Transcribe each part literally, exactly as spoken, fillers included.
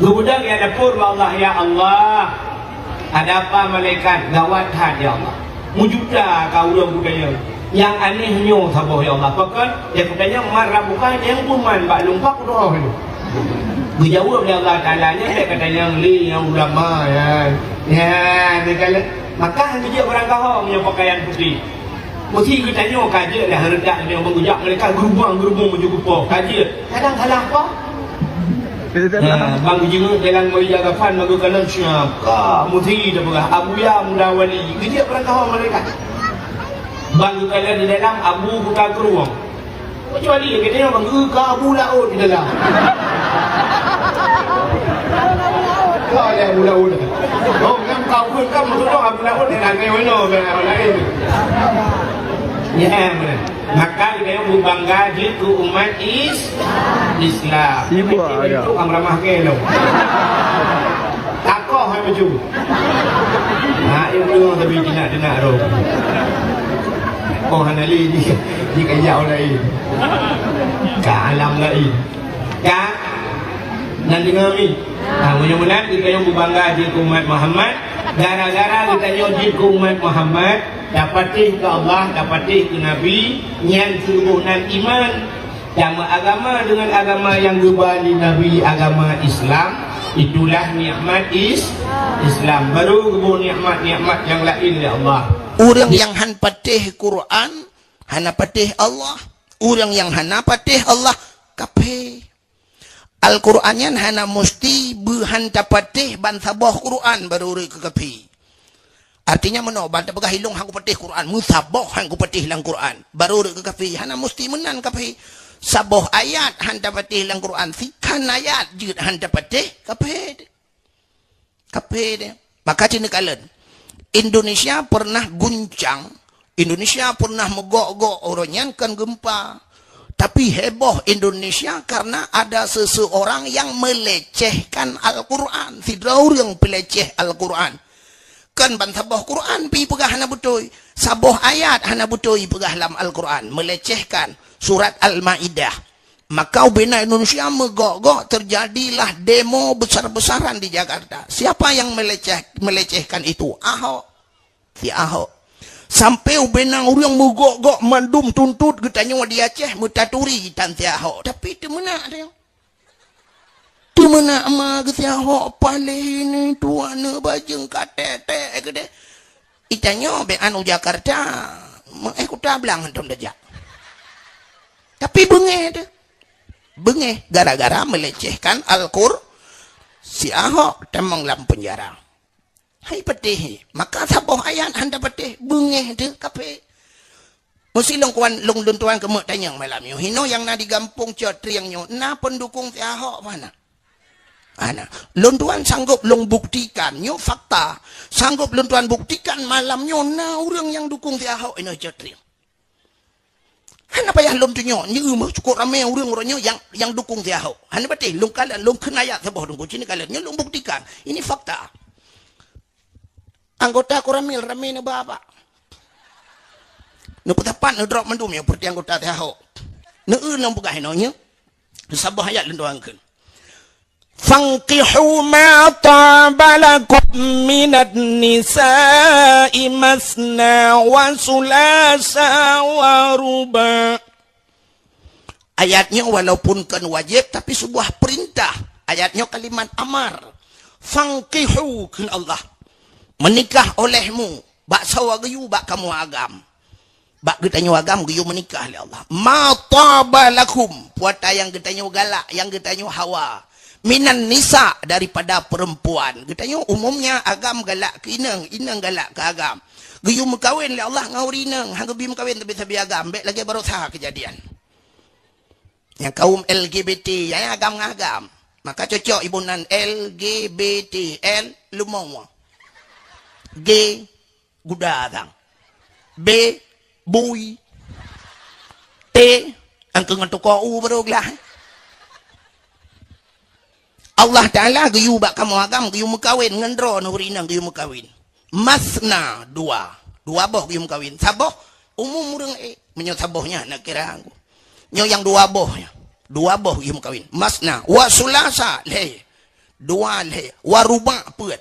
Geubeudôh lam dapur bak Allah, "Ya Allah, ada apa malaikat? Gawat that, ya Allah. Meujuta ka ureuëng kutanyong. Nyang aneh nyoe saboh, ya Allah. Pakon? Nyang kutanyong, 'Man rabbuka?' Nyang peue man bak lôn, pakon droe nyoe?" Geujaweueb lé Allah Taala, "Nyan bèk katanyong lé nyang ulama nyan." Nyan, maka han geujak barangkaho meunyoe pakaian putéh. Meusti geutanyoe ka jeuet dah redak nyoe, meungeujak mereka geurubong-geurubong baju kupoh. Ka jeuet. Kadang salah apa? Nah, bang jingeuet dalam meja kafan, bang geukalon siap. Ka meusti dah peugah, "Abuya Muda Wali." Geujak barangkaho mereka. Bang geukalon di dalam, "Abu Buta Krueng." Kecuali geutanyoe bang geuka Abu Laôt di dalam. Ka lé Abu Laôt. Oh, kan kau pun kan meutudoh Abu Laôt di dalam, mana orang lain. Ya, benar. Maka geutanyoe beubangga jeuet keu umat Is-, Islam. Sibuk agak. Itu am ramah ke lo. Takoh hai baju. Ha, ilmu tapi jinak-jinak tu. Oh, hana lé di, di kaya lain. Ka alam lain. Ka? Nan deungoe mi? Ha, mudah-mudahan geutanyoe beubangga jeuet keu umat Muhammad. Gara-gara geutanyoe jeuet keu umat Muhammad, tapatéh keu Allah, tapatéh keu Nabi, nyan seuguh nan iman. Tameuagama deungon agama nyang geuba lé Nabi, agama Islam, itulah nikmat Is-, Islam. Baru geuboh nikmat-nikmat nyang laén lé Allah. Ureuëng nyang han patéh Quran, hana patéh Allah. Ureuëng nyang hana patéh Allah, kafé. Al-Quran nyan hana musti beuhan tapatéh ban saboh Quran baru rhot keu kafé. Artinya meunoe, ban tapeugah ilong han kupatéh Quran, meusaboh han kupatéh lam Quran, baru rhot keu kafé, hana musti meunan kafé. Saboh ayat han tapatéh lam Quran, sikhan ayat jeuet han tapatéh, kafé. Kafé deh. Maka cit neukalon, Indonesia pernah guncang, Indonesia pernah meugok-gok, uroe nyan kan gempa. Tapi heboh Indonesia karena ada seseorang yang melecehkan Al-Quran. Sidroe ureuëng peuleceh Al-Quran. Kan ban saboh Quran pi peugah hana beutôi. Saboh ayat hana beutôi peugah lam Al-Quran. Melecehkan surat Al-Maidah. Maka ubena Indonesia meugok-gok, terjadilah demo besar-besaran di Jakarta. Siapa yang meleceh-, melecehkan itu? Ahok. Si Ahok. Sampai ubena ureuëng meugok-gok mandum tuntot geutanyoe di Aceh meutaturi tan si Ahok. Tapi teumeunak dia. Teumeunak ma geusi Ahok paléh ini tuan neuk bajeueng ka tek-tek keudeh. Itanyoe bék anu Jakarta, meu-, eh, Kuta Blang hantom tajak. Tapi beungéh teuh. Beungéh gara-gara melecehkan Al-Qur-, si Ahok tamong lam penjara. Hai patéh, maka saboh ayat hana patéh, beungéh teuh kafé. Meusi lôn kuan, lôn, lôn tuan keumeuk tanyong malam nyoe. Hinoe nyang na di gampông Cot Trieng nyoe, na pendukung si Ahok mana? Ana. Lôn tuan sanggob lôn buktikan, nyoe fakta. Sanggob lôn tuan buktikan malam nyoe na ureuëng nyang dukung si Ahok inoe Cot Trieng. Hana payah lôn tunyok, nyoe meuh cukôp ramé ureuëng uroe nyoe nyang, nyang dukung si Ahok. Hana patéh, lôn kalon, lôn kheun ayat saboh teungku, cit neukalon. Nyoe lôn buktikan. Ini fakta. Anggota Koramil ramé neuba bak. Neupeusapat neudrop mandum nyoe peureuté anggota si Ahok. Neu-eu lôn peugah inoe nyoe. Saboh ayat lôn tuan kheun. "Fankihu ma taba lakum minan nisa'i masna wa sulasa wa ruba'." Ayat nyoe walaupun kon wajéb, tapi sebuah perintah. Ayat nyoe kalimat amar. "Fankihu," kheun Allah. Meunikah olehmu, bak sawa geuyue bak kamoe agam. Bak geutanyoe agam geuyue meunikah lé Allah. "Ma taba lakum," puata nyang geutanyoe galak, nyang geutanyoe hawa. "Minan nisa," daripada perempuan. Geutanyoe umumnya agam galak keu inong, inong galak keu agam. Geuyue meukawen lé Allah ngon ureuëng inong, han geubi meukawen tapi sabe agam, bék lagée baroesa keujadian. Nyang kaum L G B T, ya, ya, agam ngon agam. Maka cocok iboh nan L G B T, L, leumo. G, guda sang. B, bui. T, angkeu ngon tuko u baru glah. Allah Taala geuyue bak kamoe agam, geuyue meukawen ngon droe nuri inong geuyue meukawen. Masna, dua. Dua boh geuyue meukawen. Saboh umum ureuëng ék. Meunyoe saboh nyan nak kira aku. Nyoe nyang dua boh nyan. Dua boh geuyue meukawen. Masna, wa sulasa, lhèe. Dua lhèe. Wa ruba, peuet.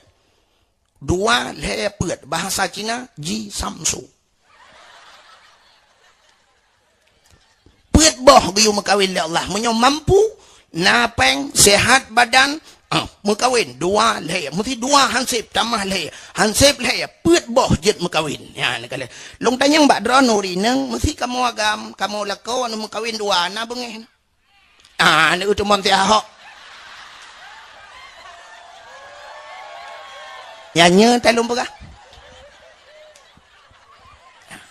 Dua lhèe peuet. Bahasa Cina, ji samsu. Peuet boh geuyue meukawen lé Allah. Meunyoe mampu, na péng, sehat badan, ah, meukawen dua lhèe. Meusti dua hansép, tamah lhèe. Hansép lhèe, peuet boh jeuet meukawen. Nyan, neukalon. Lôn tanyong bak droeneuh ureueng inong, meusti kamoe agam, kamoe lakoe aneuk meukawen dua, na beungéh? Ah, aneuk teumon si Ahok. Nyan nyoe talôn peugah.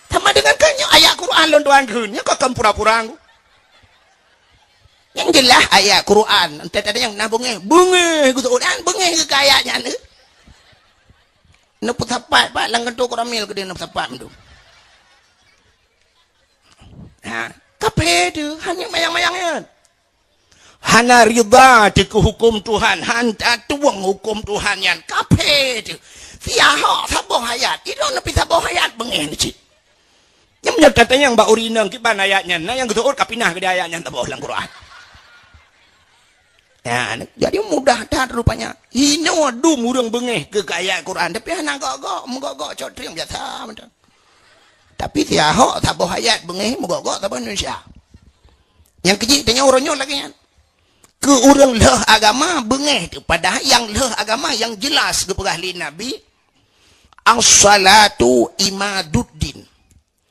Sama dengan keu nyoe ayat Quran lôn tuan kheun. Nyoe kok kon pura-pura ngu. Nyang jeulaih ayat Quran. Entah tadi nyang na beungéh. Beungéh geuseuôt. An beungéh keu ayat nyan. Neupeusapat pat lam kantô Koramil keudéh neupeusapat mandum. Ha, kafé teuh, hana mayang-mayang nyan. Hana ridha teuh keu huköm Tuhan, han tatueng huköm Tuhan nyan, kafé teuh. Si Ahok saboh ayat, idong neupeusaboh ayat beungéh cit. Nyang meunyoe tatanyong bak ureueng inong kiban ayat nyan, na nyang geuseuôt ka pinah keudéh ayat nyan saboh lam Quran. Ya, jadi mudah that rupanya. Hinoe dum ureueng beungéh keu ayat Quran, tapi hana gok-gok, meugok-gok cok trieng biasa mantong. Tapi si Ahok saboh ayat beungéh meugok-gok saboh Indonesia. Nyang keujih tanyoe uroe nyoe lagèe nyan. Keu ureueng lheueh agama beungéh teuh, padahai nyang lheueh agama nyang jeulaih geupeugah lé Nabi, "As-salatu imaduddin."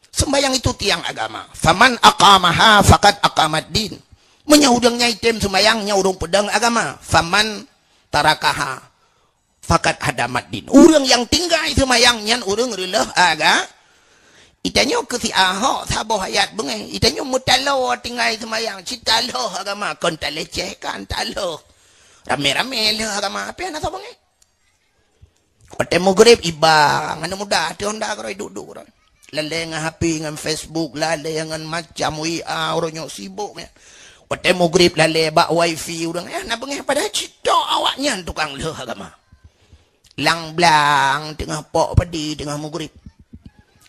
Sembahyang itu tiang agama. "Faman aqamaha faqad aqamad din." Meunyoe ureueng nyan item sembahyang, nyan ureueng peudong agama. "Faman tarakaha faqad hadamad din." Ureueng nyang tinggai seumayang nyan ureueng reuleueh aga. Itanyoe keu si Ahok saboh ayat beungéh. Itanyoe meutaloe tinggai seumayang, cit taloe agama, kon talecehkan, taloe. Ramé-ramé lheueh agama, tapi hana soe beungéh. Watèe meugrib iba, ngon muda, ateueh honda keudroe duek-duek keudroe. Lalè ngon H P, ngon Facebook, lalè ngon macam W A, uroe nyoe sibok nyan. Watèe meugrib lalè bak wifi ureueng, eh, na beungéh padahai cit tok awak nyan tukang lheueh agama. Lang-blang teungoh pok padi teungoh meugrib.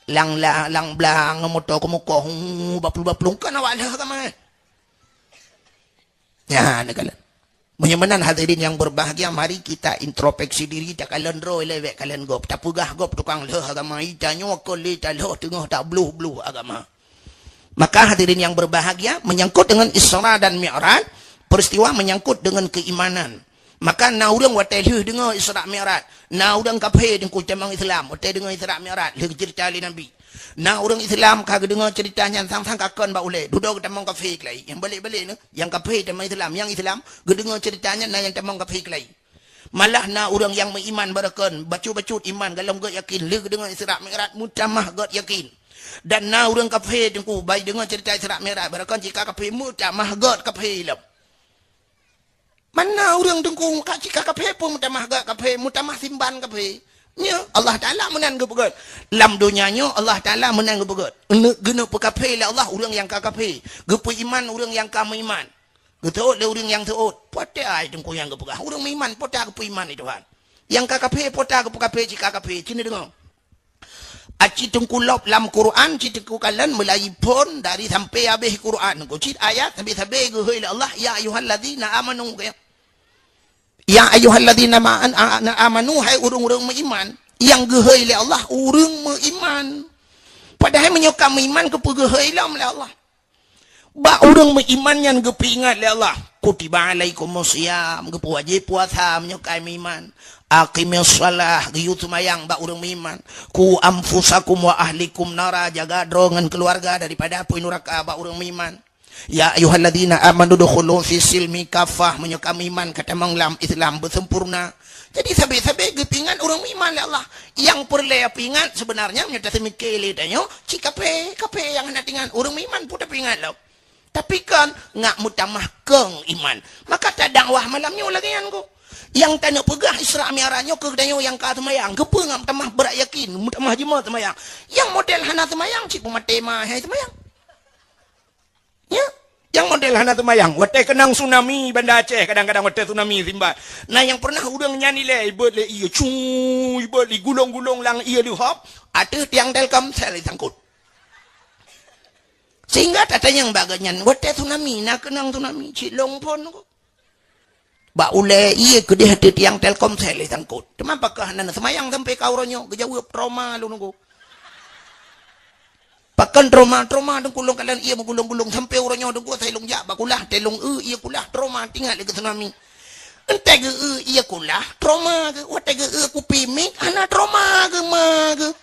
Lang-lang, lang-blang ngon moto keumukoh, hu, baplueng-baplueng, kan awak lheueh agama, eh. Nyan, neukalon. Meunyoe meunan hadirin yang berbahagia, mari kita introspeksi diri, takalon droe lé bèk kalon gob. Tapeugah gob tukang lheueh agama, itanyoe kon lé talheueh teungoh tabloh-bloh agama. Maka hadirin yang berbahagia, menyangkut dengan Isra dan Mi'raj, peristiwa menyangkut dengan keimanan. Maka na ureueng watèe lheueh deungoe Isra Mi'raj, na ureueng kafé teungku tamong Islam, watèe deungoe Isra Mi'raj, lheueh geuceurita lé Nabi. Na ureueng Islam ka geudeungoe ceurita nyan sang-sang ka kon bak ulèe, dudoe geutamong kafé keulai. Nyang balek-balek nyoe, nyang kafé tamong Islam, nyang Islam geudeungoe ceurita nyan na nyang tamong kafé keulai. Malah na ureueng nyang meuiman barokon, bacut-bacut iman, golom gèt yakin, lheueh geudeungoe Isra Mi'raj meutamah gèt yakin. Dan na ureueng kafé teungku, bai deungoe ceurita Isra Mi'raj, barokon cit ka kafé meutamah gèt kafé lom. Mana ureueng teungku ka cit ka kafé pun meutamah gèt kafé, meutamah simban kafé. Nyoe Allah Taala meunan geupeugèt. Lam donya nyoe Allah Taala meunan geupeugèt. Geuneuk, geuneuk peukafé lé Allah ureueng nyang ka kafé. Geupeuiman ureueng nyang ka meuiman. Geuseuôt lé ureueng nyang seuôt. Peue teuh ai teungku nyang geupeugah. Ureueng meuiman peue teuh geupeuiman lé Tuhan. Nyang ka kafé peue teuh geupeukafé cit ka kafé. Cit neudeungoe. Aci teungku lop lam Quran, cit teungku kalon meulayi phon dari sampai habéh Quran. Ku cit ayat sabe-sabe geuhôi lé Allah, "Ya ayyuhalladzina amanu," keu. "Ya ayyuhalladzina ma-, an-, a-, na amanu," hai ureueng-ureueng meuiman. Nyang geuhôi lé Allah, ureueng meuiman. Padahai meunyoe ka meuiman, keupeue geuhôi lom lé Allah? Bak ureueng meuiman nyan geupeuingat lé Allah, "Kutiba alaikumus shiyam," geupeuwajéb puasa meunyoe ka meuiman. "Aqimis shalah," geuyue seumayang bak ureueng meuiman. "Qu anfusakum wa ahlikum nara," jaga droe ngon keuluwarga daripada apui nuraka bak ureueng meuiman. "Ya ayyuhalladzina amanu dukhulu fis silmi kaffah," meunyoe ka meuiman ka tamong lam Islam beusempurna. Jadi sabe-sabe geupeuingat ureueng meuiman lé Allah. Nyang peureulèe peuingat sebenarnya meunyoe taseumike lé tanyoe, cit kafé, kafé nyang hana teuingat, ureueng meuiman peue tapeuingat lom. Tapi kon ngat meutamah kong iman. Maka tadakwah malam nyoe lagèe nyan keuh. Nyang taneuk peugah Isra Mi'raj nyoe keu tanyoe nyang ka seumayang, keupeue ngat meutamah brat yakin, meutamah jimat seumayang. Nyang model hana seumayang cit peumaté ma hai seumayang. Nyo, nyang model hana seumayang, watèe keunong tsunami Banda Aceh, kadang-kadang watèe tsunami Simbad. Na nyang pernah ureueng nyan ilèe, ibeuet lé ié, cu, ibeuet lé gulong-gulong lam ié leuhop, ateueh tiang Telkomsel isangkot. Sehingga tatanyong bak geuhnyan, watèe tsunami, na keunong tsunami, cit lôn phôn ko. Bak ulèe ié keudéh ateueh tiang Telkomsel disangkot. Teuma pakon hana seumayang sampoe ka uroe nyoe, geujaweueb, "Trauma lôn nunggu." Pakon trauma, trauma Teungku lôn kalon ié meugulong-gulong sampoe uroe nyoe Teungku, asai lôn jak bak kulah, teuh lôn eu ié kulah, trauma, teuingat lé keu tsunami. Entèe geu eu ié kulah, trauma geuh, watèe geu eu kupi mic, hana trauma geuh ma geuh.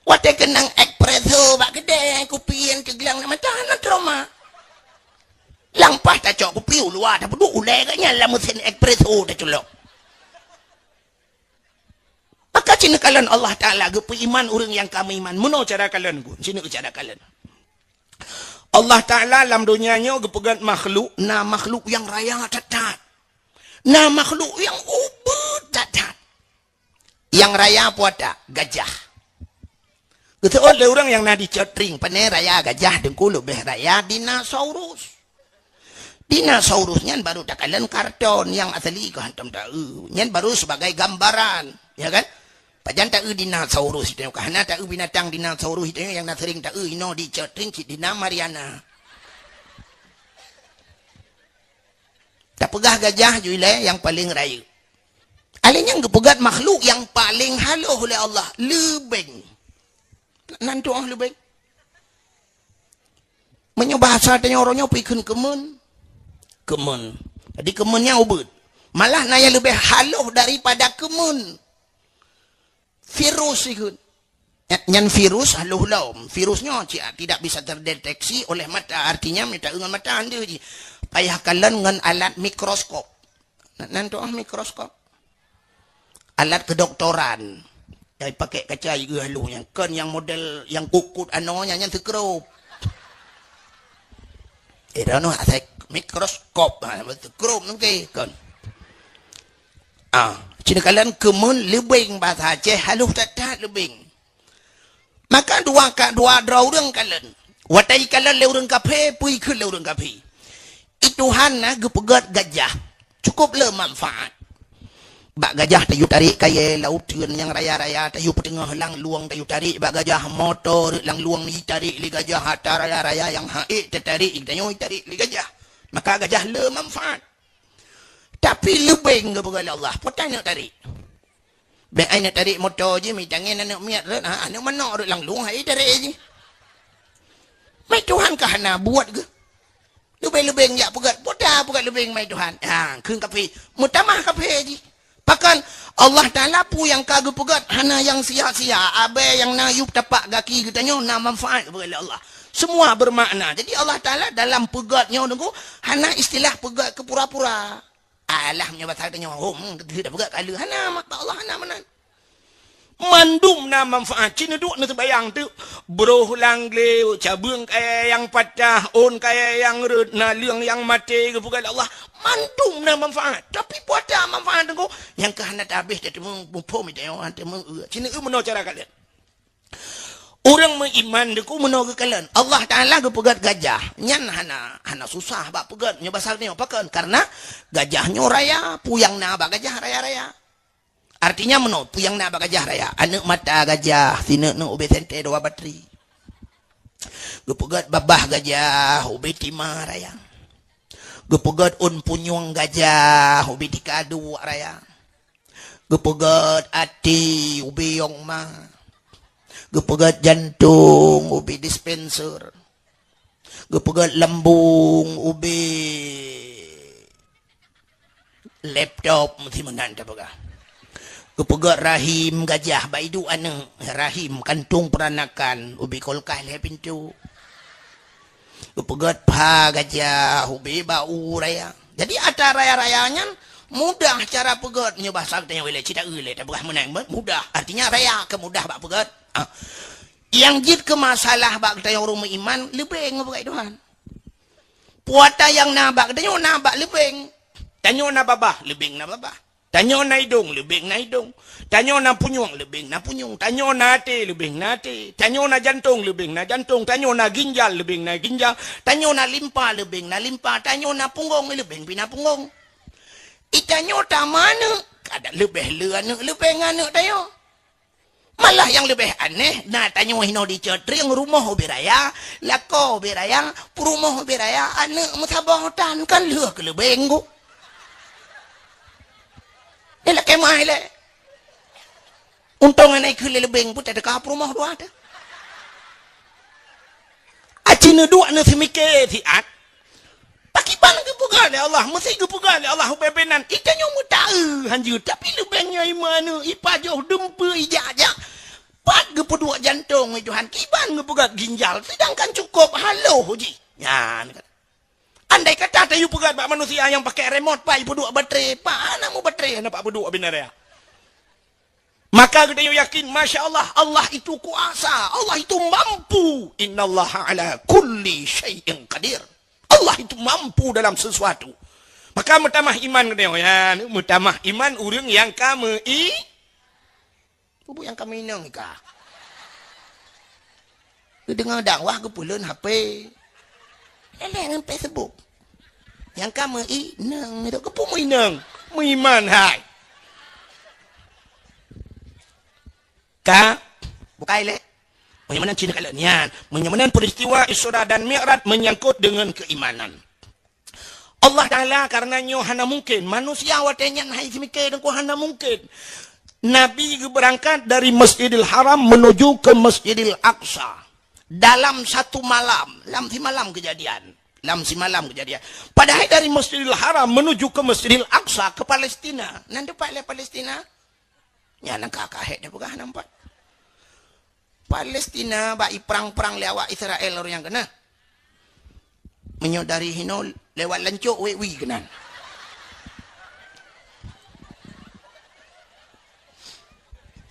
Watèe keunong espresso bak keudè, kupi nyang teuglang lam mata, hana trauma. Lam paih tacok kupi u luwa, tapeuduek ulèe geuhnyan lam meusén espresso taculok. Maka ci neukalon Allah Taala geupeuiman ureueng nyang ka meuiman. Meunoe cara kalon Teungku, ci neukalon cara kalon. Allah Taala lam donya nyoe geupeugöt makhluk, na makhluk nyang raya that-that. Na makhluk nyang ubit that-that. Nyang raya peue ata? Gajah. Geuseuôt lé ureueng nyang na di Cot Tring, pane raya gajah Teungku, leubeh raya dinosaurus. Dinosaurus nyan baru takalon karton, nyang asli keuh hántom taeu. Nyan baru sebagai gambaran, ya kan? Pajan taeu dinosaurus itu, ka hana taeu binatang dinosaurus itu nyang na sering taeu inoe di Cot Tring cit di na Mariana. Tapeugah gajah ju ilèe nyang paleng rayeuk. Alèh nyan geupeugöt makhluk nyang paleng halôh lé Allah, leubeng. Nan tu'oh leubeng. Meunyoe bahasa tanyoe uroe nyoe peue kheun keumeun? Keumeun. Jadi keumeun nyan ubit. Malah na nyang leubeh halôh daripada keumeun. Virus ikheun. Nya-, nyan virus halôh lom. Virus nyoe ci-, tidak bisa terdeteksi oleh mata. Artinya, mita ngon mata hana jih. Payah kalon ngon alat mikroskop. Nan, nan tu'oh mikroskop. Alat kedoktoran. Nyang pakai kaca ieu halôh nyan. Kon nyang model nyang kukut anoe nyan, nyan seukrop. Eh, dah noh asai mikroskop. Ha, seukrop nangkée kon. Ah, ci neukalon keumeun leubeng, bahasa Aceh halôh that-that leubeng. Maka dua ka, dua droe ureueng kalon. Watèe jikalon lé ureueng kafé, peue ikheun lé ureueng kafé? I Tuhan na geupeugöt gajah. Cukup le manfaat. Bak gajah tayue tarek kayèe laôt teun nyang raya-raya, tayue peuteungoh langlueng, tayue tarek bak gajah, moto rot langlueng jitarek lé gajah, atra raya-raya nyang han ék tatarek, tanyoe jitarek lé gajah. Maka gajah le manfaat. Tapi leubeng geupeugah lé Allah, peue ta neuk tarek? Bèk ai neuk tarek moto jih, mitangen aneuk miet rot, ha, aneuk manok rot langlueng, hai tarek jih. Mai Tuhan ka hana buet geuh. Leubeng-leubeng jak peugöt, peue ta peugöt leubeng mai Tuhan. Ha, kheun kafé, meutamah kafé jih. Pakon Allah Taala peue nyang ka geupeugöt hana nyang sia-sia, abèe nyang na yup tapak gaki geutanyoe na manfaat geupeugöt lé Allah. Semua bermakna. Jadi Allah Taala dalam peugöt nyoe Teungku, hana istilah peugöt keu pura-pura. Alah, meunyoe basa tanyoe, hom, keu tapeugah kaleue, hana, mak Allah hana meunan. Mandum na manfaat. Ci neuduek neuseumayang teuk, broh lam glé, cabeueng kayèe nyang patah, ôn kayèe nyang rhot, naleueng nyang maté, geupeugah lé Allah. Mandum na manfaat. Tapi peue ata manfaat Teungku? Nyang ka hana tabéh tateumé muphom, tateumé, tateumé, eu. Ci neueu meunoe cara kalon. Ureueng meuiman Teungku meunoe geukalon. Allah Taala geupeugöt gajah. Nyan hana, hana susah bak peugöt nyoe basa nyoe. Pakon? Karena gajah nyoe raya, peue nyang na bak gajah raya-raya. Artinya meunoe, peue nyang na bak gajah raya. Aneuk mata gajah, sineuk-neuk ubé sentée dua batri. Geupeugöt babah gajah, ubé tima raya. Geupeugöt ôn punyueng gajah, ubé tika duek raya. Geupeugöt até ubé yong ma. Geupeugöt jantong ubé dispenser. Geupeugöt lambung ubé laptop, meusti meunan tapeugah. Geupeugöt rahim gajah bak iduek aneuk, rahim kantong peuranakan ubé kulkas lhèe pintoe. Geupeugöt pha gajah ubé bak u raya. Jadi atra raya-raya nyan mudah cara peugöt, meunyoe basa geutanyoe ilèe, ci taeu lé, tapeugah meunan, mudah. Artinya raya keu mudah bak peugöt. Ah. Nyang jeuet keu masalah bak geutanyoe ureueng meuiman, leubeng ngon peugöt Tuhan. Peue ata nyang na bak geutanyoe na bak leubeng. Tanyoe na babah, leubeng na babah. Tanyoe na idong, leubeng na idong. Tanyoe na punyueng, leubeng na punyueng. Tanyoe na até, leubeng na até. Tanyoe na jantong, leubeng na jantong. Tanyoe na ginjal, leubeng na ginjal. Tanyoe na limpa, leubeng na limpa. Tanyoe na punggong, leubeng pih na punggong. I tanyoe tameuaneuk, kadang leubeh le aneuk, leubeng aneuk tanyoe. Malah nyang leubeh aneh, na tanyoe hinoe di Cot Trieng, rumoh ubé raya, lakoe ubé raya, peurumoh ubé raya, aneuk meusaboh tan, kan lheueh keuleubeng ku. Dia lakée mai lé. Untông anai keu lé leubeng pun teuka peurumoh dua teuh. Aci neuduek neuseumiké siat. Pakiban geupeugah lé Allah, meusi geupeugah lé Allah ubé-ubé nan. Itanyoe meutaeu hanjeuet, tapi leubeng nyan iman, ipajoh, dumpeue, ijak-jak. Pat geupeuduek jantông, wahai Tuhan, kiban geupeugah ginjal, sedangkan cukôp haloh jih. Nyan. Andai kata tayue peugah bak manusia nyang pakai remote, pat ipeuduek baterai, pat hana meubaterai, hana pat peuduek binaraya. Maka geutanyoe yakin, masya Allah, Allah itu kuasa, Allah itu mampu. Innallaha ala kulli syai'in qadir. Allah itu mampu dalam sesuatu. Maka meutamah iman geutanyoe, ya, meutamah iman ureueng nyang ka meu-i-, Bubu nyang ka meuinong ka. Geudeungoe dakwah geupeuleuen H P. Leleng ngon Facebook. Nyang ka meuinong itu geupeu meuinong. Meuiman hai. Ka bukai lé. Meunyoe meunan cina kalon nyan. Meunyoe meunan peristiwa Isra dan Mi'raj menyangkut dengan keimanan. Allah Ta'ala karena nyoe hana mungkin. Manusia watée nyan hai seumiké deungon hana mungkin. Nabi geubeurangkat dari Masjidil Haram menuju ke Masjidil Aqsa. Dalam satu malam, lam simalam kejadian. Lam simalam kejadian. Padahai dari Masjidil Haram menuju ke Masjidil Aqsa, ke Palestina. Nan teumpat lé Palestina? Nyan ka kahek dah peugah nampak. Palestina bak iprang-prang lé awak Israel ureueng nyang keunan. Meunyoe dari hinoe lewat lancok wek wi keunan.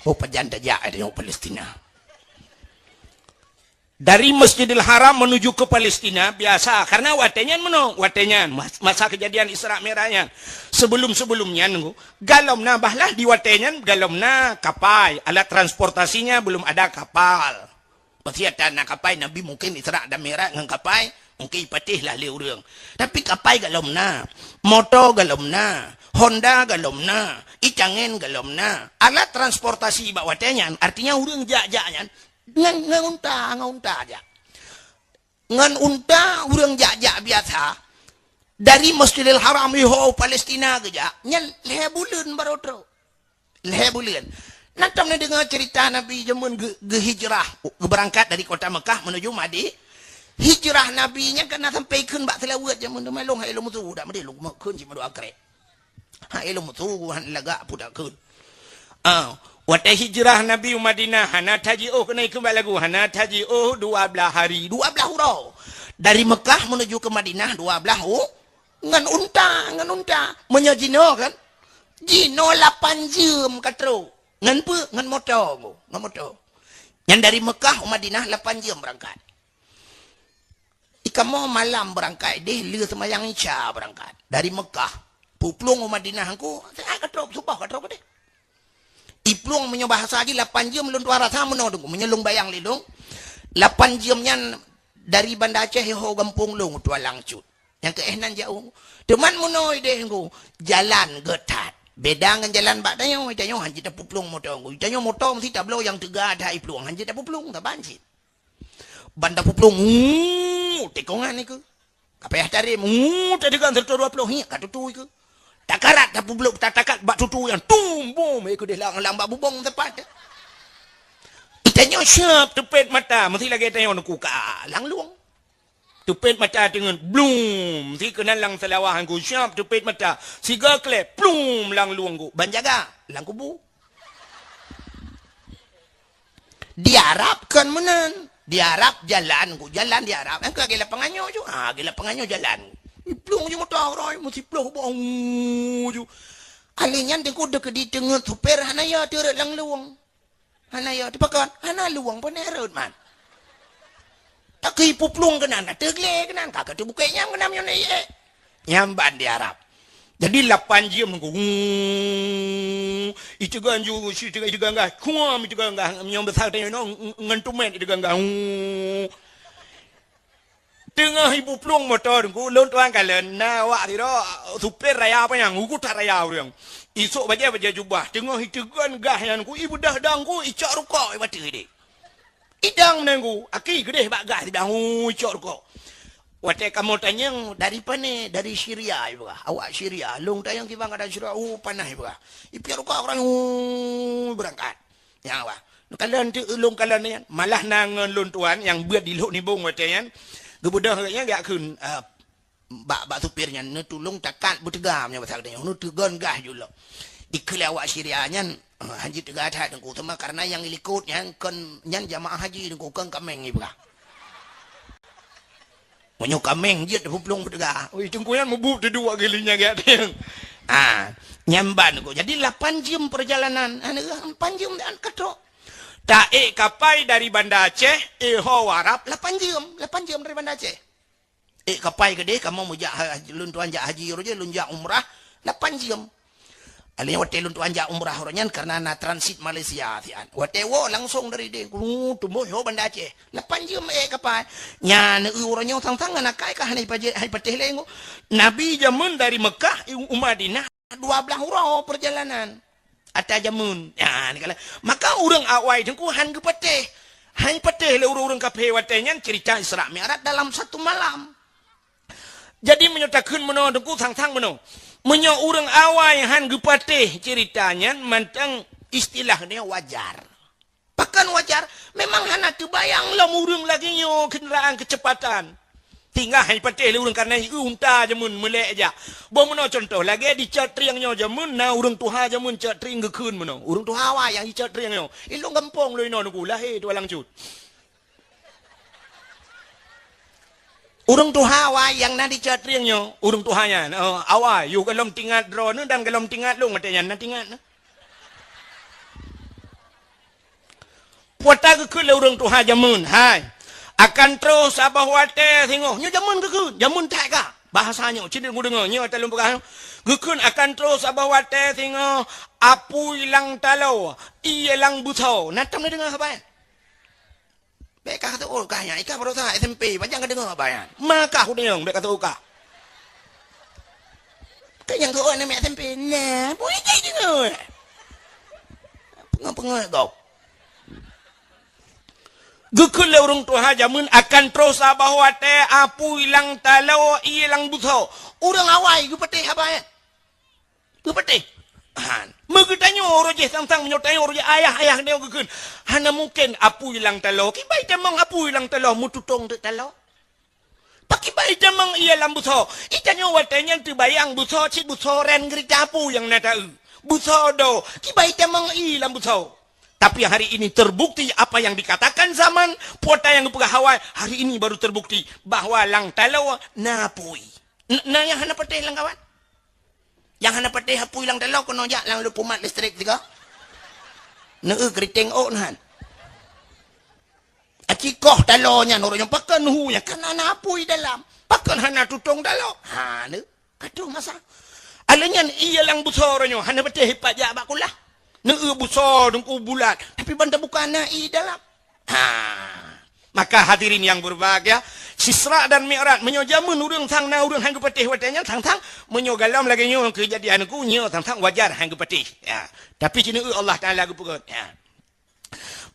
Oh, pajan tajak ada nyok Palestina. Dari Masjidil Haram menuju ke Palestina biasa, karena watée nyan meunoe, watée nyan mas-, masa kejadian Isra Mi'raj nyan. Sebelum-sebelum nyan, nunggu, galom na bahlah di watée nyan, galom na kapai, alat transportasinya belum ada kapal. Pasti ada na kapai, Nabi mungkin Isra dan Mi'raj ngon kapai, mungkin ipateh lah lé ureueng. Tapi kapai galom na, moto galom na, Honda galom na, icangen galom na. Alat transportasi bak watée nyan, artinya ureueng jak-jak nyan, ngon, ngon unta, ngon unta jak. Ngon unta ureueng jak-jak biasa, dari Masjidil Haram iho Palestina geujak, nyan lhée buleuen barô trok. Lhée buleuen. Nah, tom neudeungoe cerita Nabi jameun geu-, geuhijrah, geubeurangkat dari kota Mekah menuju Madi-, hijrah Nabi nyan ka na sampai kheun bak seulaweuet jameun teuma lôn hai lôn musu dak meudeh lôn kheun cit meudua krek. Hai lôn musu han lagak pudak kheun. Ah, watée hijrah Nabi u Madinah hana tajiôh keunoe keubat lagu, hana tajiôh dua blaih hari, dua blaih uroe. Dari Mekah menuju ke Madinah dua blaih u-, ngon unta, ngon unta. Meunyoe jinoe kan, jinoe lapan jeuem ka trok. Ngon peue? Ngon moto, ngon moto. Nyan dari Mekah u Madinah lapan jeuem beurangkat. Ikamoe malam beurangkat deh, lheueh seumayang Isya beurangkat. Dari Mekah, puplueng u Madinah engku, siat ka trok, suboh ka trok deh. Iplueng meunyoe bahasa jih lapan jeuem lôn tuan rasa meunoe deungoe. Meunyoe lôn bayang lé lôn, lapan jeuem nyan dari Banda Aceh iho gampông lôn tuan langsut. Nyang keu éh nan jauh. Teuma meunoe deh engku, jalan geutat. Beda ngon jalan bak tanyoe, tanyoe hanjeuet tapuplueng moto engku. Tanyoe moto meusti tabloe nyang teuga that iplueng, hanjeuet tapuplueng, saban cit. Ban tapuplueng, uu, tikongan ikeu. Ka payah tarem, uu, tadeugang seratus dua puluh, hiek ka tutui ikeu. Takarat tapubloe, tatakat bak tutui nyan, tum, bom, ikeu deh lang, lang bak bubong tepat. Itanyoe siap teupet mata, meusti lagée tanyoe neukuka lang lueng. Teupet mata teungeut, blum, si keunan lang seulawah engku siap teupet mata. Siga klep, plum, lang lueng engku. Ban jaga, lang kubu. Di Arab kan meunan. Di Arab jalan, ku jalan di Arab. Nyang ka gila penganyo ju. Ha, gila penganyo jalan. Iplung ju motor roi, meusiplôh bong ju. Alèh nyan teungku deuk di teungeut supir hana ya teureuet lang lueng. Hana ya teupakon, hana lueng pun reuet man. Takeu ipuplung keunan, ateueh glé keunan, ka ka teubukek nyang keunan nyoe na ié. Nyang ban di Arab. Jadi lapan jeuem nunggu. Uu, iteugang ju, si iteugang, iteugang gah. Kuam iteugang gah. Nyang besar teuh nyoe, ng-, ng-, ngon tumet iteugang gah. Uu. Teungoh ipuplung motor nunggu, lôn tuan kalon, na awak sidroe, supir raya apa nyang, ugut that raya ureueng. Isok bajée-bajée jubah, teungoh iteugon gah nyan ku, ibeudoh dong ku, icok rukok ibateue ideh. Idong meunanggu, aki geudeh bak gah sidang, hu, icok rukok. Watée kamoe tanyong, "Dari pane?" "Dari Syria," ipeugah. "Awak Syria?" "Lôn tanyong kiban gata Syria." "Oh, panas," ipeugah. Ipiep rukok ureuëng, hu, beurangkat. Nyang awak. Kalon teuk lôn kalon nyan, malah na ngon lôn tuan nyang beuet di Lhok Nibong watée nyan, geubeudoh nyan geujak kheun, eh, bak, bak supir nyan, "Neutulông takat beuteuga," meunyoe basa geutanyoe, "neuteugon gah jeuet lom." Dikheun lé awak Syria nyan, "Eh, hanjeuet teuga that Teungku, teuma kareuna nyang ilikot nyan kon, nyan jamaah haji Teungku, kon kaméng," ipeugah. "Meunyoe kaméng jeuet teuplueng beuteuga." Ui, Teungku nyan mubuet teuduek geuh lé nyan geuh. Ah, nyan ban Teungku. Jadi lapan jeuem peurjalanan, lapan jeuem dan katrok. Taék kapai dari Banda Aceh, éh ho u Arab, lapan jeuem, lapan jeuem dari Banda Aceh. Ék kapai keudeh, kamoe meujak ha-, lôn tuan jak haji uroe nyoe, lôn jak umrah, lapan jeuem. Alèh nyan watèe lôn tuan jak umrah uroe nyan, kareuna na transit Malaysia siat. Watèe woe langsong dari deh, ku teumbôh ho Banda Aceh. Lapan jeuem ék kapai. Nyan, eu, uroe nyoe sang-sang ngon akai ka hana jipajek, hana jipatéh lé. Nabi jameun dari Mekah u Madinah dua blaih uroe peurjalanan. Ata jameun. Ya, ni kala. Maka ureueng awai teungku han geupatéh. Han geupatéh lé ureueng-ureueng kafé watèe nyan cerita Isra Mi'raj dalam satu malam. Jadi, meunyoe takheun meunoe teungku, sang-sang meunoe. Meunyoe ureueng awai han geupatéh cerita nyan, mantong istilah nyoe wajar. Pakon wajar? Memang hana teubayang lom ureueng lagèe nyoe kendaraan keucepatan. Tinggai han jipatéh lé ureueng kareuna jieu unta jameun meulèe jak. Boh meunoe cuntoh, lagèe di Cot Trieng nyoe jameun na ureueng tuha jameun Cot Trieng geukheun meunoe. Ureueng tuha awai nyang di Cot Trieng nyoe. Ilôn gampông lôn inoe teungku, lahé Tualang Cut. Ureueng tuha awai nyang na di Cot Trieng nyoe, ureueng tuha nyan, oh, awai, yôh gohlom teuingat droeneuh dan gohlom teuingat lôn watèe nyan na teuingat na. Peue ata geukheun lé ureueng tuha jameun, hai, akan troh saboh watèe singoh. Nyoe jameun geukheun, jameun that ka. Bahasa nyoe, ci neudeungoe, nyoe ata lôn peugah nyoe. Geukheun akan troh saboh watèe singoh, apui lam taloe, ié lam beusoe. Na tom neudeungoe haba nyan? Bèk ka seuôt kah nyan, i kah baroesa S M P, pajan ka deungoe haba nyan. Ma kah kudeung, bèk ka seuôt kah. Keu nyang seuôt aneuk miet S M P, nah, peue jih deungoe. Peungeut-peungeut gob. Geukheun lé ureueng tuha jameun akan troh saboh watèe apui lam taloe ié lam beusoe. Ureueng awai geupatéh haba nyan. Geupatéh. Han. Meugeutanyoe uroe jih sang-sang meunyoe tanyoe uroe jih ayah-ayah nyoe geukheun. Hana mungken apui lam taloe. Kiban itamong apui lam taloe meututông teuk taloe. Pakiban itamong ié lam beusoe. Itanyoe watèe nyan teubayang beusoe cit beusoe ran geurita apui nyang na taeu. Beusoe do. Kiban itamong ié lam beusoe. Tapi hari ini terbukti apa yang dikatakan zaman, peue ata nyang geupeugah awai, hari ini baru terbukti bahwa lam taloe na apui. N-, na nyang hana patéh lam kawan? Nyang hana patéh apui lam taloe keunoe jak lam lupumat listrik sigoe. Neu-eu keuriteng ôk na han. Aci koh taloe nyan uroe nyoe pakon hu nyan, kareuna na apui dalam. Pakon hana tutông taloe? Ha, neu. Ka troh masa. Alèh nyan ié lam beusoe uroe nyoe hana patéh ipat jak bak kulah. Neu-eu beusoe teungku bulat, tapi ban tabuka na ié dalam. Ha. Maka hadirin yang berbahagia, Isra dan Mi'raj, meunyoe jameun ureueng sang na ureueng han geupatéh watèe nyan, sang-sang, meunyoe gohlom lagèe nyoe keujadian ku, nyoe sang-sang wajar han geupatéh. Ya. Tapi ci neu-eu Allah Taala geupeugöt. Ya.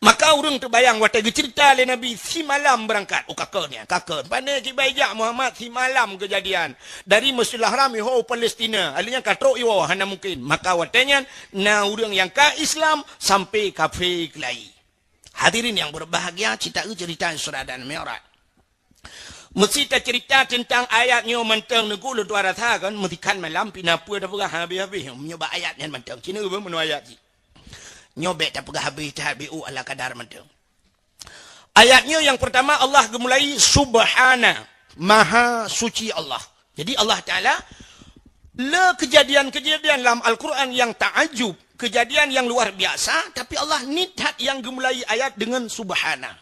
Maka ureueng teubayang watèe geuceurita lé Nabi simalam beurangkat. Oh, ka kön nyan, ka kön. Pane kiban jak Muhammad simalam keujadian. Dari Masjidil Haram iho u Palestina. Alèh nyan ka trok iwoe, hana mungken. Maka watèe nyan na ureueng nyang ka Islam sampai kafé keulayi. Hadirin yang berbahagia, ci ta-eu ceurita Isra dan Mi'raj. Meusé taceurita teuntang ayat nyoe mantong, neugok lôn tuan rasa kan, meusé kan malam pih na peue tapeugah habéh-habéh nyoe bak ayat nyan mantong. Ci neu-eu meunoe ayat jih. Nyoe bèk tapeugah habéh, that beu ala kadar mantong. Ayat nyoe nyang peurtama Allah geumulai Subhana, Maha Suci Allah. Jadi Allah Taala le keujadian-keujadian lam Al-Quran nyang taajub, keujadian nyang luar biasa, tapi Allah niet that nyang geumulai ayat deungon Subhana.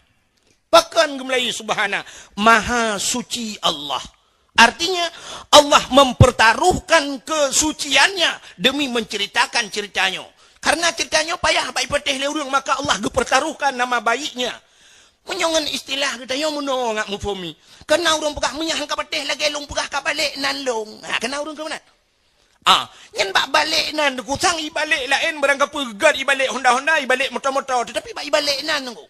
Pakon geumulai Subhana, Maha Suci Allah. Artinya, Allah mempertaruhkan kesuciannya demi menceritakan ceurita nyoe. Karena ceurita nyoe payah bak ipatéh lé ureueng, maka Allah geupeurtaruhkan nama baiknya. Meunyoe ngon istilah geutanyoe meunoe ngat muphom mi. Kana ureueng peugah meunyoe han ka patéh lagèe lôn peugah ka balek nan lôn. Ha, kana ureueng keu meunan. Ah, nyan bak balek nan, Teungku, sang ibalek laén barang kapeugét, ibalek honda-honda, ibalek moto-moto, teutapi bak ibalek nan, Teungku.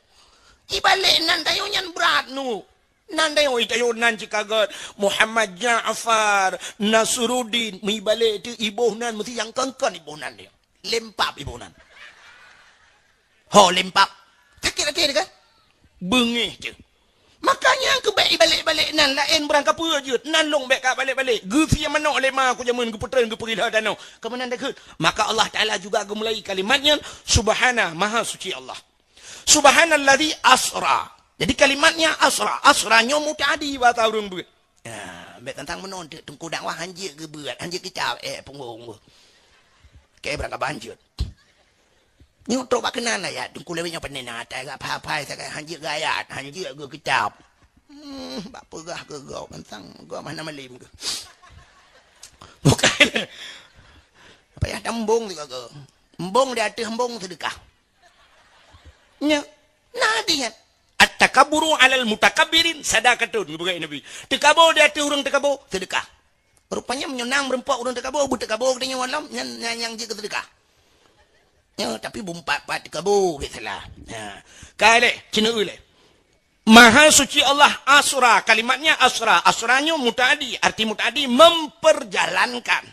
Ibalek nan tanyoe nyan brat, Teungku. Nan tanyoe, tanyoe nan cit ka gét, Muhammad Ja'far, Nasruddin, meuibalek teuh iboh nan, meusi nyang kon-kon iboh nan dia. Lempap iboh nan. Ho, lempap. Sakét até teuh kan? Beungéh teuh. Makanya keuh bèk ibalek-balek nan, laén barang kapeugét, nan lôn bèk kabalek-balek. Geusie manok lé ma ku jameun, geupeutren, geupeurila tanoh. Keumanan takheun. Maka Allah Taala juga geumulai kalimat nyan, Subhana, Maha Suci Allah. Subhanalladzi asra. Jadi kalimatnya asra. Asra nyoe muta'adi bahasa ureueng beuet. Ya, bèk tantang meunan teuk, Teungku dakwah hanjeuet geubeuet, hanjeuet kicap, eh, punggong. Oke, barang kaban jeuet. Nyoe trok bak keunan ayat, Teungku lewat nyoe peunan, atai gak phai-phai sagai hanjeuet geuayat, hanjeuet geukicap. Hmm, bak peugah keu gob, tantang gob hana malem keuh. Bukan. Apa ya, teumbong sigoe. Embong di ateueh embong seudeukah. Nya, na hadih nyan. At-takabburu 'alal mutakabbirin sadaqatun, geupeugah Nabi. Teukabo di ateueh ureueng teukabo, seudeukah. Rupanya meunyoe na meureumpok ureueng teukabo, beuteuh kabo geutanyoe walom, nyan, nyan nyang jeuet keu seudeukah. Nyo, tapi bumpat-pat teukabo, biasalah. Ha. Ka lé, ceuneuk lé. Maha Suci Allah asra, kalimatnya asra. Asra nyoe muta'adi, arti muta'adi memperjalankan.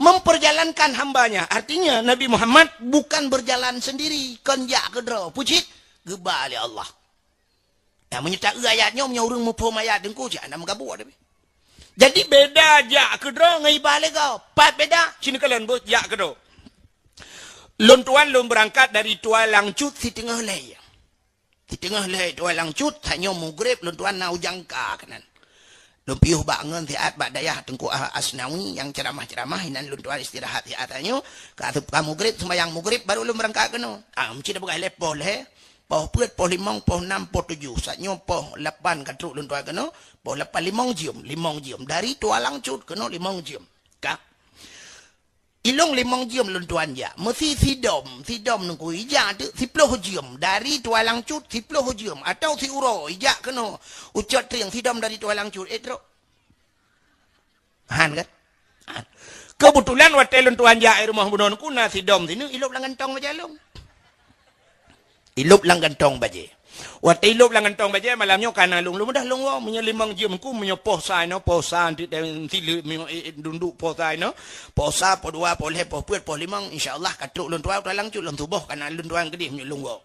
Memperjalankan hambanya. Artinya Nabi Muhammad bukan berjalan sendiri, kon jak keudroe. Pucit, geuba lé Allah. Nah, meunyoe taeu ayat nyoe, meunyoe ureueng muphom ayat Teungku, cit hana meugabuk tapi. Jadi beda jak keudroe ngon iba lé gob. Pat beda, sinoe kalon beuh jak keudroe. Lôn tuan lôn beurangkat dari Tualangcut siteungoh lhèe. Siteungoh lhèe Tualangcut, tanyoe mugreb lôn tuan na u Jangka keunan. Lôn piôh bak ngon siat bak dayah Teungku Asnawi nyang ceramah-ceramah, inan lôn tuan istirahat siat tanyoe, ka, ka mugreb, seumayang mugreb, baru lôn beurangkat keunoe. Ah, meucit peugah lé poh lhèe, poh peuet, poh limong, poh nam, poh tujoh. Saat nyoe poh lapan ka trok lôn tuan keunoe, poh lapan limong jeuem, limong jeuem. Dari Tualangcut keunoe limong jeuem. Ka. Ilôn limong jeuem lôn tuan jak. Meusi sidom, sidom Teungku ijak teuk siploh jeuem. Dari Tualangcut siploh jeuem. Atau siuroe ijak keunoe. U Cot Trieng sidom dari Tualangcut. Eh, trok. Han kan? Han. Keubeutulan watèe lôn tuan jak i rumoh bunoe Teungku na sidom sineuk ilôb lam gantong bajèe lôn. Ilôb lam gantong bajèe. Watèe ilôb lam gantong bajèe malam nyoe ka na lôn, lôn mudah lôn woe. Meunyoe limong jeuem Teungku, meunyoe poh sa inoe, poh sa, eh, eh, dunduk poh sa inoe, poh sa, poh dua, poh lhèe, poh peuet, poh limong, insya Allah ka trok lôn tuan, Tualangcut lôn tuboh ka na lôn tuan keudéh meunyoe lôn woe.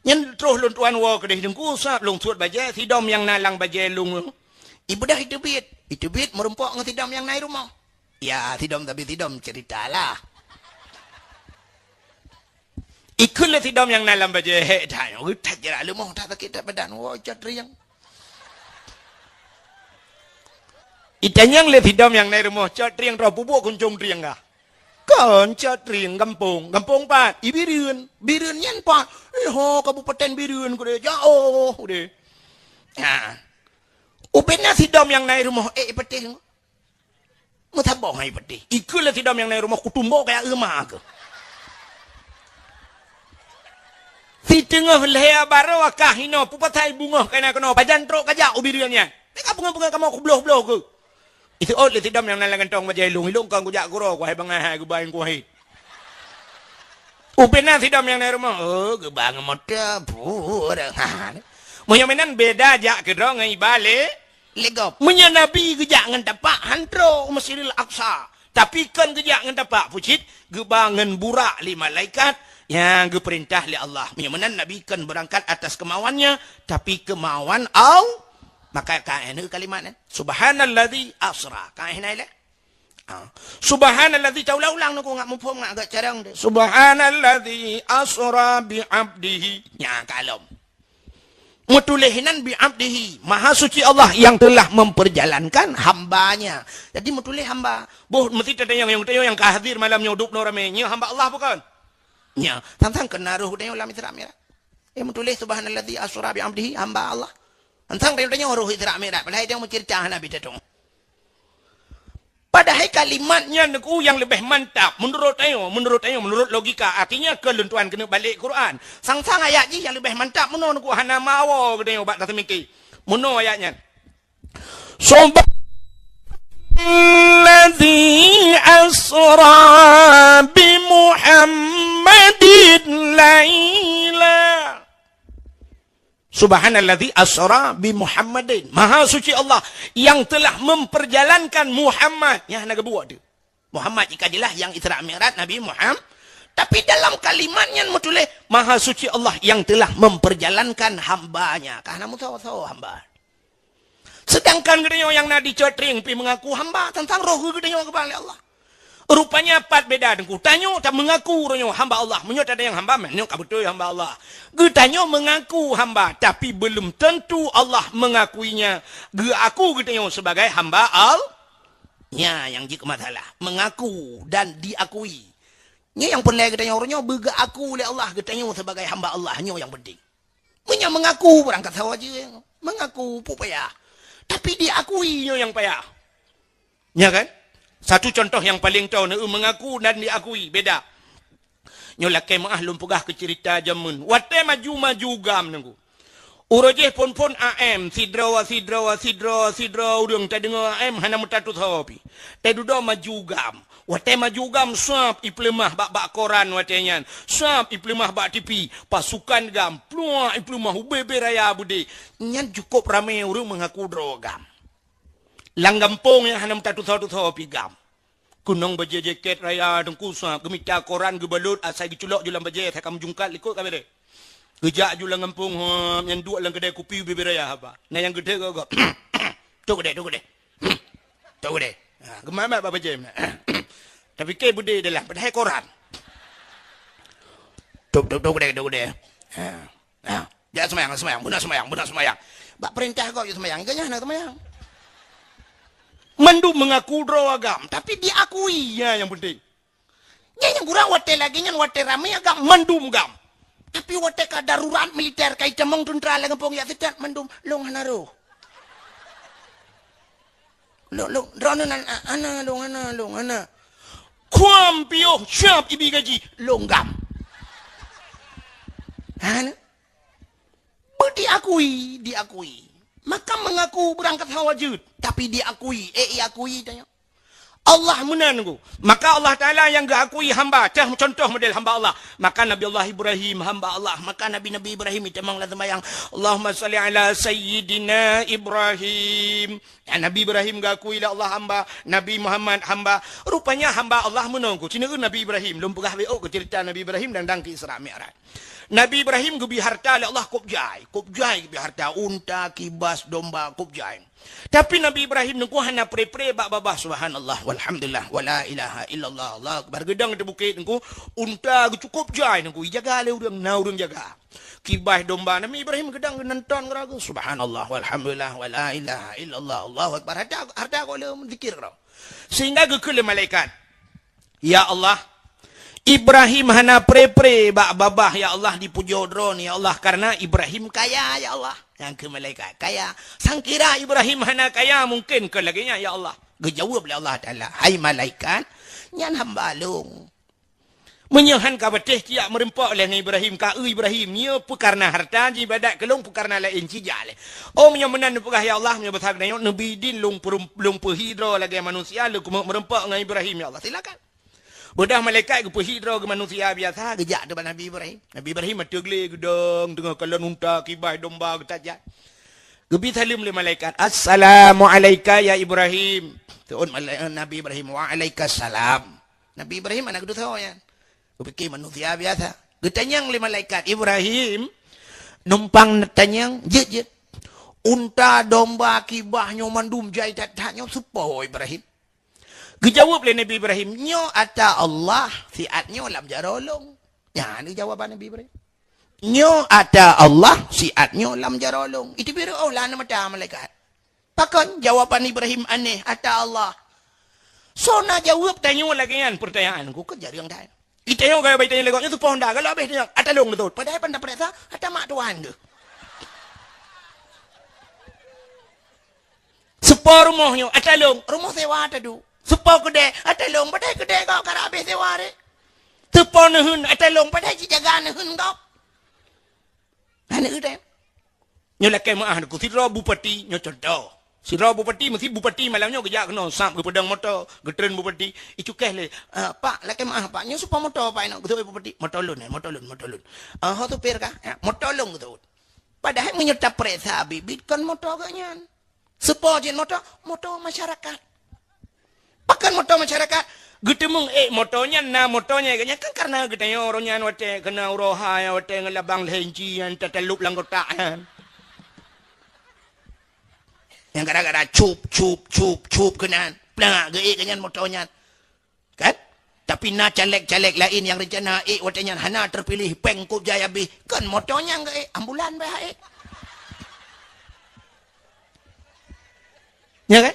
Nyan troh lôn tuan woe keudéh Teungku, sab lôn suet bajèe, sidom nyang na lam bajèe lôn. Ibeudôh iteubiet, iteubiet meurumpok ngon sidom nyang na i rumoh. Ya, sidom tapi sidom cerita lah. Ikheun lé sidom nyang na lam bajèe hék that nyoe, geutat jeurak leumoh that sakét that badan, woe Cot Trieng. Itanyong lé sidom nyang na i rumoh, Cot Trieng, droe peubuet kuncong trieng kah? Kon Cot Trieng gampông, gampông pat? I Bireuen. Bireuen nyan pat? Eh, ho, Kabupaten Bireuen keudéh, jaoh keudéh. Ha. Ubena sidom nyang na i rumoh, eh, i patéh. Meusaboh hai patéh. Ikheun lé sidom nyang na i rumoh kutumbo kaya euma keuh. Siteungoh lhèe baroe ka hinoe pupasai beungoh ka na keunoe pajan trok kajak u Bireuen nyan. Teuka beungoh-beungoh kamoe kubloh-bloh keuh. Iseuôt lé sidom nyang na lam gantong bajèe lôn, ilôn kon kujak keudroe, kuhai bangai hai geuba nyang kuhai. Ubena sidom nyang na i rumoh, oh, geuba ngon moto, pura. Ha. Meunyoe meunan beda jak keudroe ngon iba lé, lé gob. Meunyoe Nabi geujak ngon tapak, han trok u Masjidil Aqsa. Tapi kon geujak ngon tapak, pucit, geuba ngon burak lé malaikat nyang geupeurintah lé Allah. Meunyoe meunan Nabi kon beurangkat atas kemauannya, tapi kemauan Allah. Maka ka éh kalimat nyan, "Subhanalladzi asra." Ka éh na ilée? Ha. Subhanalladzi, taulang-ulang nyoe, ngat muphom, ngat agak carông deh. Subhanalladzi asra bi abdihi. Nya kalom. Meutuléh nan bi abdihi, Maha Suci Allah yang telah memperjalankan hamba-Nya. Jadi meutuléh hamba. Boh meusti tatanyong, nyang tatanyong nyang ka hadir malam nyoe, dub noe ramé, nyoe hamba Allah bukon? Nya, sang-sang keunan roh geutanyoe lam Isra Mi'raj. Eh, meutuléh subhanalladzi asra bi abdihi, hamba Allah. Sang-sang tanyoe roh Isra Mi'raj, padahai tanyoe meuceurita hana bit tatong. Padahai kalimat nyan nyoe nyang leubeh mantap meunurot tanyoe, meunurot tanyoe, meunurot logika. Artinya, keu lôn tuan keuneuk balek Quran. Sang-sang ayat jih nyang leubeh mantap meunoe nyoe hana meuawoe geutanyoe bak taseumiké. Meunoe ayat nyan. Subhanalladzi asra asra bi Muhammadin laila. Subhanalladzi asra bi Muhammadin. Maha suci Allah yang telah memperjalankan Muhammad. Nyang hana geubuet tu. Muhammad jika jelas yang Isra Mi'raj Nabi Muhammad. Tapi dalam kalimat nyan meutuléh, "Maha suci Allah yang telah memperjalankan hamba-Nya." Ka hana meusawa-sawa hamba. Sedangkan geutanyoe nyang na di cot ring pih mengaku hamba, teuntang roh geutanyoe geuban lé Allah. Rupanya pat beda Teungku. Tanyoe ta mengaku uroe nyoe hamba Allah. Meunyoe tada nyang hamba, meunyoe ka beutôi hamba Allah. Geutanyoe mengaku hamba, tapi belum tentu Allah mengakuinya. Geuaku geutanyoe sebagai hamba Allah. Nya nyang jeuet keu masalah. Mengaku dan diakui. Nyoe nyang peureulée geutanyoe uroe nyoe beugeuaku lé Allah geutanyoe sebagai hamba Allah. Nyoe nyang penting. Meunyoe mengaku barang kata wajib, mengaku peue payah. Tapi diakui nyoe nyang payah. Nya kan? Satu contoh nyang paleng toe, neu mengaku dan diakui, beda. Nyoe lakée meuah lôn peugah keu cerita jameun. Watée maju-maju GAM Teungku. Uroe jih phon-phon A M, sidroe, sidroe, sidroe, sidroe ureuëng tadeungoe A M hana meutatusoe pih. Tadudoe maju GAM. Watée maju GAM sab ipeuleumah bak-bak koran watée nyan. Sab ipeuleumah bak T V. Pasukan GAM, pluak ipeuleumah ubé-bé raya beudé. Nyan cukôp ramé ureuëng mengaku droe GAM. Lam gampông nyang hana meutatusoe-tusoe pih GAM. Keunong bajée jakét raya Teungku sab, geumita koran geubalot asai geuculok ju lam bajée asai ka meujungkat likot ka bereh. Geujak ju lam gampông, hom, nyang duek lam keudai kupi ubé-bé raya haba. Na nyang geudeuk gok-gok. Tok keudai, tok keudai. Tok keudai. Ha, geumat-mat bak bajée meunan. Tapike beudé dalam, padahai koran. Tok, tok, tok keudai, tok keudai. Ha. Ha. Jak seumayang, seumayang, beuna seumayang, beuna seumayang. Bak peurintah kok jak seumayang, ikeu nyan hana seumayang. Mandum mengaku droe GAM, tapi diakui, nyan nyang penting. Nyan nyang kurang watée lagée nyan, watée ramé GAM, mandum GAM. Tapi watée ka darurat militer, ka itamong teuntra lam gampông jak seutat, mandum lôn hana roh. Lôn, lôn, droeneuh nan, a-, hana lôn, hana lôn, hana. Kuam piôh siab ibi gaji, lôn GAM. Hana. Beu diakui, diakui. Maka mengaku beurangkat hawa jeuet, tapi diakui, eh, iakui tanya. Allah meunan Teungku. Maka Allah Taala nyang geuakui hamba, cah contoh model hamba Allah. Maka Nabi Allah Ibrahim hamba Allah, maka Nabi-Nabi Ibrahim itamong lam seumayang, "Allahumma shalli ala sayyidina Ibrahim." Ya, Nabi Ibrahim geuakui lé Allah hamba, Nabi Muhammad hamba. Rupanya hamba Allah meunan Teungku. Cina Nabi Ibrahim, lôn peugah beu keu cerita Nabi Ibrahim dan dang keu Isra Mi'raj. Nabi Ibrahim geubri harta lé Allah kôb jai, kôb jai geubri harta, unta, kibas, domba, kôb jai. Tapi Nabi Ibrahim Teungku hana pre-pre bak babah, subhanallah, walhamdulillah, wala ilaha illallah, Allahu akbar. Geudong di bukét Teungku, unta geucukôp jai Teungku, ijaga lé ureuëng, na ureuëng jaga. Kibas domba Nabi Ibrahim geudong geunan ton geuragu, subhanallah, walhamdulillah, wala ilaha illallah, Allahu akbar. Harta, harta kok lé zikir keudroe. Sehingga geukheun lé malaikat, "Ya Allah, Ibrahim hana pre-pre bak babah, ya Allah, dipujoe Droeneuh, ya Allah, karena Ibrahim kaya, ya Allah." Nyang keu malaikat kaya. Sangkira Ibrahim hana kaya, mungken kon lagée nyan, ya Allah. Geujaweueb lé Allah Taala, "Hai malaikat, nyan hamba lôn. Meunyoe han ka patéh, siat meurumpok lé ngon Ibrahim, ka eu Ibrahim, nyoe peu kareuna harta, jiibadat keu lôn peu kareuna laén, sijak lé. Oh, meunyoe meunan neupeugah, ya Allah, meunyoe basa geutanyoe, neubi idin lôn peurum-, lôn peuhi droe lagée manusia, lôn keumeung meurumpok ngon Ibrahim, ya Allah, silakan." Beudôh malaikat geupeuhi droe geumanusia biasa, geujak teubak Nabi Ibrahim. Nabi Ibrahim ateueh glé geudong, teungoh kalon unta, kibas, domba, geutajak. Geubi saleuem lé malaikat, "Assalamu'alaika ya Ibrahim." Seuôt malai-, Nabi Ibrahim, "Waalaikumsalam." Nabi Ibrahim hana geutusoe nyan. Geupike manusia biasa. Geutanyong lé malaikat, "Ibrahim, numpang neutanyong, jeuet, jeuet. Unta, domba, kibas nyoe mandum jai that-that nyoe soe po Ibrahim?" Geujaweueb lé Nabi Ibrahim, "Nyoe ata Allah, siat nyoe lam jaroe lôn." Nyan jawaban Nabi Ibrahim. "Nyoe ata Allah, siat nyoe lam jaroe lôn." Iteubiet reuôh lam mata malaikat. Pakon jawaban Ibrahim aneh, "Ata Allah"? Soe na jaweueb tanyoe lagée nyan peurtanyaan, ku keu jareueng that. Itanyong gaya baitanyong lé gobnyan, soe po Honda, galak abéh tanyong, "Ata lôn beutôi." Padahai pan tapeuriksa, ata mak tuan geuh. Soe po rumoh nyoe, "Ata lôn." Rumoh sewa taduek. Soe po keudè, "Ata lôn." Padahai keudè gob karab abéh sewa ré. Soe po neuheun, "Ata lôn." Padahai cit jaga neuheun gob. Hana udeb. Nyoe lakée meuah Teungku, sidroe bupati, nyoe contoh. Sidroe bupati, meusi bupati malam nyoe geujak keunoe, sab geupeudong moto, geutreun bupati, icukeh lé, "Ah, Pak, lakée meu'ah, Pak, nyoe soe po moto, Pak, inong?" Geutanyong bupati, "Moto lôn, eh, moto lôn, moto lôn." "Ah, ho supir kah?" "Ya, moto lôn," geutanyong. Padahai meunyoe tapareksa biet-biet kon moto geuh nyan. Soe po jeuet moto? Moto masyarakat. Pakon moto masyarakat? Geuteumeung ék moto nyan, na moto nyan, geuh nyan kan kareuna geutanyoe uroe nyan watée keunoe uroe hai, watée ngon labang lhée inci nyan tatalop lam kotak nyan. Nyang gara-gara cup, cup, cup, cup keunan. Plak, geuék geuh nyan moto nyan. Kan? Tapi na caleg-caleg laén nyang reuncana ék watée nyan hana teupiléh, péng kôb jai habéh. Kon moto nyan geuék, ambulan beh ék. Ya kan?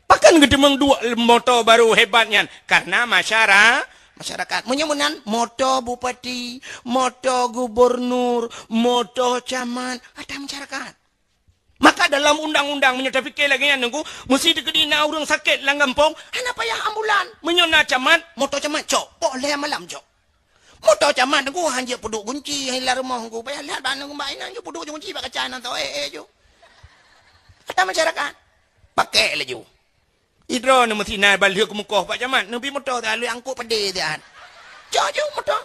Pakon geuteumeung duek moto barô hebat nyan? Kareuna masyara-, masyarakat. Meunyoe meunan, moto bupati, moto gubernur, moto camat, atra masyarakat. Maka dalam undang-undang, meunyoe tapike lagée nyan, Teungku, meusi teukeudi na ureuëng sakét lam gampông, hana payah ambulan. Meunyoe na camat, moto camat cok, poh lhée malam cok. Moto camat, Teungku, han jeuet peuduek gunci, han lam rumoh, Teungku, payah lhat bak aneuk bak inan, jeuet peuduek gunci bak kaca nan tho, eh, eh, ju. Atra masyarakat, pakek laju. Idroe neuh meusi na ban lheueh keumukoh Pak Camat, neubi moto siat lheueh angkot padé siat. Cok ju moto.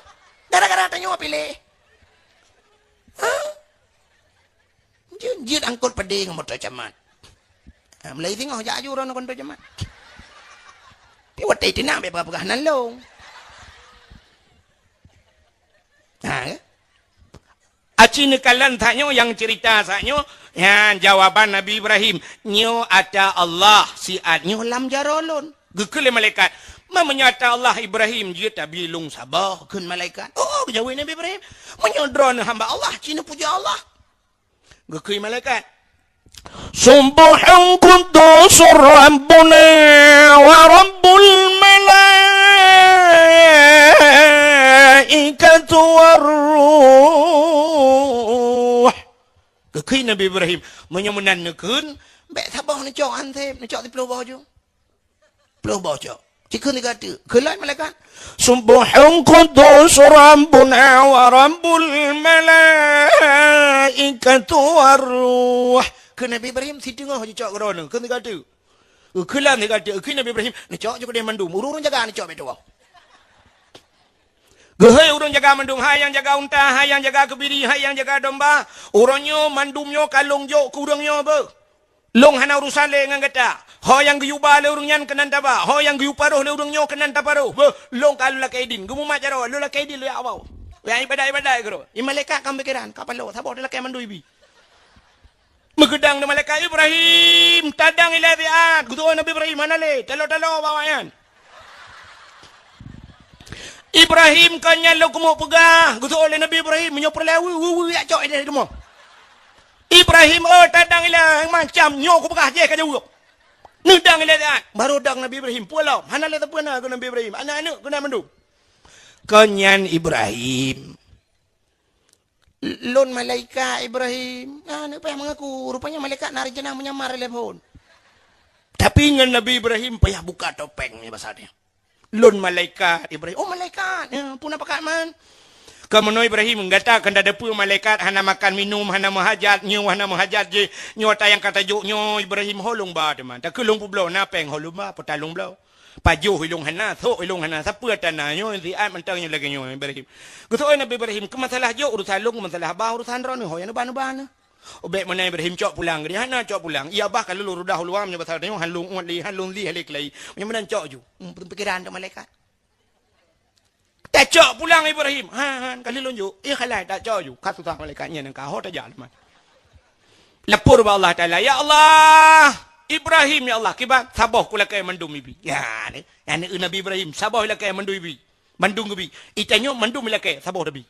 Gara-gara tanyoe piléh. Ha? Jeuet, jeuet angkot padé ngon moto camat. Ha, mulai singoh jak aju droeneuh ngon moto camat. Pi watée teunak bék peugah-peugah nan lông. Ha, ya? Aci neukalon saat nyoe nyang cerita saat nyoe, nyan jawaban Nabi Ibrahim. Nyoe ata Allah siat nyoe lam jaroe lôn. Geukheun lé malaikat, "Ma meunyoe ata Allah Ibrahim jeuet tabi lôn saboh," kheun malaikat. "Oh," geujaweueb Nabi Ibrahim, "meunyoe droeneuh hamba Allah, ci neupuja Allah." Geukheun malaikat, "Subbuhun quddus Rabbuna wa Rabbul malaikati war ruh." Geukheun Nabi Ibrahim, "Meunyoe meunan neukheun, bék saboh neucok han seb, neucok siplôh boh ju." Ploh boh cok. Cikheun tiga teuk. Kheun lom malaikat, "Subbuhun quddus Rabbuna wa Rabbul malaikati war ruh." Kheun Nabi Ibrahim, "Siteungoh jicok keudroe nyoe." Kheun tiga teuk. Kheun lom tiga teuk. Kheun Nabi Ibrahim, "Neucok ju keudeh mandum. Ureuëng-ureuëng jaga neucok bék tuwoe." Geuhôi ureuëng jaga mandum, hai nyang jaga unta, hai nyang jaga keubiri, hai nyang jaga domba. Uroe nyoe mandum nyoe ka lôn jok keu ureuëng nyoe beuh. Lôn hana urusan lé ngon gata. Ho nyang geuyue ba lé ureuëng nyan keunan taba, ho nyang geuyue paroh lé ureuëng nyoe keunan taparoh. Beuh, lôn ka lôn lakée idin. Geumumat jaroe, lôn lakée idin lôn jak woe. Nyang iébadat-iébadat keudroe. Di malaikat ka meupikéran, ka paloe, saboh teulakée mandum ibi. Meugeudang di malaikat, "Ibrahim, tadang ilée siat." Geuteupeue Nabi Ibrahim, "Hana lé, taloe-taloe bak awaknyan." "Ibrahim, kon nyan lôn keumeung peugah," geuteupeue lé Nabi Ibrahim, "meunyoe peureulée weueh, weueh, weueh, jak cok ilée teuma." "Ibrahim, oh, tadang ilée macam nyoe kupeugah jih ka jaweueb. Neudang ilée siat." Barô dang Nabi Ibrahim, peue lom, hana lé sapeue na keu Nabi Ibrahim, aneuëk-aneuëk keunan mandum. "Kon nyan Ibrahim." "Lôn malaikat Ibrahim." Nah, aneuk payah mengaku. Rupanya malaikat na rencana menyamar telepon. Tapi ngon Nabi Ibrahim payah buka topeng ni bahasa dia. "Lôn malaikat Ibrahim." "Oh, malaikat. Ya, puna pakat man." Kamoe Ibrahim, gata kan dak deupeue malaikat hana makan minum, hana meuhajat, nyoe hana meuhajat jih. Nyoe ata nyang ka tajok nyoe Ibrahim ho lôn ba teuma. Takeu lôn peubloe na péng ho lôn ba, peutalong bloe. Pajoh ilong hana, sok ilong hana, sapeue tana nyoe, siat mantong nyoe lagée nyoe Ibrahim. Geusok Nabi Ibrahim, keu masalah jok urusan lôn, keu masalah bah urusan droeneuh, ho nyang neuba-neuba neuh. Ubek meunan Ibrahim cok pulang, geuh hana cok pulang. Iya bah ka lôn rudah uluwa meunyoe basah tanyoe, han lôn uet lé, han lôn lih lé keulai. Meunyoe meunan cok ju. Hmm, pikiran tu malaikat. Tacok pulang Ibrahim. Ha, ha, ka lôn jok. Iya khalai tacok ju. Ka susah malaikat nyan ka ho tajak teuma. Lapor bak Allah Taala, "Ya Allah, Ibrahim ya Allah, kiban saboh kulakée mandum ibi." Ya, ni, ya ni Nabi Ibrahim, saboh ilakée mandum ibi. Mandum geubi. Itanyoe mandum ilakée, saboh tabi.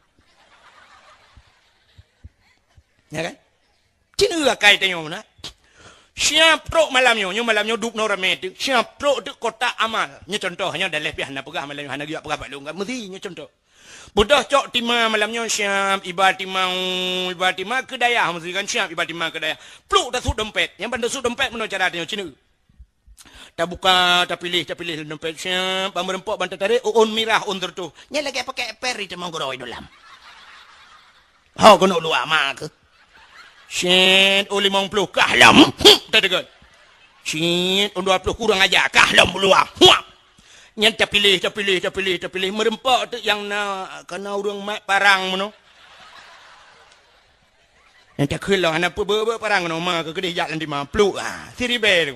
Ya kan? Cina akai tanyoe na. Siap trok malam nyoe, nyoe malam nyoe dub noe ramé teuk. Siap trok teuk kotak amal. Nyoe contoh, nyoe daleh pih hana peugah malam nyoe, hana geujak peugah bak lôn kan. Meusi nyoe contoh. Beudôh cok tima malam nyoe siap, iba tima, iba tima keu dayah meusi kan siap, iba tima keu dayah. Pluk tasut dompet. Nyang ban tasut dompet meunoe cara tanyoe Cina. Tabuka, tapiléh, tapiléh lam dompet siap, ban meureumpok ban tatarék, ôn mirah, ôn teureutôh. Nyan lagée pakai per di teumong gurôi dolam. Ho keuneuk luwa ma keuh. Syét, oh limong ploh kah lom. Hmm, tadeungon. Cit, dua ploh kurang aja kah lom buluwa. Huap. Nyan tapiléh, tapiléh, tapiléh, tapiléh. Meureumpok teuk nyang na, kana ureuëng mat parang meunoe. Nyang takheun lom hana peue beu-beu parang ngon ma keu keudeh jak lam dima pluek, ha, siribèe tu.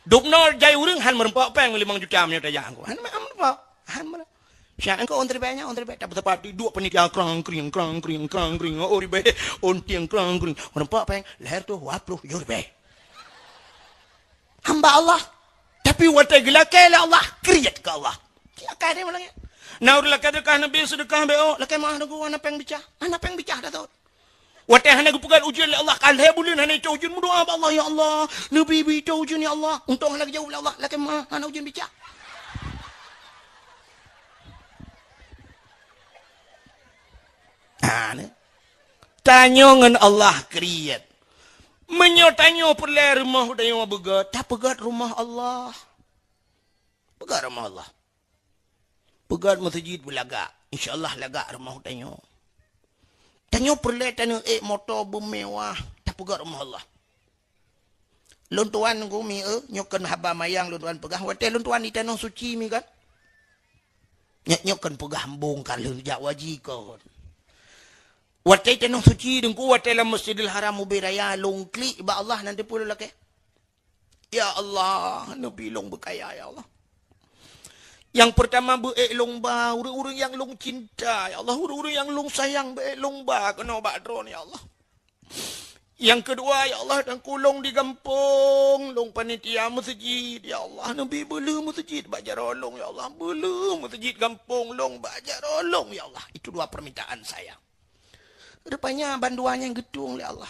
Dubnoe jai ureuëng han meureumpok péng limong juta meunyoe tajak ngon. Han meureumpok, han meureumpok. Siat engkau on ribèe nyan, on ribèe. Tapi tepat di dua panitia krang kring, krang kring, krang kring. Oh ribèe, on tieng krang kring. Meureumpok péng, lahé tu dua ploh tujoh ribèe. Hamba Allah. Tapi watèe geulakèe lé Allah, kriet keu Allah. Lakèe deh malam nyan. Na ureuëng lakèe deukah Nabi seudeukah bèk, oh, lakèe meuah deungon hana péng bicah. Hana péng bicah dah tot. Watèe hana geupeugöt ujeuen lé Allah, ka lhèe buleuen hana itoe ujeuen, meudoa bak Allah, "Ya Allah, neubi bi itoe ujeuen, ya Allah." Untông hana geujaweueb lé Allah, lakèe meuah hana ujeuen bicah. Ha, ni. Tanyoe ngon Allah kriet. Meunyoe tanyoe peureulèe rumoh tanyoe beugöt, tapeugöt rumoh Allah. Peugöt rumoh Allah. Peugöt meuseujid beulagak. Insya Allah lagak rumoh tanyoe. Tanyoe peureulèe tanyoe ék moto beumewah, tapeugöt rumoh Allah. Lôn tuan gumi, eh, nyoe kon haba manyang lôn tuan peugah. Watèe lôn tuan di Tanoh Suci mi kan? Nyoe, nyoe kon peugah embong ka lheueh jak waji kon. Watèe Tanoh Suci deungku, watèe lam Masjidil Haram ubé raya lôn klik bak Allah nan teupeu lôn lakèe. Ya Allah, neubi lôn beukaya, ya Allah. Nyang peurtama beu ék lôn ba ureuëng-ureuëng nyang lôn cinta, ya Allah, ureuëng-ureuëng nyang lôn sayang beu ék lôn ba keunoe bak droeneuh, ya Allah. Nyang keudua, ya Allah, dan kulong di gampông, lôn panitia meuseujid, ya Allah, neubi beuleueh meuseujid bak jaroe lôn, ya Allah, beuleueh meuseujid gampông lôn bak jaroe lôn, ya Allah. Itu dua permintaan saya. Rupanya bandua nyan geutueng lé Allah.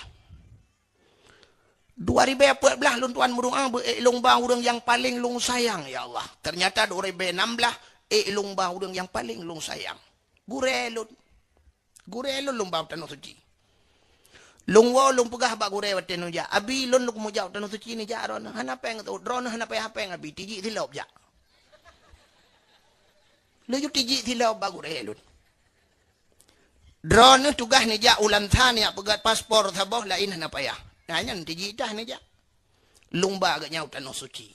Dua ribèe peuet blah lôn tuan meudoa beu ék lôn ba ureuëng nyang paleng lôn sayang, ya Allah. Ternyata dua ribèe nam blah ék lôn ba ureuëng nyang paleng lôn sayang. Gurèe lôn. Gurèe lôn lôn ba u Tanoh Suci. Lôn woe lôn peugah bak gurèe watèe nyoe jak, "Abi, lôn lôn meujak u Tanoh Suci neujak droeneuh. Hana péng, droeneuh hana payah péng, Abi. Tijik silop jak." Laju tijik silop bak gurèe lôn. Droeneuh tugaih neujak u Lansa neujak peugöt paspor saboh, laén hana payah. Nah, nyan tijik tah neujak. Lôn ba geuh nyan u Tanoh Suci.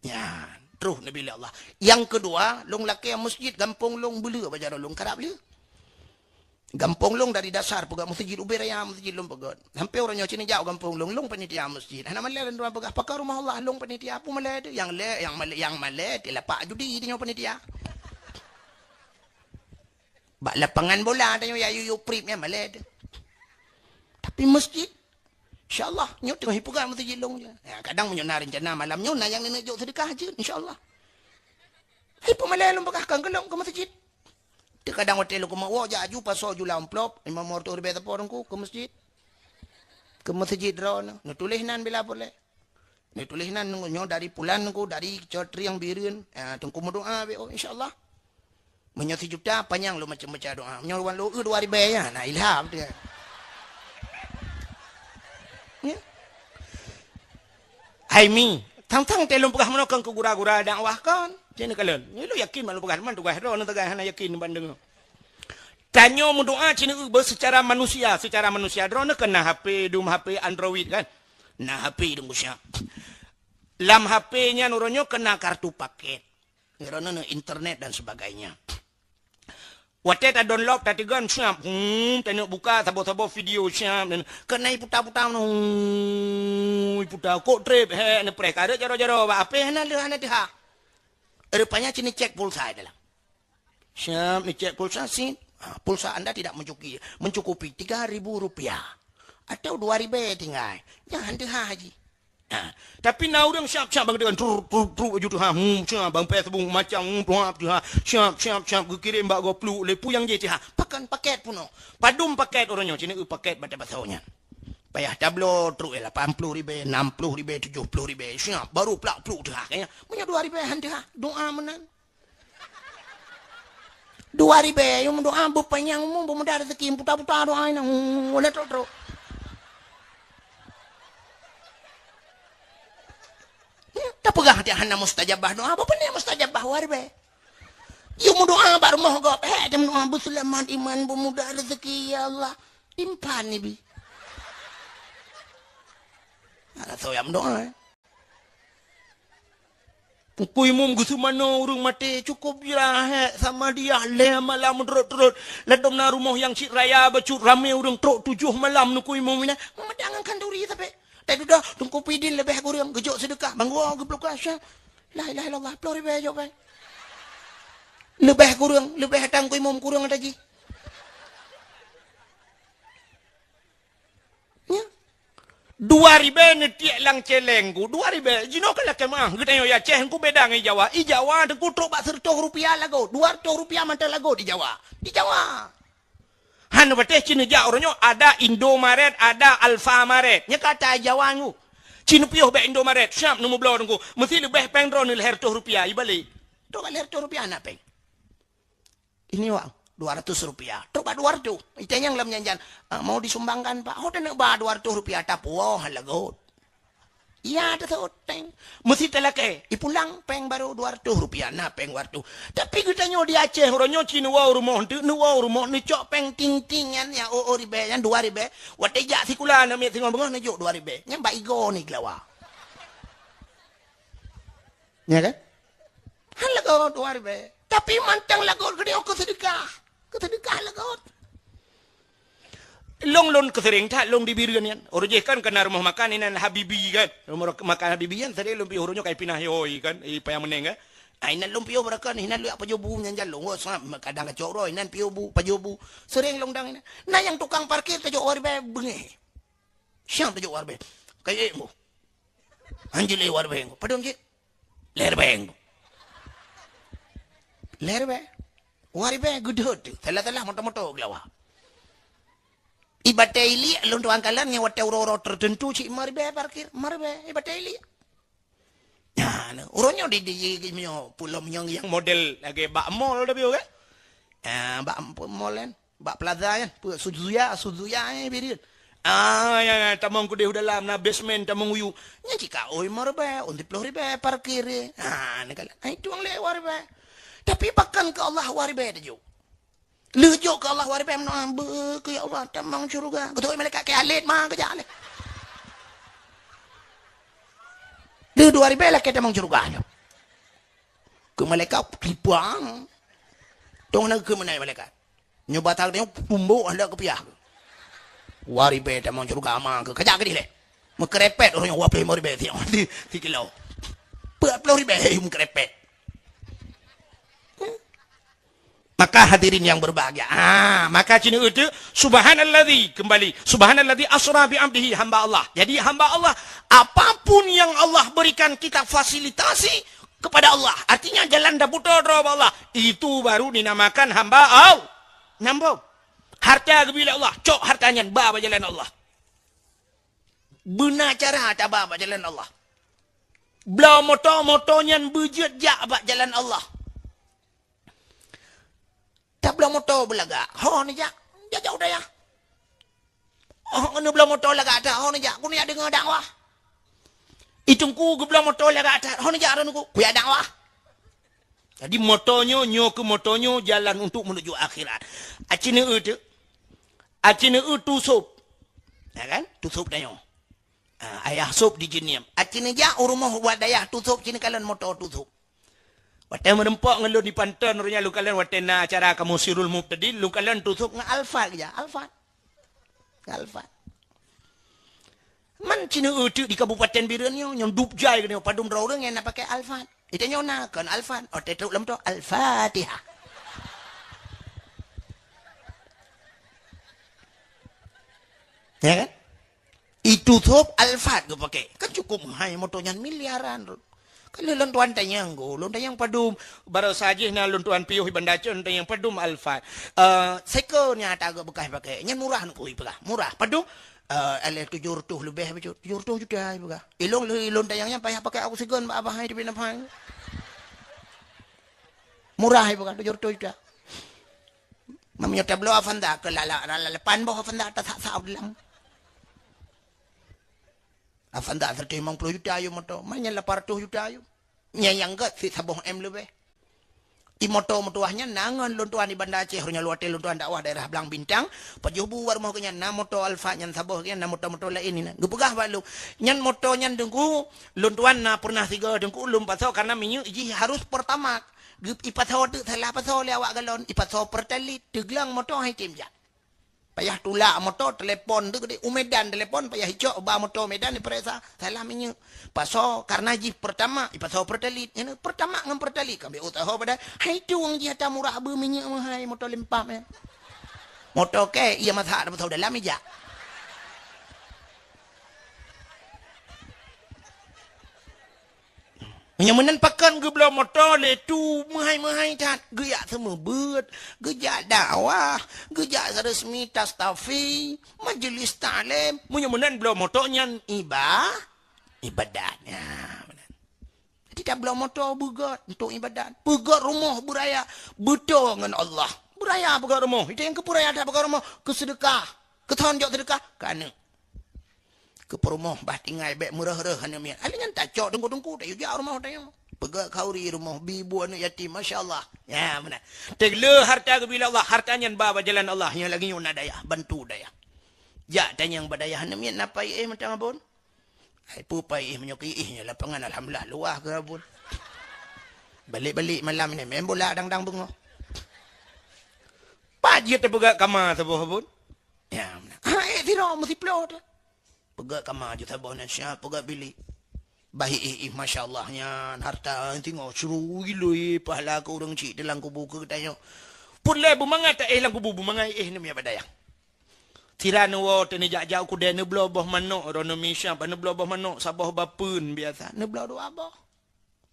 Nyan, troh neubi lé Allah. Nyang keudua, lôn lakèe meuseujid gampông lôn beuleueh bak jaroe lôn karab lé. Gampông lôn dari dasar peugöt meuseujid, ubé raya meuseujid lôn peugöt. Sampoe uroe nyoe ci neujak u gampông lôn, lôn panitia meuseujid. Hana malèe lôn tuan peugah, "Pakon rumoh Allah?" Lôn panitia, peue malèe teuh? Nyang lé, nyang malèe, nyang malèe teuh lapak judi tanyoe panitia. Bak lapangan bola tanyoe ya yuyup prip nyan malèe teuh. Tapi meuseujid, insya Allah, nyoe teungoh ipeugah meuseujid lôn je. Ya, kadang meunyoe na reuncana malam nyoe na nyang neuneuk jok seudeukah jeuet, insya Allah. Hai peumalèe lôn peugah kan keu lôn keu meuseujid. Teukadang watèe lôn keumeung woe jak aju pasoe jula amplop, limong reutôh ribèe sapo Teungku keu meuseujid. Keu meuseujid droeneuh, neutuléh nan bila peureulèe. Neutuléh nan nyoe dari Pulan Teungku, dari Cot Rieng Bireuen. Ah, Teungku meudoa bèk, oh, insya Allah. Meunyoe sijuta, panyang lôn macam-macam doa. Meunyoe wan lôn, eh, dua ribèe, ya, na ilham tu, ya. Ya. Hai mi, tang-tang teh lôn peugah meunoe kon keu gura-gura dakwah kon. Cit neukalon. Nyoe lôn yakin mak lôn peugah, man tugaih droeneuh tagai hana yakin ban deungoe. Tanyoe meudoa cit neueu beu secara manusia, secara manusia. Droeneuh kan na H P, dum H P Android kan. Na H P dum siap. Lam H P nyan uroe nyoe kan na kartu paket. Droeneuh na internet dan sebagainya. Watèe ta download, ta teugon siap, hmm, taneuk buka saboh-saboh video siap, dan keunan iputa-puta meunoe, hmm, iputa kok trép, hèk neupreh ka rhot jaroe-jaroe bak H P hana lé hana teuhah. Rupanya cit neucek pulsa dalam. Siap neucek pulsa cit. Ha, pulsa anda tidak mencukupi, mencukupi tiga ribu rupiah. Atau dua ribèe tinggai. Nyan han teuhah jih. Ha, tapi na ureueng siap-siap bang deungon truk, truk, truk laju teuhah. Hmm, siap bang Facebook macam, hmm, tuha teuhah. Siap, siap, siap geukirém bak gopluk lé peue nyang jih teuhah. Pakon paket peunoh. Padum paket uroe nyoe, cit neueu paket bak tabloe nyan. Payah tabloe truk, eh, lapan ploh ribèe, enam ploh ribèe, tujoh ploh ribèe. Siap, baru plak pluk teuhah. Kayaknya, meunyoe dua ribèe han teuhah. Doa meunan. Dua ribèe, yum doa beupanyang umu, beumudah rezeki, puta-puta doa inong, hmm, wala trok-trok. Hmm, tapeugah tiang hana mustajabah doa, apa pun yang mustajabah dua ribèe. Yum doa bak rumoh gob, eh, dem doa beuseulamat iman, beumudah rezeki, ya Allah. Impan ni bi. Ada soyam doa, eh. Teungku Imum geuseumanoe ureuëng maté, cukup jih lahé sama dia lhée malam meudrot-drot. Ladom na rumoh nyang cit raya bacut ramé ureuëng trok tujoh malam Teungku Imum inan. Meudang ngon khanduri sabe. Teududoh Teungku Pidin leubeh kureueng geujok seudeukah. Bang gua geupluka sya. La ilaha illallah, ploh ribée jok bai. Leubeh kureueng, leubeh tang Teungku Imum kureueng ata jih. Nya. Dua ribée neutiek lam céléng ku, dua ribée. Jinoe ka lakée meuah, geutanyoe i Aceh, Teungku, beda ngon i Jawa. I Jawa Teungku trok bak seureutôh rupiah lagot, dua reutôh rupiah mantong lagot di Jawa. Di Jawa. Han patéh ci neujak uroe nyoe, ada Indomaret, ada Alfamaret. Nyan ka ata i Jawa nyoe. Ci neupiôh bak Indomaret, siap neumeubloe Teungku. Meusti leubeh péng droeneuh lhée reutôh rupiah, ibalek. Trok bak lhée reutôh rupiah na péng. Ini wang, dua ratus rupiah. Trok bak dua ratus. Itanyong lam janjan, "Ah, mau disumbangkan, Pak?" "Oh, taneuk ba dua ratus rupiah, tapuwoe lagot." Iya, taseuteng. Meusti talakée, ipulang péng barô dua ratus rupiah, na péng dua ratus. Tapi geutanyoe di Aceh, uroe nyoe ci neuwoe rumoh, neuwoe rumoh, neucok péng ting-ting nyan, nyang o-o ribée, nyang dua ribée. Watée jak sikula, aneuk miet singoh beungoh neujok dua ribée. Nyan bak igoe ni keulawa. Ya kan? Han lagot dua ribée. Tapi mantong lagot geutanyoe keu seudeukah. Keu seudeukah lagot. Lôn, lôn keuseureng that lôn di Bireuen nyan. Uroe jih kan ka na rumoh makan inan Habibi kan. Rumoh makan Habibi nyan sering lôn piôh uroe nyoe ka ipinah ihôi kan. I Paya Meuneng kan. Ah, inan lôn piôh beurakan, inan lôn jak pajoh bu nyan jan lôn. Oh, sam, kadang kacok roh, inan piôh bu, pajoh bu. Sering lôn dang inan. Na nyang tukang parkir tajok dua ribée beungéh. Siang tajok dua ribée. Kayek mu. Anjli dua ribée. Padum cit? Lhée ribée. Lhée ribée. Dua ribée geudeuet tu. Salah-salah moto-moto geulawa. Ibatai liek lôn tuan kalan nyang watée uroe-uroe tertentu cit lima ribée parkir. Lima ribée ibatai liek. Nah, uroe nyoe di, di, di, di, nyoe, pulo meunyoe nyang model lagée bak mall dah piôh kan? Ah, bak mall kan? Bak plaza nyan, peue Suzuya, Suzuya, eh, Bireuen. Ah, ya, ya, tamong keudeh u dalam, na basement, tamong u yup. Nyan cit ka oi lima ribée, ôn siplôh ribée parkir, eh. Ah, ni kan, ai tueng lé dua ribée. Tapi pakon keu Allah dua ribée tajok. Lheueh jok keu Allah dua ribée meunoe, beu keu ya Allah, tamong syeuruga. Geutôi malaikat keu Khalid ma keujak lé. Lheueh dua ribée lakée tamong syeuruga nyoe. Keu malaikat, tipuang. Tong na keu meunai malaikat. Nyoe batang nyoe pumbok handak keupiah. Dua ribée tamong syeuruga ama keu kajak keudeh lé. Meukeurepet ureuëng nyoe dua ploh lima ribée siok. Di, di kilo. Empat puluh ribée meukeurepet. Maka hadirin yang berbahagia. Ah, maka cina itu subhanalladzi kembali. Subhanalladzi asra bi abdihi hamba Allah. Jadi hamba Allah, apapun yang Allah berikan kita fasilitasi kepada Allah. Artinya jalan dah putar Allah. Itu baru dinamakan hamba Allah. Nyambung. Harta geubri lé Allah, cok harta nyan ba bak jalan Allah. Beuna cara taba bak jalan Allah. Bloe moto, moto nyan beujeuet jak bak jalan Allah. Tabloe moto beulagak, ho neujak, jak-jak u dayah. Oh, ngon bloe moto lagak that, ho neujak, keuneuk jak deungoe dakwah. I teungku geubloe moto lagak that, ho neujak droeneuh, kujak dakwah. Jadi moto nyoe, nyoe keuh moto nyoe jalan untuk menuju akhirat. Aci neueu teuk. Aci neueu tusôb. Ya kan? Tusôb tanyoe. Ah, ayah sôb di Jeunieb. Aci neujak u rumoh bak dayah tusôb, ci neukalon moto tusôb. Watée meureumpok ngon lôn di Panton, uroe nyan lôn kalon watée na acara kamoe Sirul Mubtadin, lôn kalon tusôb ngon Alphard keujak. Alphard. Ngon Alphard. Man ci neueu teuk di Kabupaten Bireuen nyoe, nyang dup jai keunoe, padum droe ureuëng nyang na pakai Alphard. Ita nyoe na kon Alphard, oh, tetruk lom tu Al-Fatihah. Ya kan? Itu thop Alphard geupakai. Kan cukup mahai moto nyan miliaran. Kalau lôn tuan tanyong go, lôn tanyong padum, baru saja na lôn tuan piôh i Banda Aceh, lôn tanyong padum Alphard. Eh, seko nyata geubekas pakai. Nyan murah nukui peugah. Murah. Padum? Eh, aleh tujoh reutôh leubeh bacut. Tujoh reutôh juta ipeugah. Ilong lheueh ilong tanyong nyan payah pakai oksigen bak abah hai tapi naphai. Murah ipeugah tujoh reutôh juta. Meunyoe tabloe Avanza ke lala, lala lapan boh Avanza tasak-sak u dalam. Avanza seratus lima puluh juta ayum moto, manyang lapan ratus juta ayum. Nyang, nyang gét sit saboh M leubeh. I moto meutuwah nyan na ngon lôn tuan i Banda Aceh, uroe nyoe watèe lôn tuan dakwah daerah Blang Bintang, pajoh bu bak rumoh geuh nyan na moto Alphard nyan saboh geuh nyan na moto-moto laén nyan. Geupeugah bak lôn, nyan moto nyan Teungku, lôn tuan na pernah sigoe Teungku lôn pasoe karena minyeuk jih harus Pertamax. Geu-, ipasoe teuk salah pasoe lé awak galon, ipasoe Pertalite, teuglang moto han item jak. Payah tulak moto, telepon tu geude u Medan, telepon payah icok ba moto Medan dipeuriksa, salah minyeuk. Pasoe karena jih Pertamax, ipasoe Pertalite. Nyan Pertamax ngon Pertalite kan beu tahu pada. Hai tu wong jih ata murah beu minyeuk meuhai moto lempam ya. Moto ke iya masak dah pasoe dalam ija. Meunyoe meunan pakon geubloe moto lé tu meuhai-meuhai that, geujak seumeubeuet, geujak dakwah, geujak resmi tastafi, majeulis taklim. Meunyoe meunan bloe moto nyan iba-, ibadat. Ya, meunan. Jadi tabloe moto beugöt untuk ibadat. Beugöt rumoh beuraya, beutôi ngon Allah. Beuraya beugöt rumoh. Itu nyang keu beuraya that beugöt rumoh, keu seudeukah. Keu thon jok seudeukah, keu aneuk. Keu peurumoh bah tinggai bèk meureuh-reuh aneuk miet. Akhé nyan tacok teungku-teungku, tayue jak rumoh tanyoe. Peugöt khauri rumoh, bi bu aneuk yatim, masya Allah. Ya, meunan. Teuk le harta geubri lé Allah, harta nyan ba bak jalan Allah, nyang lagèe nyoe na dayah, bantu dayah. Jak tanyong bak dayah, aneuk miet na pai éh mantong Abon? Ai peue pai éh meunyoe keu éh nyoe lapangan alhamdulillah luwah keu Abon. Balek-balek malam ni main bola dang-dang beungoh. Pat jeuet teupeugöt kama saboh Abon? Ya, meunan. Ha, éh sidroe meusiplôh teuh. Peugöt kama ju saboh nan siap, peugöt bilék. Bah éh, éh, masya Allah nyan, harta singoh sirui loi pahala keu ureueng chik di lam kubu keu geutanyoe. Peureulèe beumangat ta éh lam kubu, beumangat éh neumi bak dayah. Sira neuwoe teuh neujak-jak u keudè neubloe boh manok, droeneuh mi siap neubloe boh manok saboh bapeuen biasa, neubloe dua boh.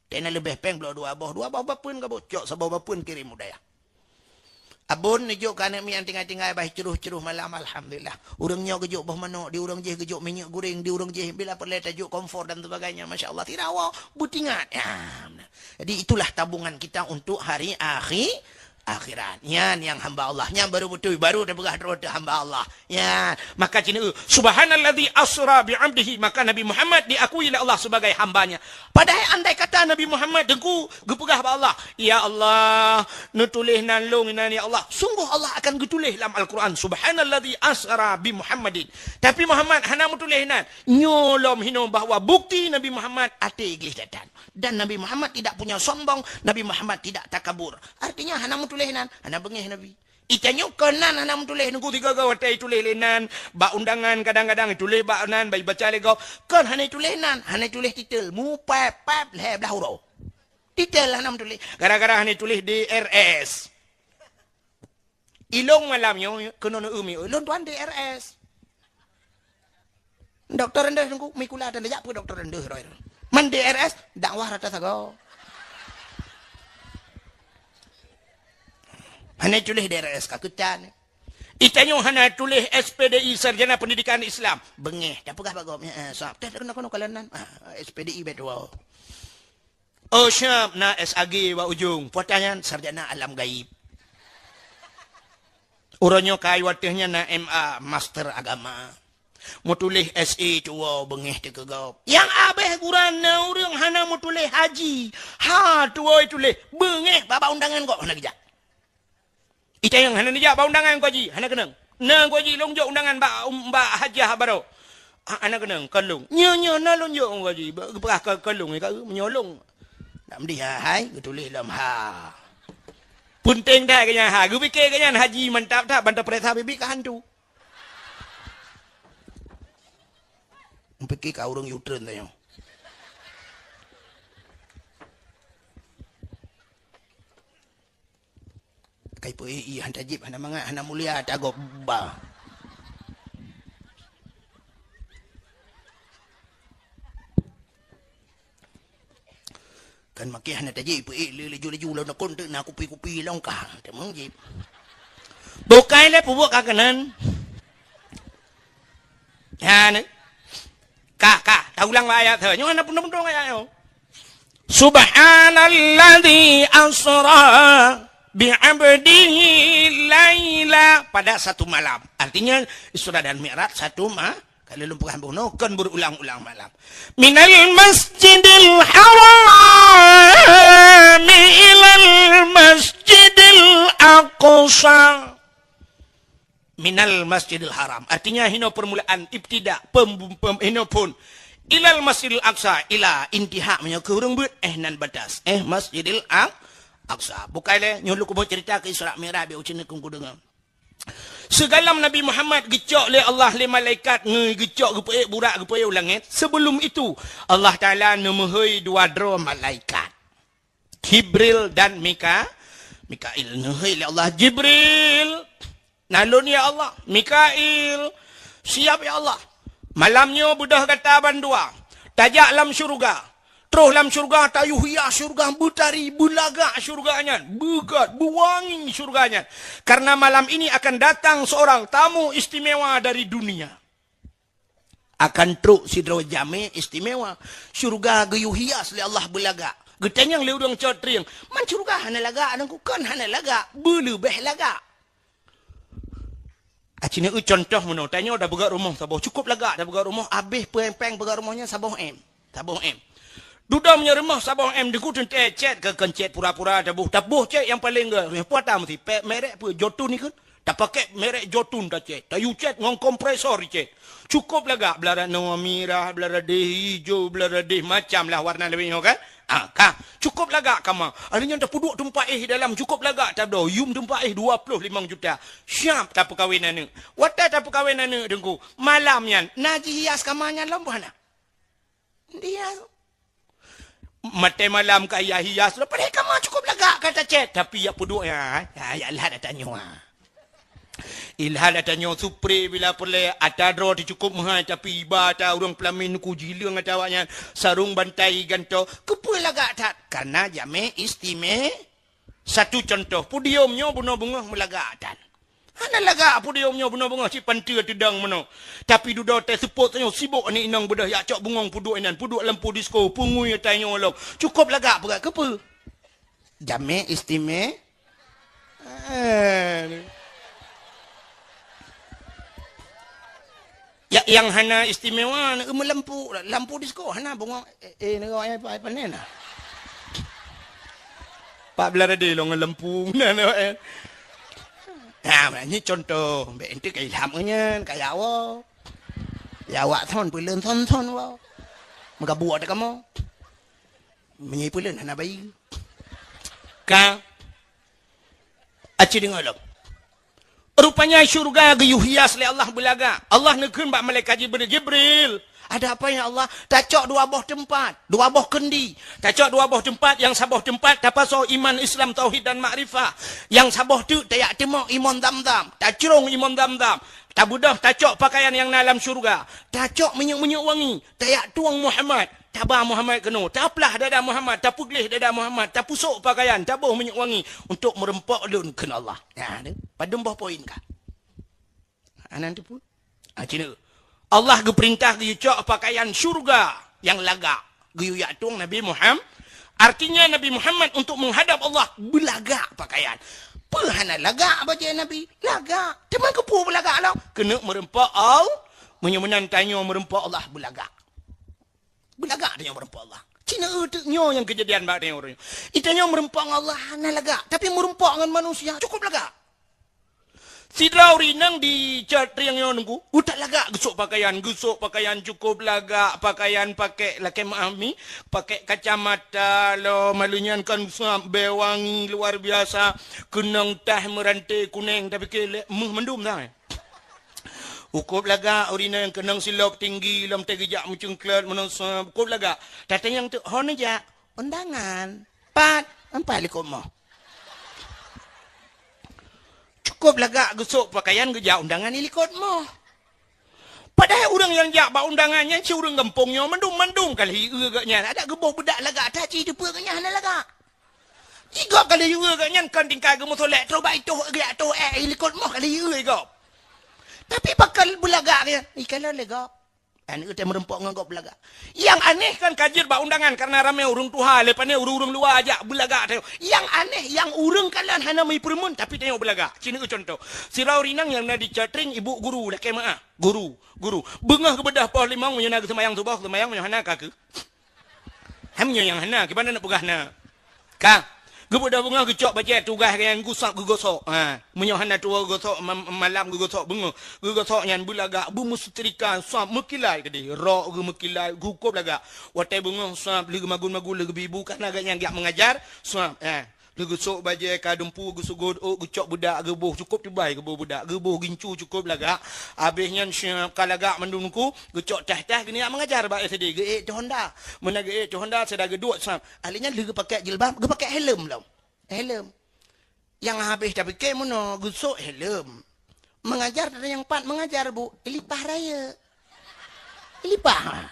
Teuh na leubeh péng bloe dua boh, dua boh bapeuen ka bocok, saboh bapeuen kirém u dayah. Abon neujok keu aneuk miet nyang tinggai-tinggai bah curoh-curoh malam, alhamdulillah. Ureueng nyoe geujok boh manok, di ureueng jéh geujok minyeuk goreng, di ureueng jéh bila peureulèe tajok kompor dan sebagainya, masya Allah, sira woe beutingat. Ya, meunan. Jadi itulah tabungan kita untuk hari akhi-, akhirat. Nyan nyang hamba Allah. Nyan baru beutôi, baru tapeugah droe teuh hamba Allah. Ya, maka cina, "Subhanalladzi asra bi 'abdihi," maka Nabi Muhammad diakui lé Allah sebagai hambanya. Padahai andai kata Nabi Muhammad teungku geupeugah bak Allah, "Ya Allah, neutuléh nan lôn inan ya Allah," sungguh Allah akan geutuléh lam Al-Quran, "Subhanalladzi asra bi Muhammadin." Tapi Muhammad hana meutuléh nan. Nyoe lom hinoe bahwa bukti Nabi Muhammad até gleh datan. Dan Nabi Muhammad tidak punya sombong, Nabi Muhammad tidak takabur. Artinya hana meutuléh nan, hana beungéh Nabi. Itanyoe kon nan hana meutuléh, nunggu tiga-tiga watèe ituléh lé nan, bak undangan kadang-kadang ituléh bak nan, bak ibaca lé gob. Kon hana ituléh nan, hana ituléh titel, mupép-pép lhèe blah uroe. Titel hana meutuléh, gara-gara hana ituléh D R S. Ilôn malam nyoe keunoe umi, ilôn tuan D R S. Dokto Reundeuh teungku, mi kula dan jak peue Dokto Reundeuh roh. Man D R S, dakwah rata sagoe. Hana tuléh D R S ka keutan. Itanyoe hana tuléh S P D I, Sarjana Pendidikan Islam. Beungéh, tapeugah bak gob, eh, sab. Teh keunoe-keunoe kalon nan. Ah, S P D I beutôi. Oh, siap, na S A G bak ujong. Puatan nyan sarjana alam gaib. Uroe nyoe kai watèe nyan na M A, master agama. Meutuléh S A tuwoe beungéh teuh keu gob. Nyang abéh gurèe na ureueng hana meutuléh haji. Ha, tuwoe tuléh beungéh bak undangan gob hana geujak. Itanyoe hana neujak bak undangan Haji, hana keunong. Na Haji lôn jok undangan bak, um, bak hajah baroe. Ha, hana keunong, kon lôn. Nyoe, nyoe na lôn jok Haji, ba-, geupeugah kon, kon lôn, ka, meunyoe lôn. Nak meudeh hai, geutuléh lom ha. Peunteng that keu nyan ha, geupike keu nyan haji mantap that, ban tapeuriksa bibi ka hantu. Meupike ka ureueng U-turn tanyoe. Kai peu-ék ié, han tajib, hana mangat, hana mulia, tagob ba. Kan makai hana tajib, peu-ék le laju-laju lom nakon teuk na kupi-kupi lom ka. Teumang jib. Bukai lé peubuet ka keunan. Ha, ni. Ka, ka. Taulang bak ayat tu. Nyoe hana peunong-peunong ayat nyoe. Subhanalladzi asra bi 'abdihi laila, pada satu malam. Artinya, Isra dan Mi'raj satu ma-, kalau lôn peugah bunoe, kon berulang-ulang malam. Minal masjidil haram ilal masjid minal Masjidil Haram. Artinya, hino permulaan, ibtida, pem-, pem-, hino phon. Ilal Masjidil Aqsa, ila intiha, meunyoe keu ureuëng beuet, eh, nan batas. Eh, Masjidil Aq-, Aqsa. Bukai lé, nyoe lôn kuboh cerita keu Isra Mi'raj, biar ucin keu kudeungoe. Sigohlom Nabi Muhammad geucok lé Allah lé malaikat, ngeugeucok geupeuék burak geupeuék u langét. Sebelum itu, Allah Taala neumeuhôi dua droe malaikat. Jibril dan Mika-, Mikail. Neuhôi lé Allah, "Jibril, na lôn ya Allah." "Mikail, siap ya Allah." "Malam nyoe beudôh gata bandua, tajak lam syeuruga. Troh lam syeuruga, tayue hias syeuruga beutari, beulagak syeuruga nyan, beugét, beuwangi syeuruga nyan. Karena malam ini akan datang seorang tamu istimewa dari dunia." Akan trok sidroe jamé istimewa. Syeuruga geuyue hias lé Allah beulagak. Geutanyong lé ureuëng cot trieng, "Man syeuruga hana lagak, dan kukon hana lagak, beuleubeh lagak." Aci neu contoh meunoe, tanyoe tapeugét rumoh saboh, cukup lagak tapeugét rumoh, abéh péng-péng peugét rumoh nyan saboh M. Saboh M. Dudoe meunyoe rumoh saboh M, Teungku, teuntée cét keu kon cét pura-pura taboh. Taboh cét nyang paleng gét. Peue ata meusti pek merek peue, Jotun ikheun. Tapakek merek Jotun tacét. Tayue cét ngon kompresor icét. Cukup lagak, beularanoe mirah, beulara déh ijo, beulara déh macam lah warna leubeh nyoe kan. Ah, ka. Cukup lagak kama. Ari nyan tapeuduek teumpat éh dalam, cukup lagak tabloe. Yum teumpat éh dua ploh limong juta. Siap tapeukawen aneuk. Watée tapeukawen aneuk, Teungku, malam nyan, na jihias kama nyan lom boh hana? Dia maté malam ka hias-hias, padahai kama cukup lagak ka tacét, tapi yak peuduek ya, ya, ya lah dah tanyoe. Ilah dah tanyoe, supre bila peureulée, ata droe teuh cukup meuhai, tapi iba ata ureuëng peulamin ku jileueng ata awaknyan, sarong bantai gantoe, keupeue lagak that? Karena jamé istime-, Satu contoh, podium nyoe bunoe beungoh meulagak tan. Hana lagak podium nyoe bunoe beungoh cit panteue teudong meunoe. Tapi dudoe teuh seupôt tanyoe sibok aneuk inong beudôh yak cok bungong peuduek inan, peuduek lampu disko, peungui ata nyoe lom. Cukup lagak peugah keupeue? Jamé istime-, eh. Ya, nyang hana istimewa, na meulampu, lampu disko hana bungong, eh, eh, nengok, eh, pa-, panen na. Pak Belarade lôn ngon lampu, na, na, eh. Ha, nyoe contoh, bèk ente ka ilham ngon nyan, ka ya Allah. Ya awak thon, peuleuen thon-thon wa. Meugabuek ata kamoe. Meunyoe peuleuen hana bayi. Ka. Aci deungoe lom. Rupanya syeuruga geuyue hias lé Allah beulagak. Allah neukheun bak malaikat Jibril, "Jibril, ada apa ya Allah?" "Tacok dua boh teumpat, dua boh keundi. Tacok dua boh teumpat, nyang saboh teumpat tapasoe iman, Islam, tauhid dan makrifah. Nyang saboh teuk tayak teumok imon Zamzam, tacrông imon Zamzam. Tabeudôh tacok pakaian nyang na lam syeuruga. Tacok minyeuk-minyeuk wangi, tayak tueng Muhammad." Taba Muhammad keunoe, taplah dada Muhammad, tapeugleh dada Muhammad, tapusok pakaian, taboh minyeuk wangi untuk meureumpok lôn kheun Allah. Nah, tu, padum boh poin ka. Anan tu pun. Ah, cina. Allah geupeurintah geuyue cok pakaian syeuruga nyang lagak. Geuyue yak tueng Nabi Muhammad. Artinya Nabi Muhammad untuk menghadap Allah beulagak pakaian. Peue hana lagak bajée Nabi? Lagak. Teuma keupeue beulagak lom? Keuneuk meureumpok Allah. Meunyoe meunan tanyoe meureumpok Allah beulagak. Beulagak tanyoe meureumpok Allah. Cina teuk nyoe nyang keujadian bak tanyoe uroe nyoe. Tanyoe meureumpok ngon Allah hana lagak, tapi meureumpok ngon manusia cukup lagak. Sidroe ureuëng inong di Cat Trieng nyoe nunggu, utak lagak geusok pakaian, geusok pakaian cukup lagak, pakaian pakai lakée meuah mi, pakai kacamata, lom malu nyan kon sab bèe wangi luar biasa, keunong tah meurante kuneng, tapi keu lé meuh mandum dah. Ukôb lagak ureuëng inong keunong silop tinggi lom teugeujak meucungklot meunosa, ukôb lagak. Tatanyong teuk, "Ho neujak?" "Undangan." "Pat?" "Empat likot moh." Cukôb lagak geusok pakaian geujak undangan i likot moh. Padahai ureuëng nyang jak bak undangan nyan cit ureuëng gampông nyoe mandum-mandum ka lheueh ié gobnyan. Adak geuboh beudak lagak that cit, teupeue gobnyan hana lagak. Igob ka lheueh ié gobnyan kon tingkai geumeusolek troh bak itoh geujak toh ék i likot moh ka lheueh ié igob. Tapi pakon beulagak nyan, ikalon lé gob. Aneuk teuh meureumpok ngon gob beulagak. Nyang aneh kan ka jeuet bak undangan karena ramé ureuëng tuha, lé pané ureuëng-ureuëng luwa jak beulagak teuh. Nyang aneh, nyang ureuëng kalon hana meupeureumeun tapi tanyoe beulagak. Cina contoh. Sidroe ureuëng inong nyang na di Cat Trieng ibu guru lakée meuah. Guru, guru. Beungoh geubeudôh poh limong meunyoe na geuseumayang suboh, seumayang meunyoe hana ka keu. Hai meunyoe nyang hana, kiban na peugah na. Ka. Geubeudôh beungoh geucok bajèe tugaih geuh nyan gusab geugosok. Ha, meunyoe hana tuwoe geugosok, ma-, malam geugosok beungoh. Geugosok nyan beulagak, beumeusetrika, sab meukilat keudéh. Rok geuh meukilat, geukôb lagak. Watèe beungoh sab lheueh geumagun-magun lheueh geubi bu, kana geuh nyan geujak meungajar, sab, ha. Lheueh geusok bajèe ka dumpeue, geusugot ôk, geucok beudak, geuboh, cukôp tibai geuboh beudak, geuboh gincu cukôp lagak. Abéh nyan sab ka lagak mandum Teungku, geucok tah-tah geunyan meungajar bak S D, geuék teuh honda. Meunan geuék teuh honda, sira geuduek sab. Ahli nyan lheueh geupakai jilbab, geupakai helm lom. Helm. Nyang habéh tapike meunoe geusok helm. Meungajar tada nyang pat meungajar, Bu, ilipah rayeuk. Ilipah.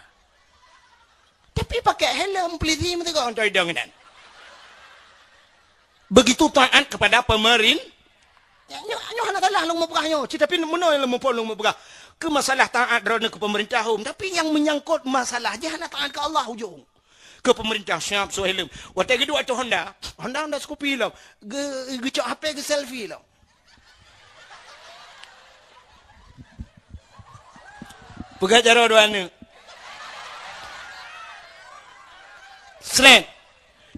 Tapi pakai helm, polisi meusigoe ngon idong inan. Begitu taat kepada pemerin-, nyoe, nyoe hana salah lôn meupeugah nyoe, tapi meunoe lôn muphom lôn meupeugah. Keu masalah taat droeneuh keu pemerintah hom, tapi nyang menyangkut masalah jih hana taat keu Allah ujong. Keu pemerintah siap soe helm. Watèe geuduek ateueh Honda, Honda, Honda Scoopy lom. Ge-, geucok H P geu-selfie lom. Peugah jaroe dua aneuk. Sret.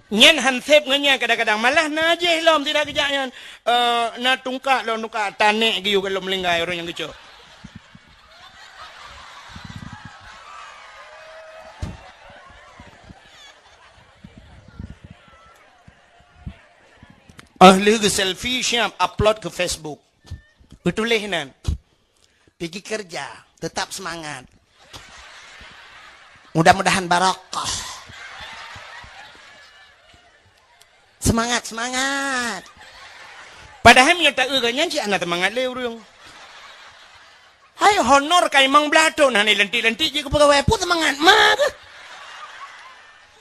Nyan han sép ngon nyan kadang-kadang. Malah na jih lom sira geujak nyan. Eh, na tungkak lom, tungkak tanek geuyue goh lom meuninggai ureueng nyang geucok. Óh lheueh geu-selfie siap upload keu Facebook. Geutuléh nan, "Pigi keureuja, teutap seumangat. Mudah-mudahan barokah." Seumangat, seumangat. Padahai meunyoe taeu geuh nyan cit hana seumangat lé ureueng. Hai honor ka limong blaih thon hana lantik-lantik jih keu peugawai, peue seumangat ma geuh?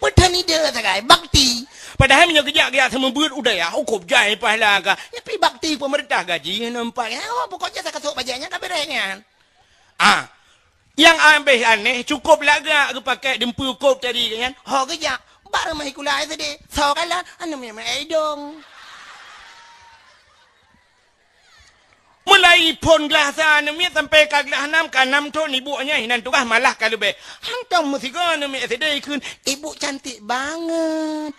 Peue that ide sagai, bakti. Padahai meunyoe geujak-geujak seumeubeuet u dayah, ukôb jai pahala ka. Nyan pi bakti pemerintah gaji nyan nampak. Oh, pokok jih sakasok bajèe nyan ka beres nyan. Ah, nyang abéh aneh, cukôp lagak geupakék dumpeue kôb tadi nyan. Ho geujak, bak rumoh sikula S D. Soe kalon, aneuk miet-miet idong. Mulai phôn glaih sa aneuk miet sampai ka glaih nam, ka nam thon ibu nyan hinan tugaih malah ka leubeh. Hantom meusigoe aneuk miet S D ikheun, "Ibu cantik banget."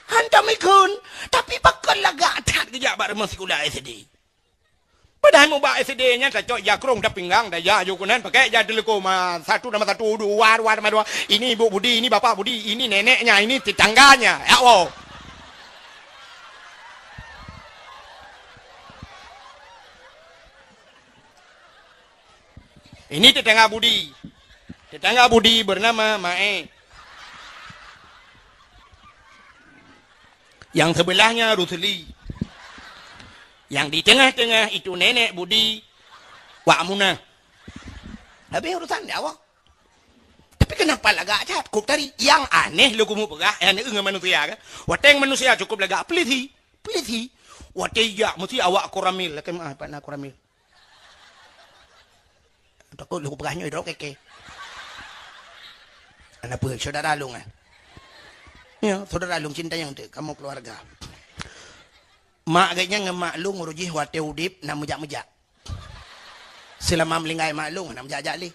Hantom ikheun, tapi pakon lagak that geujak bak rumoh sikula S D. Padahai mubak S D nyan tacok ija krông, ija pinggang, ija ju keunan, pakai ija teuleuko ma satu nama satu, dua, dua nama dua. Ini Ibu Budi, ini Bapak Budi, ini neneknya, ini tetangganya. Ya Allah. Ini tetangga Budi. Tetangga Budi bernama Mae. Yang sebelahnya Rusli. Yang di tengah-tengah itu nenek Budi, Wak Munah. Habis urusan dia awak. Tapi kenapa lagak cat? Kok tadi yang aneh lu kumu peugah, yang aneh ngon manusia kan? Wateng manusia cukup lagak peliti, peliti. Wateng jak mesti awak koramil, lakon maaf, pat na koramil. Takot lôn peugah nyoe droe keke. Ana peue, saudara lôn, eh? Ya, saudara lôn cinta nyang teu, kamoe keluarga. Mak geuh nyan ngon mak lôn uroe jih watèe udép na meujak-meujak. Seulama meulinggai mak lôn na meujak-jak lé.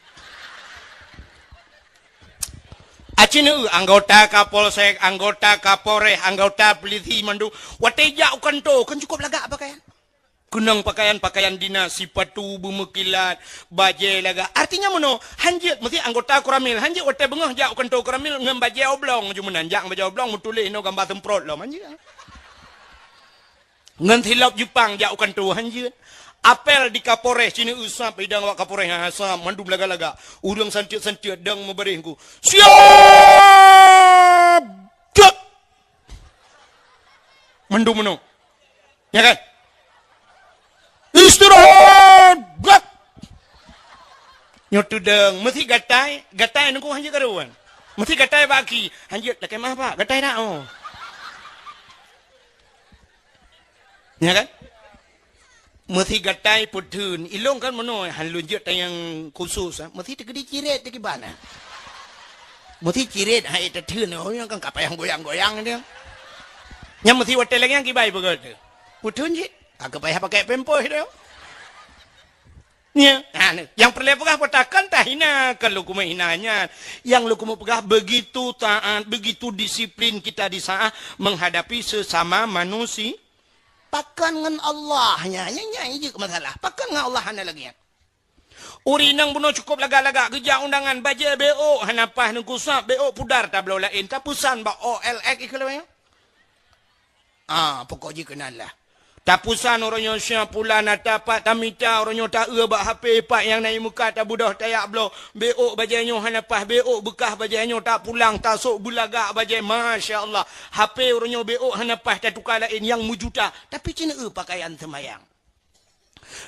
Aci neu anggota Kapolsek, anggota Kapolres, anggota polisi mandum watèe jak u kanto kan cukup lagak pakaian. Keunong pakaian-pakaian dinas, sipatu beumeukilat, bajèe lagak. Artinya meunoe, hanjeuet meusti anggota koramil, hanjeuet watèe beungoh jak u kanto koramil ngon bajèe oblong, ju meunan jak ngon bajèe oblong meutuléh inoe gamba seumprot lom, hanjeuet. Ngon silop Jepang jak u kanto, hanjeuet. Apel di Kapolres, sinoe usap idang awak Kapolres, ha, sap, mandum lagak-lagak. Ureueng sanceuet-sanceuet, dang meubaréh ku. Siap! Jot! Mandum meunoe. Ya kan? Istirahat! Brak! Nyoe teudong, meusti gatai, gatai nunggu hanjeuet karuan. Meusti gatai bak aki, hanjeuet lakèe maaf, Pak, gatai dak, oh. Ya kan? Meusti gatai peutheun, ilong kan meunoe, han lôn jeuet tayang khusus, ah. Meusti teukeudi cirét teukiban, ah. Meusti cirét hai teutheun, oh, nyang kan ka payah goyang-goyang dia. Nyang meusti watèe lagèe nyang kibai peugah tu. Peutheun cit, ka payah pakai pampers dia. Nya, ha, ni. Nyang peureulée peugah, pakon tahina, kon lôn keumeung hina nyan. Nyang lôn keumeung peugah, begitu taat, begitu disiplin kita di saat menghadapi sesama manusia. Pakon ngon Allah nyan, nyan, nyan jeuet masalah. Pakon ngon Allah hana lagée nyan. Ureueng inong bunoe cukup lagak-lagak geujak undangan, bajée B O hana paih, neugusab B O pudar tabloe laén, tapeusan bak O L X ikeu lawée. Ah, pokok jih keunan lah. Tapeusan uroe nyoe, sia pulan ata pat tamita, uroe nyoe taeu bak H P, pat nyang na ié muka tabeudôh tajak bloe. B O bajée nyoe hana paih, B O beukah bajée nyoe tapulang, tasôk beulagak bajée, masya Allah. H P uroe nyoe B O hana paih, tatuka laén nyang meujuta. Tapi cit na eu pakaian seumayang.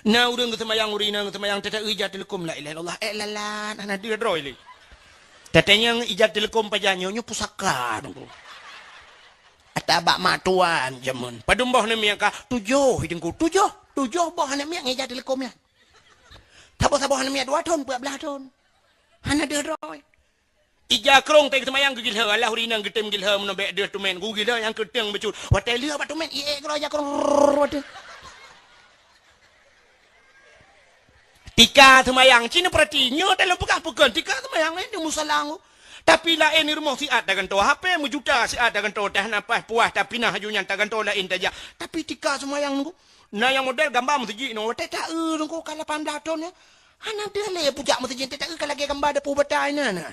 Na ureueng geuseumayang, ureueng inong geuseumayang, tata-eu ija teuleukom la ilaha illallah, ék lalat, hana deuh droe lé. Tatanyong ija teuleukom pajan nyoe, nyoe pusaka teungku. Ata bak mak tuan jameun. Padum boh aneuk miet ka? Tujoh, teungku. Tujoh, tujoh boh aneuk miet ngon ija teuleukom nyan. Saboh-saboh aneuk miet dua thon, peuet blaih thon. Hana deuh droe. Ija krông teuh geuseumayang geugilhée, alah ureueng inong geutem gilhée meunan bék deuh tumet, geugilhée nyang keuteung bacut. Watée lheueh bak tumet, ié keudroe ija krông, rrrr, watée. Tika seumayang, cit na peurati, nyoe dalam peugah peukon, tika seumayang, eh, di musala ngku. Tapi laén di rumoh siat tagantoe H P, meujuta siat tagantoe, teuh na paih puah, tapinah aju nyan tagantoe laén tajak. Tapi tika seumayang ngku. Na nyang model gamba meuseujid nyoe, watée taeu teungku ka lapan blaih thon nyoe. Hana deuh lé pujak meuseujid, taeu ka lagée gamba dapu bata inan na.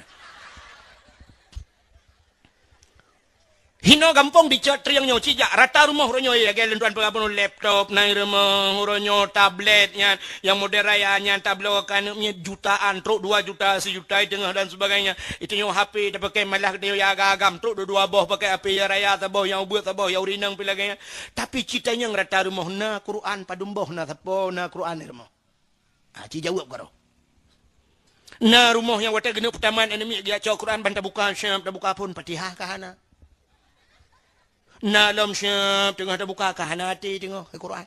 Hinoe gampông dicok trieng nyoe cijak, rata rumoh uroe nyoe lagée lôn tuan peugah bunoe laptop, na i rumoh uroe nyoe tablet nyan, nyang model raya nyan tabloe keu aneuk miet jutaan, trok dua juta, sijuta, i teungoh dan sebagainya. Itu nyoe H P tapakai malah geutanyoe ya agam-agam, trok dua-dua boh pakai H P, ya raya saboh, ya ubeut saboh, ya ureueng inong pih lagée nyan. Tapi cit tanyong rata rumoh na Quran, padum boh na sapo na Quran di rumoh. Ha, ci jaweueb karoe. Na rumoh nyang watée geuneuk peutamat aneuk miet geujak cok Quran ban tabuka siab, tabuka phon Fatihah ka hana. Na lom siab teungoh tabuka ka hana até teungoh Quran.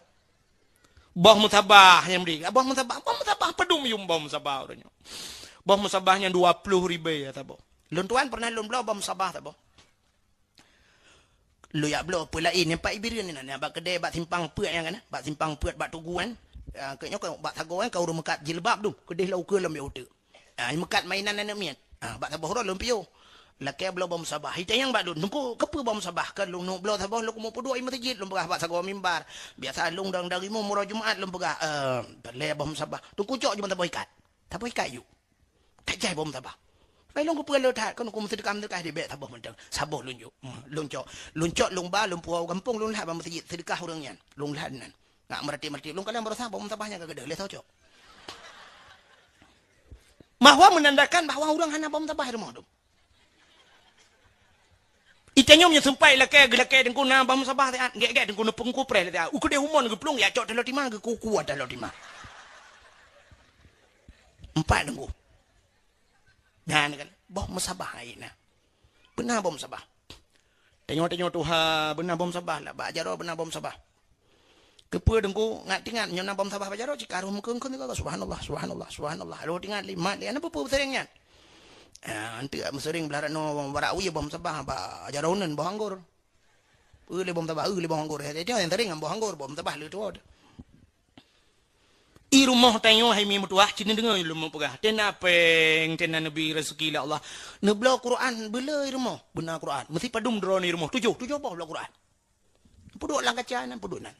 Boh musabah nyang bri. Boh musabah, boh musabah padum yum boh musabah uroe nyoe. Boh musabah nyang dua ploh ribée ya saboh. Lôn tuan pernah lôn bloe boh musabah saboh. Lôn jak bloe peue laén, nyang pat Ibeurieuen inan, bak keudée bak simpang peuet nyan kan, bak simpang peuet bak Tugu nyan. Ah, keu nyoe keu bak sagoe nyan ka ureueng meukat jilbab dum, keudeh lam ukeue lom bieu uteuk. Ah, meukat mainan aneuk miet. Ah, bak saboh uroe lôn piôh. Lakée bloe boh musabah. Itanyong bak lôn, "Teungku, keupeue boh musabah?" Kan lôn neuk bloe saboh, lôn keumeung peuduek i meuseujid, lôn peugah bak sagoe mimbar. Biasa lôn dang-dang rimong uroe Jumat lôn peugah, "Eh, lé boh musabah." "Teungku, cok ju ban saboh ikat." Saboh ikat ju. Tajai boh musabah. Pai lôn keupeue le that, kon ku meuseudeukah-meuseudeukah dibek saboh mantong. Saboh lôn jok. Hmm, lôn cok. Lôn cok, lôn ba, lôn puwoe u gampông, lôn lhat bak meuseujid, seudeukah ureueng nyan. Lôn lhat nan. Ngak meuratéb-meuratéb, lôn kalon baroesa boh musabah nyan ka keudeh, lé soe cok. Bahwa menandakan bahwa ureueng hana boh musabah di rumoh dum. Itanyong nyoe sumpai lakée, geulakée teungku na boh musabah siat, gét-gét teungku neupeungku preh siat. U keudeh umon geuplueng, ya cok taloe tima, geukuku taloe tima. Empat teungku. Nyan kan, boh musabah ai na. Beuna boh musabah. Tanyoe-tanyoe tuha, beuna boh musabah lah. Bak jaroe beuna boh musabah. Keupeue teungku ngat-ingat nyoe na boh musabah bak jaroe, cikaroh meukeun-keun juga. Subhanallah, subhanallah, subhanallah. Lheuh ingat lé mat lé, ana peue-peue sering nyan. Ah, anteuk meuseuring blah ranoe barak wie boh musabah bak jaroe uneun boh anggor. Eu lé boh musabah, eu lé boh anggor. Hai, nyang sering ngon boh anggor, boh musabah lé tuwoe. I rumoh tanyoe hai mi meutuwah, ci neudeungoe lôn meupeugah. Tena péng, tena neubi rezeki lé Allah. Neubloe Quran beuleu i rumoh, beuna Quran. Meusipadum droeneuh i rumoh, tujoh, tujoh boh bloe Quran. Peuduek lam kaca nan, peuduek nan.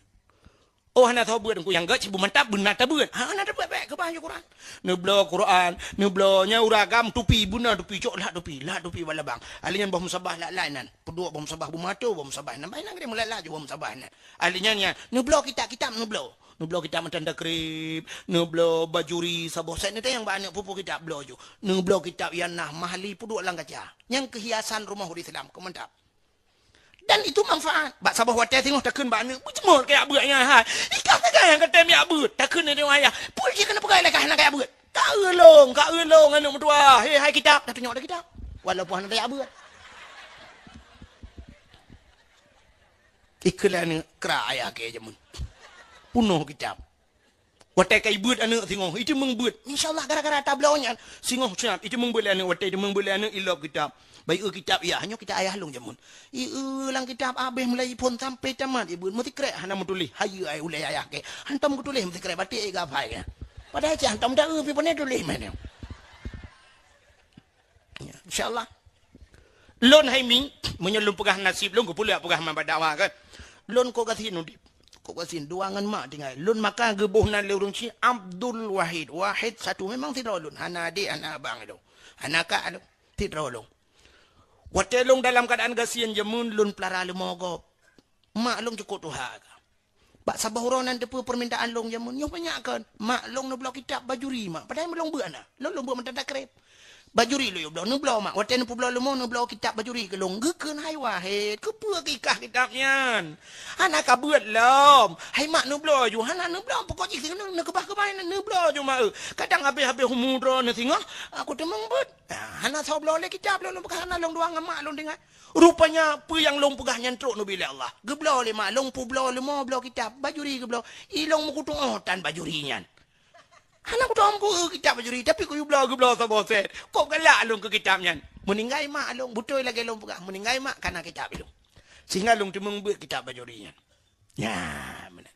Oh, hana soe beuet, Teungku, nyang gét cit beumantap, beuna tabeuet. Ha, hana tabeuet, bék, keubah ju Quran. Neubloe Quran, neubloe nyan ureueng agam tupi, beuna tupi, cok lhah tupi, lhah tupi bak labang. Ahli nyan boh musabah lak-lak nan. Peuduek boh musabah beumato, boh musabah nan. Bah inan geude meulat-lat ju boh musabah nan. Ahli nyan, nyan, neubloe kitab-kitab neubloe. Neubloe kitab matan takrib, neubloe Bajuri saboh set, neutanyong bak aneuk peue-peue kitab bloe ju. Neubloe kitab Ianah Mahali peuduek lam kaca. Nyan keuh hiasan rumoh ureueng Islam, keu mantap. Dan itu manfaat. Bak saboh watée singoh takheun bak aneuk, "Beujeumoe kajak beuet nyan hai." Ikah sagai nyang katem jak beuet. Takheun lé ayah, "Peue jih keuneuk peugah lé kah hana kajak beuet?" "Ka eu lôn, ka eu lôn aneuk meutuwah. He hai kitab." Tatunyok lé kitab. Walaupun hana tajak beuet. Ikheun lé aneuk, kra ayah keu jameun. Punoh kitab. Watée ka ibeuet aneuk singoh, iteumeung beuet. Insya Allah gara-gara tabloe nyan. Singoh siap, iteumeung beuet lé aneuk, watée iteumeung beuet lé aneuk ilop kitab. Bai eu kitab, "Yah, nyoe kitab ayah lôn jameun." Ieu lam kitab habéh mulai iphon sampai tamat, ibeuet meusikrek hana meutuléh. Hayeue ai ulée ayah keu. Hantom geutuléh meusikrek, batik ai geuhafai keu. Padahai cit hantom taeu pih pane tuléh meunan. Ya, insya Allah. Lôn hai mi, meunyoe lôn peugah naseb lôn, keupeue lôn peugah mangat dakwah kan. Lôn kok gasien udeb. Kok gasien dua ngon mak tinggai. Lôn maka geuboh nan lé ureueng chik Abdul Wahid. Wahid satu memang sidroe lôn. Hana adek, hana abang lôn. Hana kak lôn. Sidroe lôn. Watée lôn dalam keuadaan gasien jameun lôn peulara leumo gob. Mak lôn cukop tuha ka. Bak saboh uroe nan teupeue peurmintaan lôn jameun, nyoe banyak kon. Mak lôn neubloe kitab Bajuri, mak. Padahai lôn beuet na. Lôn, lôn beuet mantong takreb. Bajuri lôn yue bloe, neubloe mak. Watée neupeubloe leumo, neubloe kitab Bajuri keu lôn. Geukheun hai Wahid, keupeue geukah kitab nyan? Hana ka beuet lom. Hai mak neubloe ju, hana neubloe. Pokok jih singoh neukeubah keubai neubloe ju mak eu. Kadang habéh-habéh umu droeneuh singoh, aku teumeung beuet. Ah, hana soe bloe lé kitab lôn, lôn peugah hana lôn dua ngon mak lôn tinggai. Rupanya peue nyang lôn peugah nyan trok neubi lé Allah. Geubloe lé mak lôn peubloe leumo bloe kitab, Bajuri geubloe. I lôn meukutuoh tan Bajuri nyan. Hana kutuoh meuku kitab Bajuri, tapi kuyue bloe geubloe saboh set. Kok galak lôn keu kitab nyan. Meuninggai mak lôn, beutôi lagée lôn peugah, meuninggai mak kana kitab lôn. Sehingga lôn teumeung beuet kitab Bajuri nyan. Ya, meunan.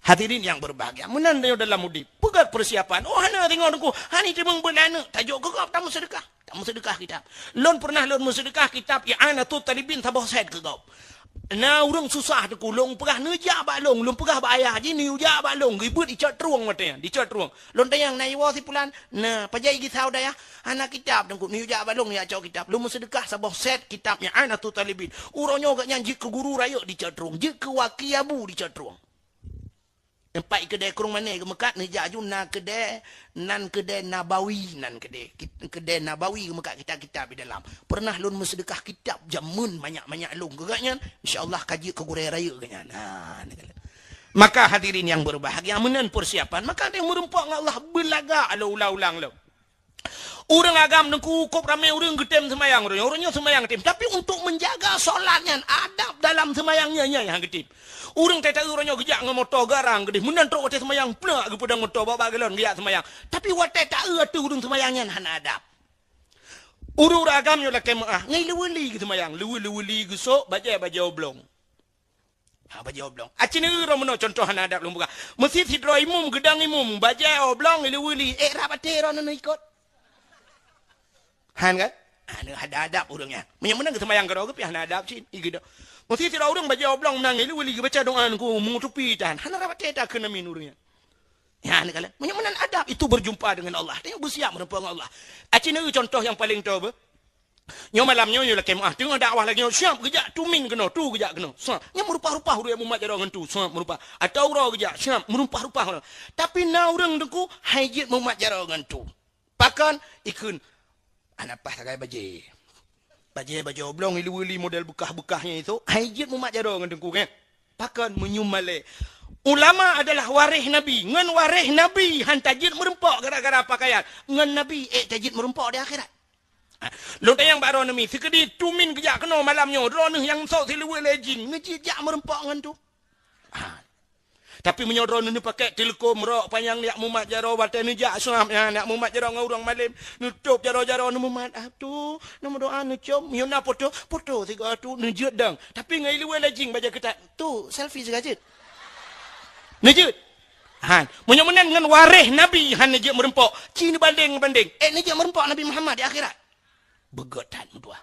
Hadirin yang berbahagia, meunan nyoe dalam udeb. Peugét persiapan. Oh, hana ringoe teungku. Hana teumeung beuet lé aneuk. Tajok keu gob tameuseudeukah. Tameuseudeukah kitab. Lôn pernah lôn meuseudeukah kitab I'anatut Talibin saboh set keu gob. Na ureueng susah teungku, lôn peugah neujak bak lôn, lôn peugah bak ayah jih neujak bak lôn, geubeuet dicot trueng watée nyan, dicot trueng. Lôn tanyong na iwoe si pulan, na pajan gisa u dayah, hana kitab teungku, neujak bak lôn neujak cok kitab. Lôn meuseudeukah saboh set kitab I'anatut Talibin. Uroe nyoe gobnyan jeuet keu guru rayeuk dicot trueng, jeuet keu waki abu dicot trueng. Empat keudè Krueng Mané geumeukat, neujak aju na keudè, nan keudè Nabawi, nan keudè, keudè Nabawi geumeukat kitab-kitab di dalam. Pernah lôn meuseudeukah kitab jameun manyak-manyak lôn keu gobnyan, insya Allah ka jeuet keu gurée rayeuk gobnyan. Ha, ni keuh. Maka hadirin yang berbahagia, meunan persiapan, maka ada yang meureumpok ngon Allah beulagak lôn ulang-ulang lom. Ureueng agam teungku kop ramé ureueng geutem seumayang, ureueng nyoe seumayang tem. Tapi untuk menjaga solat nyan, adab dalam seumayang nyan, nyan nyang geutem. Ureueng tai-tai ureueng nyoe geujak ngon moto garang geudeh, meunan trok watée seumayang plak geupeudong moto bak-bak galon geujak seumayang. Tapi watée taeu ateueh ureueng seumayang nyan hana adab. Ureueng-ureueng agam nyoe lakée meuáh, ngai leuweuli geuseumayang, leuweuli-leuweuli geusok bajée-bajée oblong. Ha, bajée oblong. Aci neueu droe meunoe contoh hana adab lôn peugah. Meusi sidroe imum geudong imum, bajée oblong ileuweuli, ék rab até droe neuikot. Han kan? Ha, neueu hana adab ureueng nyan. Meunyoe meunan geuseumayang keudroe geuh pih hana adab cit, i geudong. Meusi sidroe ureueng bajée oblong meunan ileuweuli geubaca doa ngon mutupi tan. Hana rab até takheun amin ureueng nyan. Ya, ni kalian. Meunyoe meunan adab itu berjumpa dengan Allah. Tengok beusiap meureumpok ngon Allah. Aci neueu contoh nyang paleng toe beuh. Nyoe malam nyoe, nyoe lakée meuáh, teungoh dakwah lagée nyoe, siap geujak tumin keunoe, tu geujak keunoe. Siap. Nyan meurupah-rupah ureueng mumat jaroe ngon tu, siap meurupah. Atau uroe geujak, siap meurupah-rupah ureueng. Tapi na ureueng teungku hai jeuet mumat jaroe ngon tu. Pakon? Ikheun, hana paih sagai bajée. Bajée, bajée oblong ileuweuli model beukah-beukah nyan itu, hai jeuet mumat jaroe ngon teungku nyan. Pakon? Meunyoe malée. Ulama adalah waréh Nabi. Ngon waréh Nabi han tajeuet meureumpok gara-gara pakaian. Ngon Nabi ék tajeuet meureumpok di akhirat. Ha, lôn tanyong bak droeneuh mi, sikeudi tumin geujak keunoe malam nyoe, droeneuh nyang sok sileuweue lé jin, neujeuet jak meureumpok ngon tu? Ha. Tapi meunyoe droeneuh neupakèk tilkom, rok panyang jak mumat jaroe, watèe neujak seuram nyan jak mumat jaroe ngon ureueng malém, neutôp jaroe-jaroe neumumat, ah, tu, neumeudoa, neucôm, meunyoe na poto, poto sigoe tu, neujeuet dong. Tapi ngon iluwèe lajing bajèe keutat, tu, selfie sigoe jeuet. Neujeuet. Han, meunyoe meunan ngon waréh Nabi han neujeuet meureumpok, ci neubandeng-bandeng. Eh, neujeuet meureumpok Nabi Muhammad di akhirat. Beugöt that meutuah.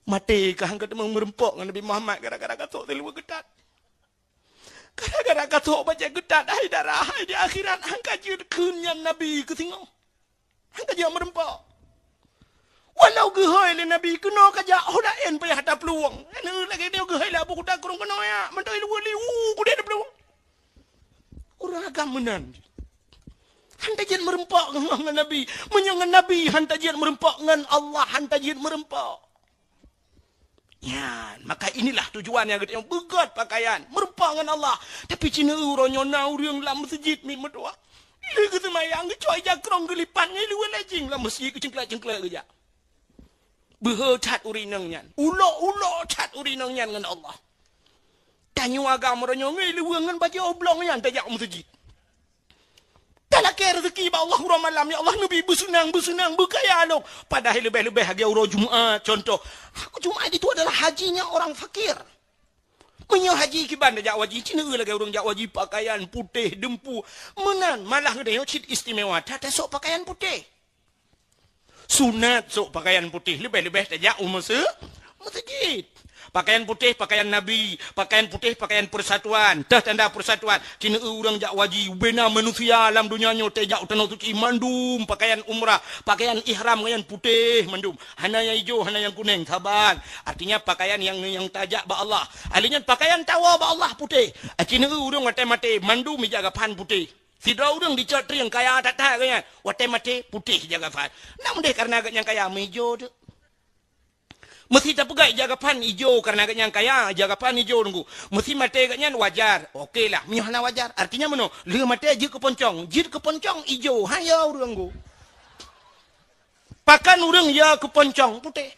Maté ka han ka teumé meureumpok ngon Nabi Muhammad gara-gara ka sok siluweue keutat. Gara-gara ka sok bajèe keutat, hai dara, hai di akhirat han ka jeuet kheun nyan Nabi keu singoh. Han ka jeuet meureumpok. Walau geuhôi lé Nabi keunoe ka jak, ho laén payah taplueng. Nyan lagèe nyoe geuhôi lé Abu Kuta Krueng keunoe ya, mantong iluwèe liwu kudeh taplueng. Ureueng agam meunan. Han tajeuet meureumpok ngon Nabi. Meunyoe ngon Nabi han tajeuet meureumpok, ngon Allah han tajeuet meureumpok. Nyan, maka inilah tujuan nyang geutanyoe beugöt pakaian, meureumpok ngon Allah. Tapi ci neueu uroe nyoe na ureueng lam meuseujid miet meutuah. Lheueh geuseumayang geucok ija krong geulipat ngon iluwèe lajing lam meuseujid geucengklak-cengklak geujak. Beuhe that ureueng inong nyan. Ulok-ulok that ureueng inong nyan ngon Allah. Tanyoe agam uroe nyoe ngon iluwèe ngon bajèe oblong nyan tajak meuseujid. Talakèe reuzeki bak Allah uroe malam, "Ya Allah, neubi beuseunang-beuseunang, beukaya lôn." Padahai leubeh-leubeh lagèe uroe Jumat, contoh. Jumat itu adalah hajinya orang fakir. Meunyoe haji kiban tajak haji, ci neueu lagèe ureueng jak haji pakaian putéh, deumpu. Meunan, malah geutanyoe cit istimewa that tasok pakaian putéh. Sunat sok pakaian putéh, leubeh-leubeh tajak u meuse-, meuseujid. Pakaian putéh, pakaian Nabi, pakaian putéh, pakaian persatuan, teuh tanda persatuan. Ci neueu ureueng jak haji, ubena manusia lam donya nyoe tajak u tanoh suci mandum pakaian umrah, pakaian ihram nyan putéh mandum. Hana nyang ijo, hana nyang kuneng, saban. Artinya pakaian nyang, nyang tajak bak Allah. Ahli nyan pakaian tawoe bak Allah putéh. Ci neueu ureueng watèe maté mandum ija gapan putéh. Sidroe ureueng dicot trieng kaya that-that geuh nyan. Watèe maté putéh ija gapan. Nak meudeh kareuna geuh nyang kaya meuijo teuk. Meusi tapeugah ija gapan ijo kareuna geuh nyang kaya, ija gapan ijo teungku. Meusi maté geuh nyan wajar. Oke lah, meunyoe hana wajar. Artinya meunoe, lheueh maté jeuet keu poncong. Jeuet keu poncong ijo. Hayo ureueng teungku. Pakon ureueng ya keu poncong putéh.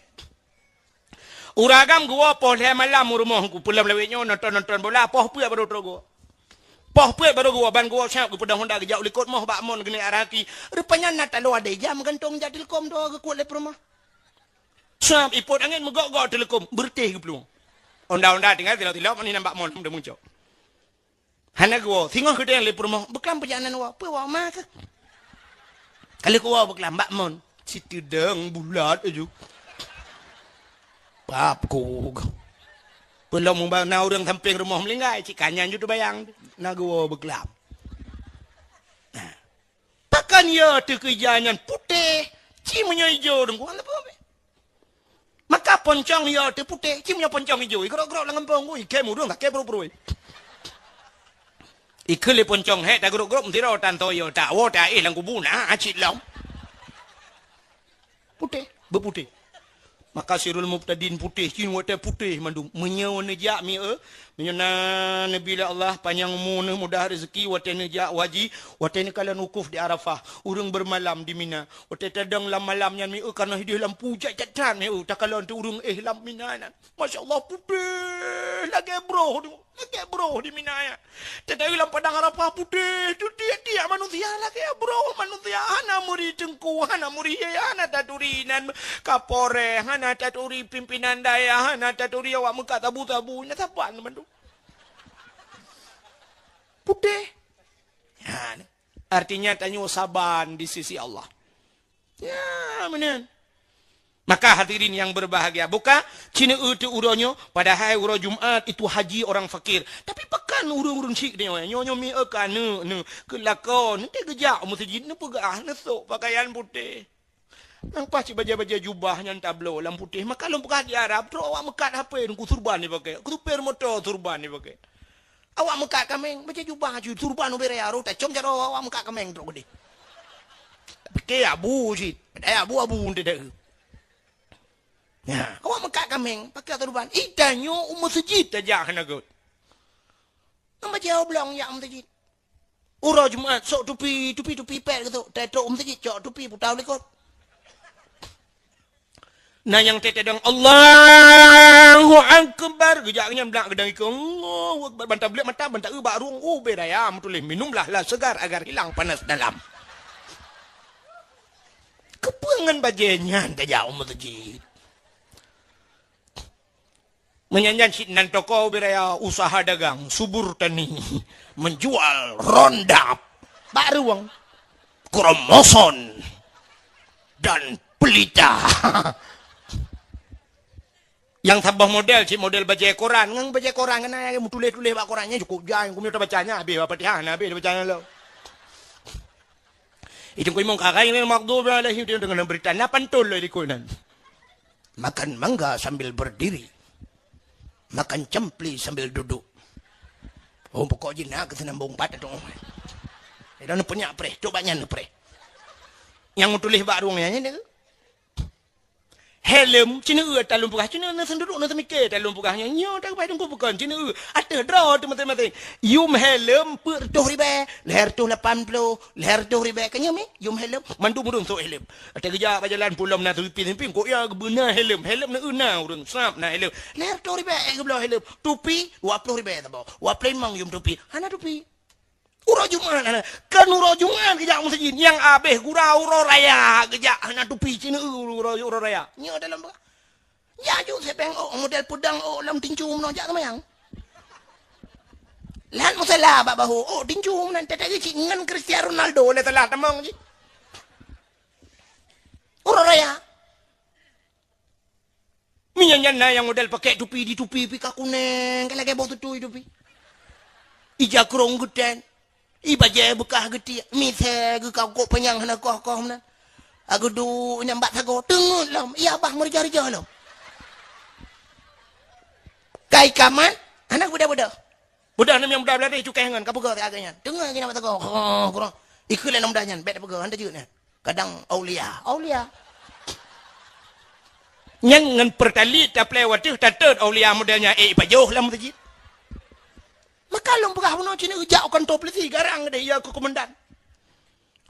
Ureueng agam geuwoe poh lhèe malam u rumoh teungku, peulom lawét nyoe nonton-nonton bola, poh peuet barô trok geuwoe. Poh peuet barô geuwoe, ban geuwoe siap geupeudong honda geujak u likot moh bak mon geuneuk araki. Rupanya na taloe adèe jam gantong jak teuleukom dua geukuet lé peurumoh. Siap ipot angén meugok-gok teuleukom, beureutéh geuplueng. Honda-honda tinggai tilok-tilok, mani nyan bak mon, meucok. Hana geuwoe, singoh geudeng lé peurumoh, beuklam peujalanan woe, peue woe ma keuh. Ka lheueh geuwoe beuklam bak mon, siteudong bulat aju. Pap kuk. Peulom mubang na ureueng sampéng rumoh meulinggai, cit ka nyan ju teubayang, na geuwoe beuklam. Nah. Pakon ya teuh keu ija nyan putéh, ci meunyoe ijo teungku, hana peue. Maka poncong ya teuh putéh, ci meunyoe poncong ijo, igrok-grok lam gampông, ui, kém ureueng, kém pruet-pruet. Ikheun lé poncong, hék tagrok-grok, meusidroe tan toyo, tawoe taéh lam kubu, na cit lom. Putéh, beuputéh. Maka sirul mubtadin putéh, ci watèe putéh mandum. Meunyoe neujak mieu, meunyoe na neubi lé Allah panyang umu neuh, mudah rezeki, watèe neujak haji, watèe neukalon wukuf di Arafah, ureueng bermalam di Mina, watèe tadong lam malam nyan mieu, kareuna hideh lampu jat-jat that mieu, takalon teuh ureueng éh lam Mina nyan. Masya Allah, putéh lagèe broh. Lagèe broh di Mina nyan. Teudeue lam padang Arafah putéh, teutiek-tiek manusia lagèe broh manusia. Hana meuri teungku, hana meuri yé, hana taturi nan kapolres, hana taturi pimpinan dayah, hana taturi awak meukat sabu-sabu, nyan saban mandum. Putéh. Nyan. Artinya tanyoe saban di sisi Allah. Ya, meunan. Maka hadirin yang berbahagia, buka ci neueu teuh uroe nyoe, padahai uroe Jumat itu haji orang fakir. Tapi pakon ureueng-ureueng syik nyoe, nyoe, nyoe mieu keu aneuk neuh, keu lakoe neuh, teuh geujak u meuseujid, neupeugah, neusok pakaian putéh. Nang paih cit bajèe-bajèe jubah nyan tabloe lam putéh, maka lôn peugah di Arab, trok awak meukat hapé teungku surban jipakè, keu supir moto surban jipakè. Awak meukat kaméng, bajèe jubah aju, surban ubé raya, rot tacom jaroe awak meukat kaméng trok keudéh. Pike abu cit, padahai abu-abu teudeue. Nyan, awak meukat kaméng, pakè surban. Ih, tanyoe u meuseujid tajak hana göt. Nang bajèe oblong jak meuseujid. Uroe Jumat, sok tupi, tupi, tupi pèt geusok. Teutrok u meuseujid, cok tupi, putah u likot. Na nyang teudeung, "Allahu Akbar." Geujak nyan blak geudang ikong. Allahu Akbar. Ban tablek mata, ban taeu bak rueng. Oh, beda ya, meutuléh, "Minumlah lah segar agar hilang panas dalam." Keupeue ngon bajèe nyan tajak u meuseujid? Meunyan nyan cit nan toko ubé raya usaha dagang, subur tani, menjual rondap, bak rueng, kromoson, dan pelita. Nyang saboh model, cit model bajèe koran. Ngon bajèe koran, kan na meutuléh-tuléh bak koran nyan, cukup jai, keumeung tabaca nyan, habéh bak Fatihah, na habéh tabaca nyan lom. Itu keu imong karai nyan, maghdubi alaihim, deungon berita, na pantôn lom di likot nyan. Makan mangga sambil berdiri. Makan campli sambil duduk. Oh, pokok jih na keuseunambong pat tu. Ida neupeunyak preh, coba nyan neupreh. Nyang meutuléh bak rueng nyan, nyan. Helm, cit neueu ata lôn peugah, cit neueu, na seunduruk, na seumike ata lôn peugah nyan. Nyoe, tak bai teungku peukon, cit neueu. Ateueh droe teuh maséng-maséng. Yum helm, peuet reutôh ribèe, lhèe reutôh lapan ploh, lhèe reutôh ribèe. Ka nyoe mi, yum helm, mandum ureueng sôk helm. Watèe geujak bak jalan pulom na seulimping-limping, kok ya geubeuna helm. Helm neueu na ureueng, sab na helm. Lhèe reutôh ribèe, eh, geubloe helm. Tupi, dua ploh ribèe saboh. Dua ploh limong yum tupi. Hana tupi. Uroe Jumat hana. Kan uroe Jumat geujak meuseujid. Nyang abéh gura uroe raya geujak hana tupi cit neueu uroe, uroe raya. Nyoe dalam ba-, ya ju sepeng ôk model peudang ôk lam tincu meunoe jak seumayang. Lat musala bak bahu. Oh, tinju meunan, teutap cit ngon Cristiano Ronaldo lé salah tamong cit. Uroe raya. Meunyan nyan na nyang model pakai tupi, di tupi pih ka kuneng, ka lagèe boh tutui tupi. Ija krong geutén, i bajèe beukah geutiek, misé geukah kok panyang hana koh-koh meunan. Ageudu nyang bak sagoe, teungeut lom, iya bah meurijah-rijah lom. Kai kamat, hana beudôh-beudôh. Beudôh nem nyang muda beuladeh cukai ngon, ka peugah lagèe nyan. Teungeut lagèe nyan bak sagoe, oh, kurang. Ikheun lé aneuk muda nyan, bèk tapeugah, hana jeuet nyan. Kadang aulia. Aulia. Nyan ngon Pertalite taplè watèe tatot aulia model nyan, eh, ipajoh lam meuseujid. Maka lôn peugah bunoe cit neujak u kantor polisi, garang deh, ya, keu komandan.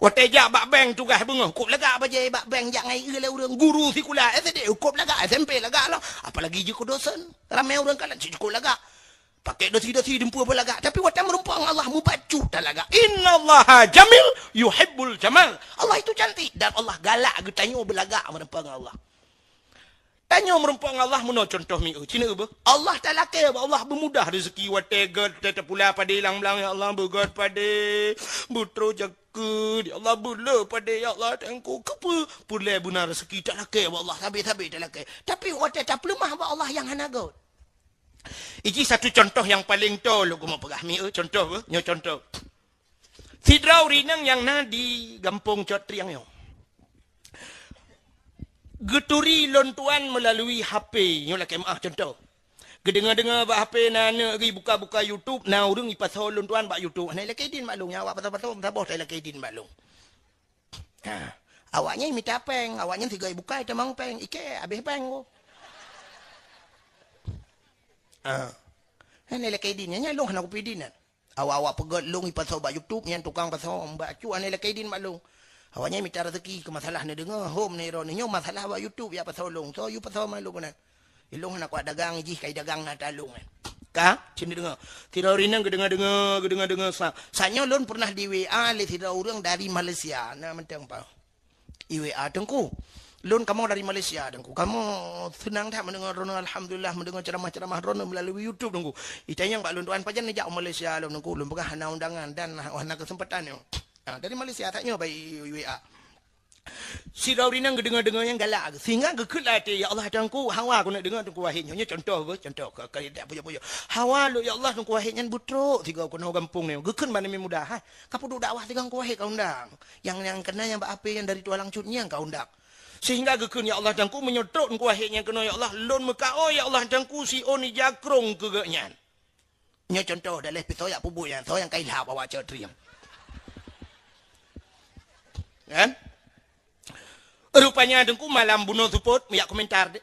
Watèe jak bak bank tugaih beungoh, kop lagak bajèe bak bank jak ngon ié lé ureueng guru sikula S D, kop lagak S M P lagak lom. Apalagi jeuet keu dosen. Ramè ureueng kalon cit kop lagak. Pakai dasi-dasi dumpeue beulagak, tapi watèe meureumpok ngon Allah mubacut talagak. Innallaha jamil yuhibbul jamal. Allah itu cantik dan Allah galak geutanyoe beulagak meureumpok ngon Allah. Tanyoe meureumpok ngon Allah meunoe contoh mieu. Cina beuh. Allah talakèe bak Allah beumudah rezeki watèe gèt teuh tapula padé lam blang, ya Allah, beugèt padé, beutroh jakeuet, ya Allah, beulé padé, ya Allah, teungku, keupeue? Peureulèe beuna rezeki talakèe bak Allah, sabé-sabé talakèe. Tapi watèe tapeuleumah bak Allah nyang hana gèt. Iji satu contoh nyang paleng toe lôn keumeung peugah mieu, contoh beuh, nyoe contoh. Sidroe ureueng inong nyang na di gampông Cot Trieng nyoe. Geuturi lôn tuan meulalui H P, nyoe lakèe meu'ah contoh. Geudeungoe-deungoe bak H P na aneuk geuh buka-buka YouTube, na ureueng ipasoe lôn tuan bak YouTube. Hana ilakèe idin bak lôn, nyan awak pasoe-pasoe, saboh ta ilakèe idin bak lôn. Ha, awaknyan mita péng, awaknyan sigoe bukai tamong péng, ikèe habéh péng ko. Ha. Hana ilakèe idin, nyan lôn hana kupi idin nyan. Awak-awak peugèt lôn ipasoe bak YouTube, nyan tukang pasoe bak YouTube, hana ilakèe idin bak lôn. Awaknyan mita rezeki keu masalah neudeungoe, hom neuro neunyoe masalah bak YouTube ya pasoe lôn. Soe yue pasoe ma lôn keunan. Ilôn hana kuat dagang, jih kai dagang na talông nyan. Ka, cit neudeungoe. Sidroe ureueng inong geudeungoe-deungoe, geudeungoe-deungoe sa. Saat nyoe lôn pernah di W A lé sidroe ureueng dari Malaysia. Na mantong pa. I W A, "Teungku, lôn kamoe dari Malaysia, Teungku. Kamoe seunang that mendengar droeneuh, alhamdulillah, mendengar ceramah-ceramah droeneuh melalui YouTube, Teungku." Itanyong bak lôn, "Tuan, pajan neujak u Malaysia lôn, Teungku?" Lôn peugah hana undangan dan hana kesempatan nyoe. Ha, dari Malaysia that nyoe bak i W A. Sidroe ureueng inong geudeungoe-deungoe nyan galak, sehingga geukheun lam até, "Ya Allah, Teungku, hawa keuneuk deungoe Teungku Wahid nyoe." Nyoe contoh beuh, contoh ka, ka, ka, pujoe-pujoe. "Hawa lôn, ya Allah, Teungku Wahid nyan beutrok sigoe keunoe gampông nyoe." Geukheun bak aneuk muda, "Hai, kapeudong dakwah sigoe Teungku Wahid ka undang. Nyang, nyang keunan nyang bak H P nyang dari Tualang Cut nyan ka undang." Sehingga geukheun, "Ya Allah, Teungku, meunyoe trok Teungku Wahid nyan keunoe, ya Allah, lôn meukaôi, ya Allah, Teungku, siôn ija krông keu geuh nyan." Nyoe contoh, daleh pih soe jak peubuet nyan, soe nyang ka ilhab awak Cot Trieng. Kan? Rupanya Teungku malam bunoe seupôt, jak komentar deh.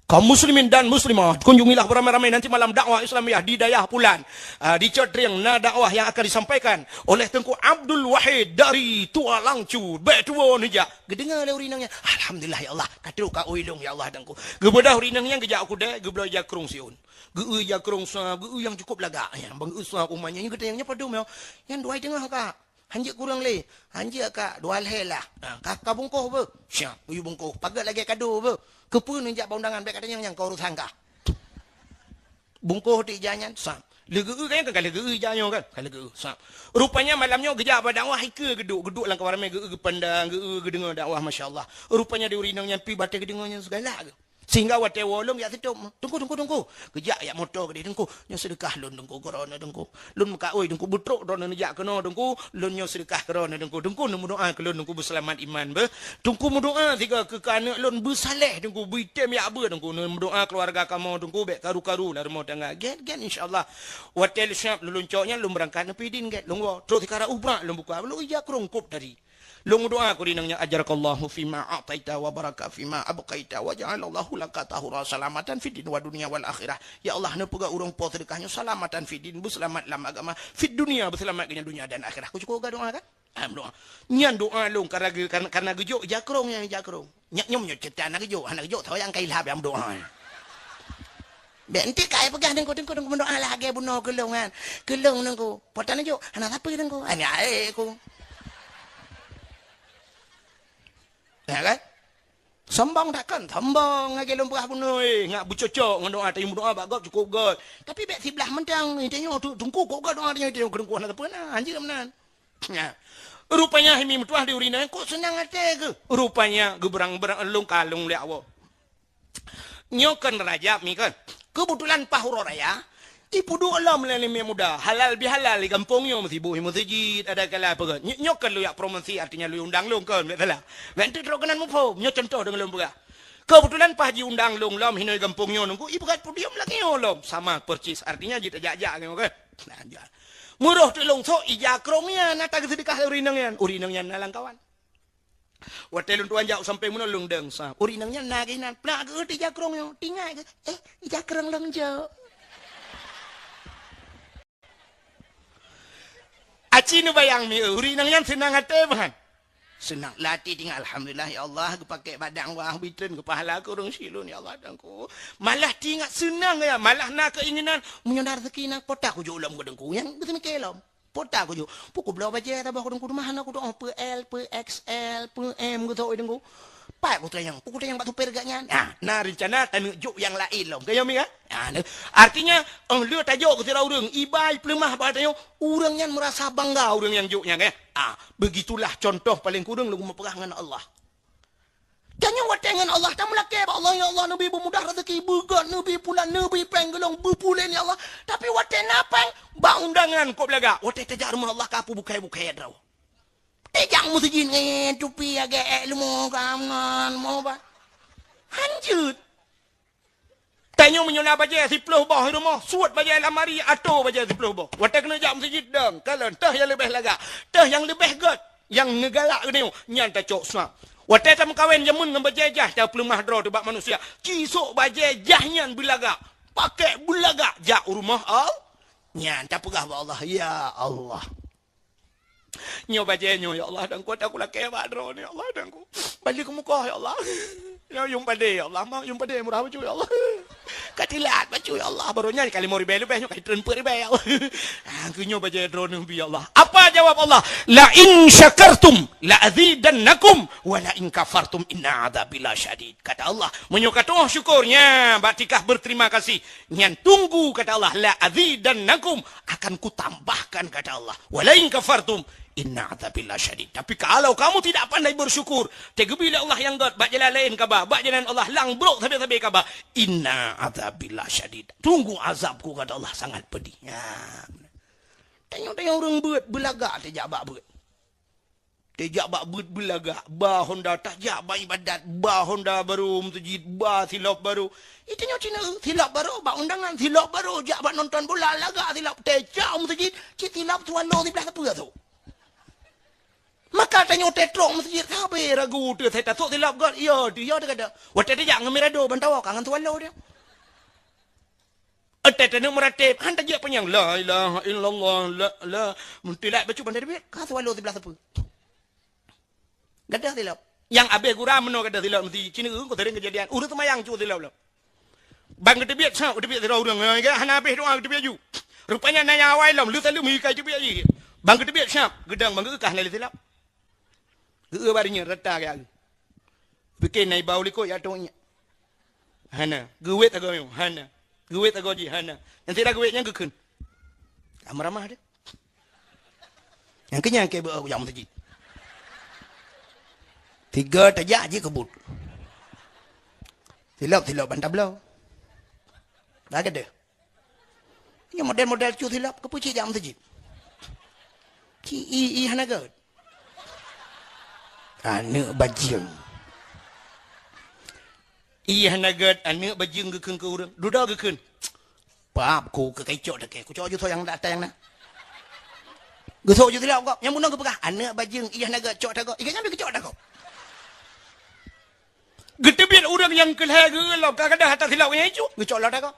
Kaum muslimin dan muslimat, kunjungilah beramai-ramai nanti malam dakwah Islamiyah di dayah Pulan. Ah, di Cot Trieng na dakwah yang akan disampaikan oleh Teungku Abdul Wahid dari Tualang Cut. Bèk tuwo neujak. Geudeungoe lé ureueng inong nyan, "Alhamdulillah ya Allah, ka trok kaôi lôn ya Allah Teungku." Geubeudôh ureueng inong nyan geujak u keudè, geubloe ija krông siôn. Geu-eu ija krông sa, geu-eu nyang cukup lagak nyan. Bang geu-eu sa umat nyan, nyan geutanyong nyan padum nyoe. Nyan dua i teungoh ka. Hanjeuet kureueng lé. Hanjeuet ka, dua lhèe lah. Ha, ka, ka bungkôh beuh. Siap, geuyue bungkôh. Paget lagèe kado beuh. Keupeue neujak bak undangan, bèk katanyong nyan, ka urosan kah. Bungkôh teuk ija nyan, sab. Lheueh geu-eu kan, ka lheueh geu-eu ija nyoe kan? Ka lheueh geu-eu, sab. Rupanya malam nyoe geujak bak dakwah, ikeue geuduek, geuduek lam kawan ramè, geu-eu geupandang, geu-eu geudeungoe dakwah, masya Allah. Rupanya di ureueng inong nyan pih batèe geudeungoe nyan sigalak geuh. Sehingga watèe woe lôn jak seutôt, "Teungku, Teungku, Teungku." Geujak jak moto keudéh, "Teungku, nyoe seudeukah lôn, Teungku, keu droeneuh, Teungku. Lôn meukaôi, Teungku, beutrok droeneuh neujak keunoe, Teungku. Lôn nyoe seudeukah keu droeneuh, Teungku. Teungku, neumeudoa keu lôn, Teungku, beuseulamat iman beuh. Teungku, meudoa sigoe keu, keu aneuk lôn beusaleh, Teungku, beuitem jak beuet, Teungku. Neumeudoa keuluwarga kamoe, Teungku, bèk karu-karu lam rumoh tangga." Gèt, gèt, insya Allah. Watèe lôn siap lôn cok nyan, lôn beurangkat neupidin gèt. Lôn woe, trok sikara ubrak, lôn buka, lôn ija krông kop tadi. Lôn meudoa keu ureueng inong nyan, "Ajarakallahu fima a'taita wa baraka fima abqaita wa ja'alallahu laka tahura salamatan fid din wa dunya wal akhirah." Ya Allah, neupeugah ureueng po seudeukah nyoe salamatan fid din, beuseulamat lam agama, fid dunya, beuseulamat keu nyan dunya dan akhirah. Ku cukup geudoa kan? Ah, meudoa. Nyan doa lôn karena ge-, karena, karena geujok ija krông nyan, ija krông. Nyak nyoe meunyoe ceuta hana geujok, hana geujok, soe nyang ka ilham nyang meudoa. Bèk enteuk ka ai peugah Teungku, Teungku, Teungku meudoa lagèe bunoe keu lôn nyan. Keu lôn Teungku. Po tan jok, hana sapeue Teungku. Hana ae ku. Ya kan? Sombong that kon, sombong lagèe lôn peugah bunoe, ngat beucocok ngon doa, tanyoe meudoa bak gob cukôp göt. Tapi bèk siblah mantong, tanyoe tu teungku kok göt doa tanyoe, tanyoe keu teungku hana sapeue na, hanjeuet meunan. Nah, rupanya hai mi meutuah di ureueng inong, kok seunang até keuh. Rupanya geubeurang-beurang lôn kalon lé Allah. Nyoe kon Rajab mi kon. Keubeutulan paih uroe raya, ipeuduek lom lé aneuk muda, halal bihalal di gampông nyoe, meusibuh i meuseujid, ada kala peugah. Nyoe, nyoe kon lôn jak promosi, artinya lôn undang lôn kon, bèk salah. Bèk teuk droe keunan muphom, nyoe contoh deungon lôn peugah. Keubeutulan paih jiundang lôn lom hinoe gampông nyoe nunggu, ipeugöt podium lagèe nyoe lom. Sama persis, artinya jitajak-jak nyoe kan. Nah, jak. Meurôh teuk lôn sôk ija krông nyan, na tageuseudeukah lé ureueng inong nyan. Ureueng inong nyan na lam kawan. Watèe lôn tuan jak u sampéng bunoe lôn dong sa. Ureueng inong nyan na geuh inan, plak geuh ija krông nyoe. Tingat geuh, eh, ija krông lôn jok. Aci neubayang mi, ureueng inong nyan seunang até ban. Seunang lati tinggai, alhamdulillah ya Allah, geupakè badang wah bitreun keu pahala keu ureueng silôn ya Allah Tuhanku. Malah tinggai seunang ya, malah na keuinginan meunyoe na rezeki nang pota kujok lom keu Teungku. Nyang geuseumiké lom. Pota kujok. Pu kubloe bajèe saboh keu Teungku, teuma hana kudoh, pu L, pu X L, pu M keu Teungku. Pat kutanyong, pu kutanyong bak supir geuh nyan. Nah, na reuncana taneuk jok nyang laén lom. Kayém mi kan? Nah, artinya, 'oh lheueh tajok keu sidroe ureueng, iba ipeuleumah bak tanyoe, ureueng nyan meurasa bangga ureueng nyang jok nyan, eh. Ah, begitulah contoh paleng kureueng lôn meupeugah ngon Allah. Tanyoe watèe ngon Allah tameulakèe bak Allah, "Ya Allah, neubi beumudah rezeki, beugöt, neubi pulan, neubi pèng geulong, beupulen ya Allah." Tapi watèe na pèng, bak undangan kok beulagak. Watèe tajak rumoh Allah ka peubukai-bukai droe. Tajak meuseujid ngon tupi agak èk leumo ka ngon mo ba. Hanjeuet. Tanyoe meunyoe na bajèe siploh boh i rumoh, suet bajèe lamari, atô bajèe siploh boh. Watèe keuneuk jak meuseujid dong, kalon teuh nyang leubeh lagak, teuh nyang leubeh göt, nyang neugalak geutanyoe, nyan tacok swab. Watèe tameukawen jameun ngon bajèe jai, tapeuleumah droe teuh bak manusia. Ci sôk bajèe jai nyan beulagak, pakèk beulagak jak u rumoh Allah. Nyan tapeugah bak Allah, "Ya Allah." Nyoe bajèe nyoe, ya Allah, dan kuat aku lakèe bak droeneuh, ya Allah, dan ku balik keu muka, ya Allah. Nyoe yuem padé, ya Allah, mak yuem padé murah bacut, ya Allah. Ka tilat bacut, ya Allah, baroe nyan ka limong ribèe leubeh, nyoe ka jitreun peuet ribèe, ya Allah. Ah, keu nyoe bajèe droeneuh bi, ya Allah. Apa jawab Allah? "La in syakartum la azidannakum, wa la in kafartum inna adzabi lasyadid." Kata Allah, meunyoe ka tu'oh syukur, nya, bak tingkah berterima kasih, nyan tunggu, kata Allah, "la azidannakum," akan kutambahkan, kata Allah. "Wa la in kafartum, inna adzabi lasyadid." Tapi kalau kamu tidak pandai bersyukur, teugeubri lé Allah nyang göt, bak jalan laén kaba, bak jalan Allah lang brok sabe-sabe kaba, "inna adzabi lasyadid." Tunggu azabku, kata Allah, sangat pedih. Ya. Tanyoe-tanyoe ureueng beuet, beulagak tajak bak beuet. Tajak bak beuet beulagak, ba honda tajak bak ibadat, ba honda barô meuseujid, ba silop barô. Itu nyoe cina, silop barô bak undangan, silop barô jak bak nonton bola, lagak silop, tajak meuseujid, cit silop swallow siblah sapeue tu. Maka tanyoe tatrok meuseujid, sabe ragu teuh, saya tasok silop göt, iya, iya teuh kada. Watèe tajak ngon Mirado, ban tawoe ka ngon swallow dia. Watèe taneuk meurateb, han tajak panyang, "La ilaha illallah, la, la." Meutilak bacut ban tateubiet, ka swallow siblah sapeue. Gadoh silop. Nyang abéh gura meunoe gadoh silop, meusti cina, ko sering kejadian. Ureueng seumayang cu silop lom. Ban geuteubiet, sab, geuteubiet sidroe ureueng, eh, hana abéh doa geuteubiet ju. Rupanya na nyang awai lom, lheueh saleuem ka geuteubiet jih. Ban geuteubiet, sab, geudong ban geueu ka hana lé silop. Geueu bak nyan rata gaya. Pike na iba u likot ya tong nyan. Hana. Geuwet agoe nyoe, hana. Geuwet agoe jih, hana. Nyang sira geuwet nyan geukheun. Ka meuramah deh. Nyang keu nyan ke beu jak meuseujid. Tiga tajak jih keubut. Silop-silop ban tabloe. Dah gadoh. Nyoe model-model cu silop, keupeue cit jak meuseujid? Ci i, i hana göt. Aneuk bajeueng. I hana göt, aneuk bajeueng geukheun keu ureueng. Dudoe geukheun. Pap ku keu kacok takée. Kucok ju soe nyang ata nyang na. Geusok ju silop gob. Nyang bunoe geupeugah, "Aneuk bajeueng, i hana göt, cok ata gob." I gobnyan pih geucok ata gob. Geuteubiet ureueng nyang keu lhèe geueu lom, ka gadoh ata silop nyang icu, geucok lom ata gob.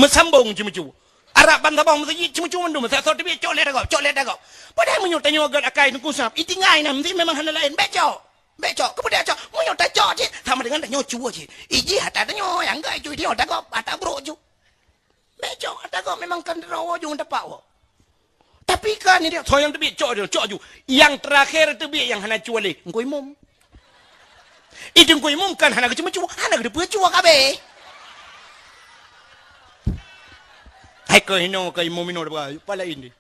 Meusambong ceumeucue. Arab ban saboh meuseujid ceumeucue mandum, sa-, soe teubiet cok lé ata gob, cok lé ata gob. Padahai meunyoe tanyoe göt akai Teungku Sam, itinggai na meusti memang hana laén, bèk cok. Bèk cok, keupeue dak cok? Meunyoe tacok cit, sama dengan tanyoe cue cit. Ijih ata tanyoe, nyang göt icu tanyoe ata gob, ata brok cu. Bèk cok, ata gob memang kan droe ujong tapak woe. Tapi kan ni dia, soe nyang teubiet cok dia, cok ju. Nyang terakhir teubiet nyang hana cue lé, Teungku Imum. I Teungku Imum kan hana geuceumeucue, hana geuteupeue cue kabeh. Hai keu hino keu imum inoe dua, pala ini.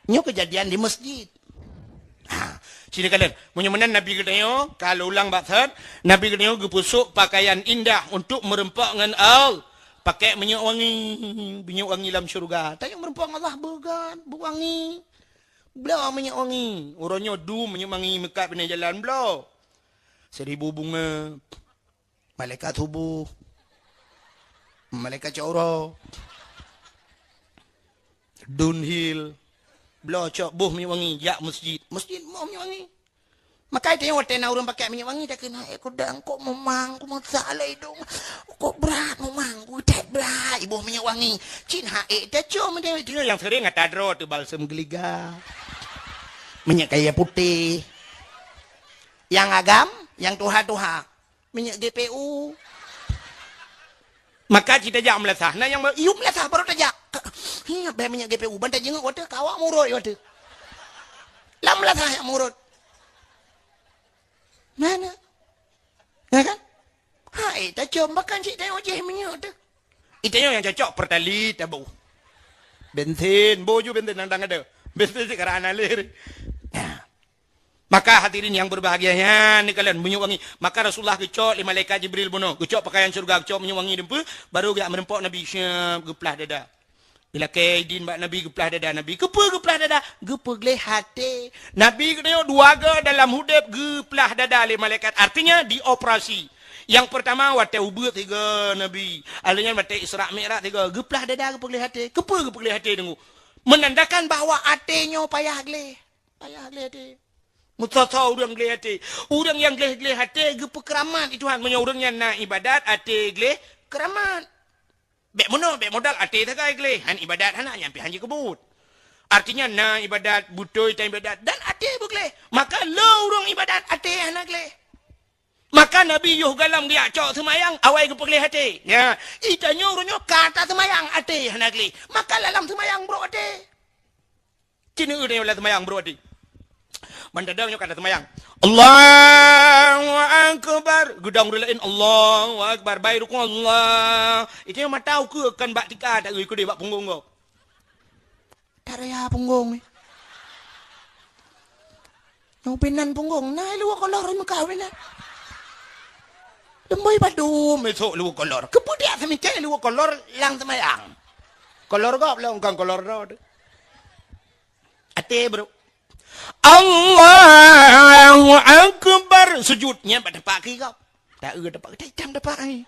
Nyoe keujadian di masjid. Ha, sini kalian. Meunyoe meunan Nabi geutanyoe, kalau ulang bak that, Nabi geutanyoe geupeusok pakaian indah untuk meureumpok ngon Allah. Pakai minyeuk wangi, minyeuk wangi lam syeuruga. Tanyoe meureumpok ngon Allah beugat, beuwangi. Bloe minyeuk wangi. Uroe nyoe dum minyeuk wangi meukat binéh jalan bloe. Seribu bunga. Malaikat suboh. Malaikat cot uroe. Dunhill. Bloe cok boh minyeuk wangi jak masjid. Masjid boh minyeuk wangi. Maka tanyoe watée na ureuëng pakai minyeuk wangi, takheun, "Hai, kudang, kok meumang, ku meusak lé idong. Kok brat meumang, ku that brat, iboh minyeuk wangi." Cit hai, tacom deh. Itu yang sering ata droe tu balsem geliga. Minyeuk kayée putéh. Yang agam, yang tuha-tuha. Minyeuk G P U. Maka cit tajak meulasah. Na nyang ba-, yum lasah baru tajak. Hi, bèk minyeuk G P U. Ban tajingeuk watèe ka awak murot watèe. Lam lasah nyang murot. Mana? Ya kan? Hai, tacom bahkan cit tayong jih minyeuk tu. Itu nyang cocok Pertalite tabu. Bensin, boh ju bensin nang dang ada. Bensin sekarang analir. Nah. Maka hadirin yang berbahagia, nyan ni kalian minyeuk wangi. Maka Rasulullah geucok lé malaikat Jibril bunoe, geucok pakaian syurga, geucok minyeuk wangi deumpeu, baru geujak meureumpok Nabi, syep, geuplah dada. Ilakée idin bak Nabi geuplah dada Nabi. Keupeue geuplah dada? Geupeugleh até. Nabi geutanyoe dua go dalam udeb geuplah dada lé malaikat. Artinya dioperasi. Yang pertama watée ubeut tiga Nabi. Alheuh nyan watée Isra Mi'raj tiga geuplah dada geupeugleh até. Keupeue geupeugleh até deungoe? Menandakan bahwa até nyoe payah gleh. Payah gleh até. Meusoe-soe ureuëng gleh até. Ureuëng nyang gleh-gleh até geupeukeuramat di Tuhan. Meunyoe ureuëng nyan na ibadat, até gleh keuramat. Bék meunoe, bék modal até sagai gleh. Han ibadat hana, nyan pih han jikeubut. Artinya na ibadat, beutôi tan ibadat, dan até beugleh. Maka le ureuëng ibadat até hana gleh. Maka Nabi yoh galam geujak cok seumayang, awai geupeugleh até. Ya, itanyoe ureuëng nyoe ka taseumayang até hana gleh. Maka lam seumayang brok até. Cina udah lam seumayang brok até. Ban tadong nyoe ka taseumayang. Allahu Akbar. Geudong ureuëng laén Allahu Akbar. Bai rukuk Allah. Itanyoe mata ukeue kan bak tika tak geukudeh bak punggong gob. Tak raya punggong ni. Nyang pinan punggong, na luwa kolor meuka pinan. Lemboi padum esok luwa kolor. Keupeue dak seumikai luwa kolor lam seumayang? Kolor gob lom, kon kolor droe. Até, bro. Allahu Akbar. Sujud nyan bak tapak kiri gob. Tak eu tapak, tak itam tapak ai.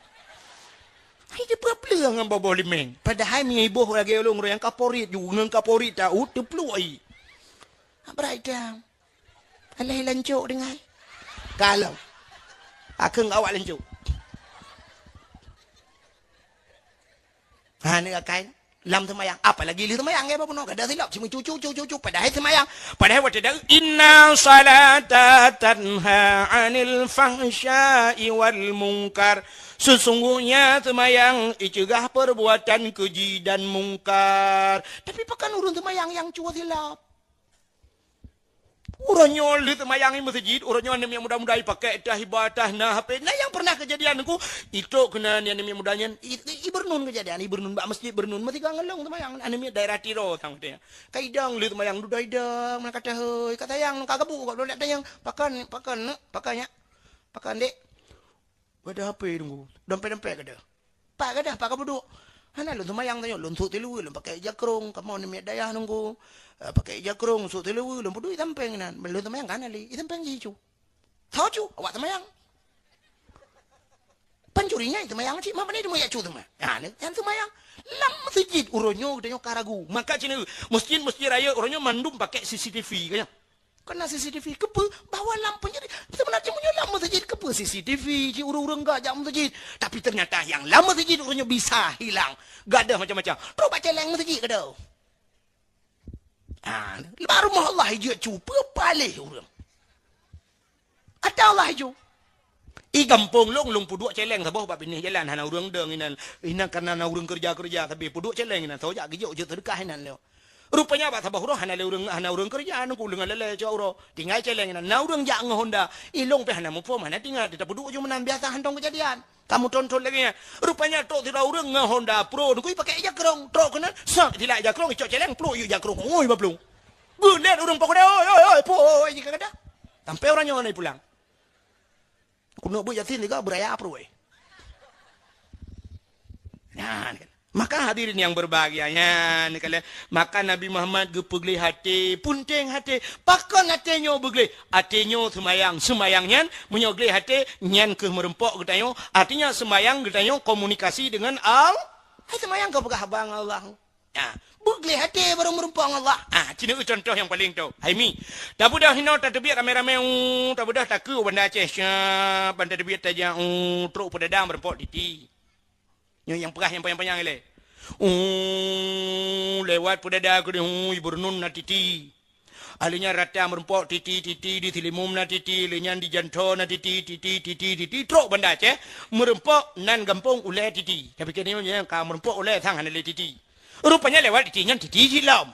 Hai, dia peue-peue ngon boboh limeng. Padahai mi iboh lagée ulôn, ureuëng nyang kaporit ju, ngon kaporit tahu, teupluek ai. Abrai dang. Alah lancok dengai. Kalau. Akeung awak lancok. Ha, ni akai. Lam seumayang. Apalagi lheueh seumayang, ya, bapak bunoe. Kada silap. Cuma cucu, cucu, cucu. Padahai seumayang. Padahai watée dah, "Inna salata tanha 'anil fahsya'i wal munkar." Sesungguhnya seumayang icegah perbuatan keji dan mungkar. Tapi pakon ureuëng seumayang nyang cuba silap? Uroe nyoe lheueh seumayang i meuseujid, uroe nyoe aneuk miet muda-muda ipakai tah iba tah na H P. Na nyang pernah keujadian ngon ku, itrok keunan aneuk miet muda nyan, i, i, i Beurneun keujadian, i Beurneun bak meuseujid Beurneun, meusigoe ngon lôn seumayang, aneuk miet daerah Tiro sang teuh. Ka idong lheueh seumayang, dudoe idong, na ka tahôi, ka sayang, ka gabuk, ka lôn dak tanyong, pakon, pakon, neuk, pakon, nyak, pakon, dek. Gada H P nunggu, dompet-dompet gada. Pat gada, pat ka peuduek. Hana lôn seumayang tanyoe, lôn sôk tileue, lôn pakai jakrong, kamoe aneuk miet dayah nunggu. Eh, pakai jakrong, sôk tileue, lôn peuduek i sampéng inan. Lôn seumayang ka hana lé, i sampéng jih cu. Tho cu, awak seumayang. Pancuri nyan i seumayang cit, ma pane teuma jak cu seumayang. Ha, nyan seumayang. Lam meuseujid uroe nyoe geutanyoe ka ragu. Maka cit nyoe, meuseujid-meuseujid rayeuk uroe nyoe mandum pakai C C T V, ka nyan. Keunan C C T V, keupeue bahwa lam peunjadi, seubeuna jih meunyoe lam meuseujid, keupeue C C T V, cit ureuëng-ureuëng gak jak meuseujid. Tapi ternyata nyang lam meuseujid ureuëng nyoe bisa hilang. Gadôh macam-macam. Trok bak céléng meuseujid gadôh. Ah, bak rumoh Allah ijeuet cu, peue paléh ureuëng. Ata Allah ijeuet. I gampông lôn, lôn peuduek céléng saboh bak binéh jalan, hana ureuëng dong inan. Inan kareuna na ureuëng keureuja-keureuja, sabe peuduek céléng inan, soe jak geujok jeuet seudeukah inan lé. Rupanya bak saboh uroe hana lé ureuëng, hana ureuëng keureuja, nungku leungan lé-lé cok uroe. Tinggai céléng nyan. Na ureuëng jak ngon honda, ilong pih hana muphom, hana teuingat, tapeuduek ju meunan biasa hantom keujadian. Kamoe thon-thon lagée nyan. Rupanya trok sidroe ureuëng ngon honda pro, nungku ipakai ija krong, trok keunan, sak, tilak ija krong, icok céléng, pluek yue ija krong, ngui bak plueng. Geulet ureuëng pakon, "Oi, oi, oi, pui, jih ka gata." Sampai ureuëng nyoe hana pulang. Keuneuk beuet Yasin tiga beuraya pruweh. Nyan kan. Maka hadirin yang berbahagia, nyan kan. Maka Nabi Muhammad geupeugleh até, punteng até. Pakon até nyoe beugleh? Até nyoe seumayang. Seumayang nyan, meunyoe gleh até, nyan keuh meureumpok geutanyoe. Artinya seumayang geutanyoe komunikasi dengan Al-, hai seumayang keu peugah haba ngon Allah. Ha, beugleh até barô meureumpok ngon Allah. Ha, ci neueu contoh nyang paleng tho. Hai mi, tabeudôh hinoe tateubiet ramé-ramé, u, tabeudôh takeu u Banda Aceh, syap, ban tateubiet tajak, u, trok Peudada meureumpok Titi. Nyoe nyang peugah nyang panyang-panyang ilée. U, lewat Peudada keudeh, u, Ibu Renun na Titi. Ahli nyan rata meureumpok Titi, Titi, di Silimum na Titi, lé nyan di Jantho na Titi, Titi, Titi, Titi, trok Banda Aceh, meureumpok nan gampông ulée Titi. Tapi keu nyoe nyang ka meureumpok ulée sang hana lé Titi. Rupanya lewat Titi nyan Titi jih lom.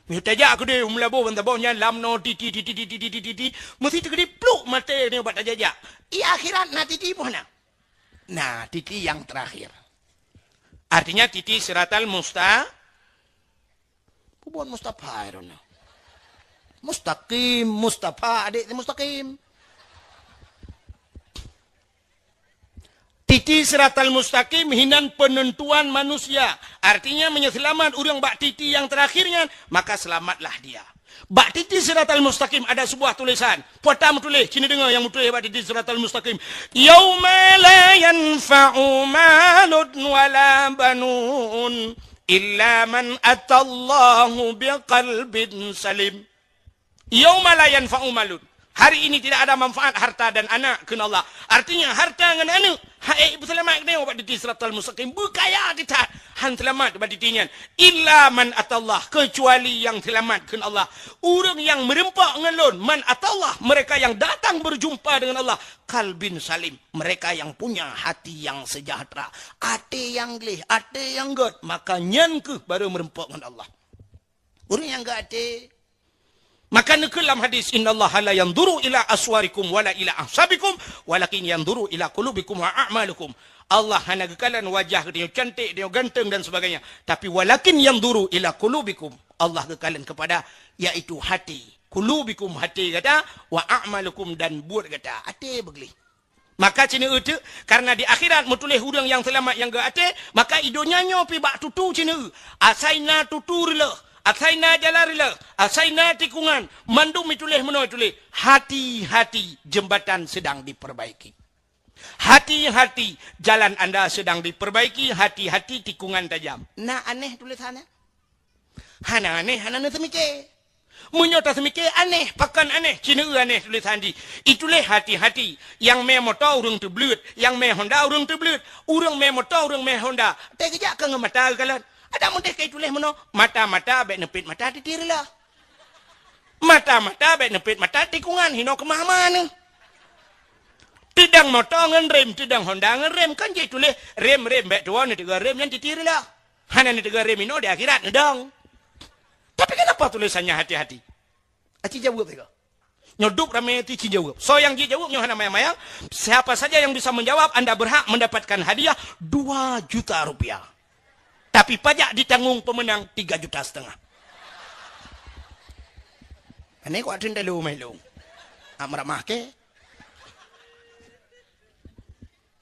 Meunyoe tajak keudeh u Meulaboh ban saboh nyan lam noe Titi, Titi, Titi, Titi, Titi, meusti teukeudi pluek maté nyoe bak tajak-jak. Di akhirat na Titi poh na. Na Titi nyang terakhir. Artinya Titi siratal musta-, Bubuan Mustafa ya, Rona. Mustaqim, Mustafa, adik si Mustaqim. Titi siratal mustaqim hinan penentuan manusia. Artinya, meunyoe seulamat ureuëng bak titi nyang terakhir nyan, maka selamatlah dia. Bak titi siratal mustaqim ada sebuah tulisan. Peue meutuléh, ci neudeungoe nyang meutuléh bak titi siratal mustaqim. "Yauma la yanfa'u malun wala banun illa man atallaha biqalbin salim." "Yauma la yanfa'u malun." Hari ini tidak ada manfaat harta dan anak, kheun Allah. Artinya, harta ngon aneuk, hai, peuseulamat geutanyoe bak titi siratal mustaqim. Beukaya geutanyoe, han seulamat bak titi nyan. "Illa man atallah," kecuali nyang seulamat, kheun Allah. Ureuëng nyang meureumpok ngon lôn, "man atallah," mereka yang datang berjumpa dengan Allah, "qalbin salim," mereka yang punya hati yang sejahtera, até nyang gleh, até nyang gét, maka nyan keuh barô meureumpok ngon Allah. Ureuëng nyang gét até, maka neukheun lam hadis, "Innallaha la yanzuru ila aswarikum wala ila ahsabikum, walakin yanzuru ila qulubikum wa a'malikum." Allah hana geukalon wajah geutanyoe cantik, geutanyoe ganteng dan sebagainya, tapi walakin yanzuru ila qulubikum. Allah geukalon kepada, yaitu hati. Qulubikum, hati gata, wa a'malikum, dan buet gata. Até beugleh. Maka ci neueu teuk, karena di akhirat meutuléh ureuëng nyang seulamat nyang gét até, maka i donya nyoe pih bak tutu ci neueu. Asai na tutu reuloh, asai na jalan reuloh, asai na tikungan, mandum meutuléh meunoe tuléh, "Hati-hati, jembatan sedang diperbaiki. Hati-hati, jalan anda sedang diperbaiki, hati-hati, tikungan tajam." Na aneh tulisannya? Hana aneh, hana neuseumiké. Meunyoe taseumiké aneh, pakon aneh, ci neueu aneh tulisan jih. Ituléh hati-hati, nyang mé moto ureuëng teubleuet, nyang mé honda ureuëng teubleuet, ureuëng mé moto ureuëng mé honda. Teukeujak ka ngon mata geukalon. Adak meudeh ka ituléh meunoe, mata-mata bék neupet mata titi reuloh. Mata-mata bék neupet mata tikungan, hinoe keumah-mah neuh. Teudong moto ngon rem, teudong honda ngon rem, kan jih tuléh rem, rem bék tuwoe neuteuga rem nyan titi reuloh. Hana neuteuga rem inoe di akhirat neudong. Tapi kenapa tulisannya hati-hati? Aci jaweueb sigoe. Nyoe dub ramé ti ci jaweueb. Soe nyang jijaweueb nyoe hana mayang-mayang. Siapa saja yang bisa menjawab, anda berhak mendapatkan hadiah dua juta rupiah. Tapi pajak ditanggung pemenang tiga juta setengah. Ini kuat tenda lu mai lu. Amramah ke?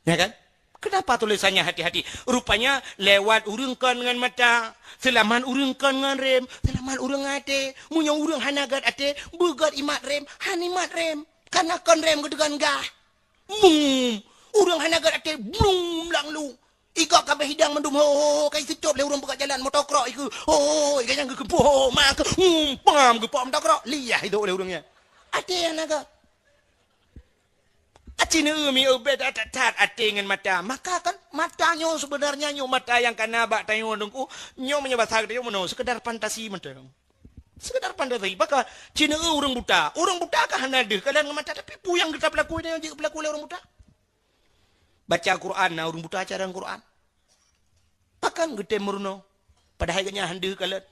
Ya kan? Kenapa tulisannya hati-hati? Rupanya lewat ureuëng kon ngon mata, seulamat ureuëng kon ngon rem, seulamat ureuëng até. Meunyoe ureuëng hana gét até, beugét imat rem, han imat rem. Karena kon rem geudegan gah. Bum! Ureuëng hana gét até, blum, langlu. Igok kabeh hidang mandum, ho, ho, ho, kai seucop lé ureuëng peugah jalan, moto krok ikeu, ho, ho, ho, ikeu nyang geukeumpuk, ho, ma keu, hum, pam, geupok moto krok, liah idok lé ureuëng nyan. Até hana gét. Aci neueu mieu beda that-that até ngon mata. Maka kan, mata nyoe sebenarnya nyoe mata nyang kana bak tanyoe Teungku, nyoe meunyoe basa geutanyoe meunoe, sekedar fantasi mantong. Sekedar fantasi. Maka, ci neueu ureuëng buta. Ureuëng buta kan hana deuh kalon ngon mata, tapi peue nyang geuta peulaku nyoe jeuet peulaku lé ureuëng buta? Baca Quran, na ureuëng buta cara Quran. Pakon geutem meurunoe, padahai geuhnyan han deuh kalon.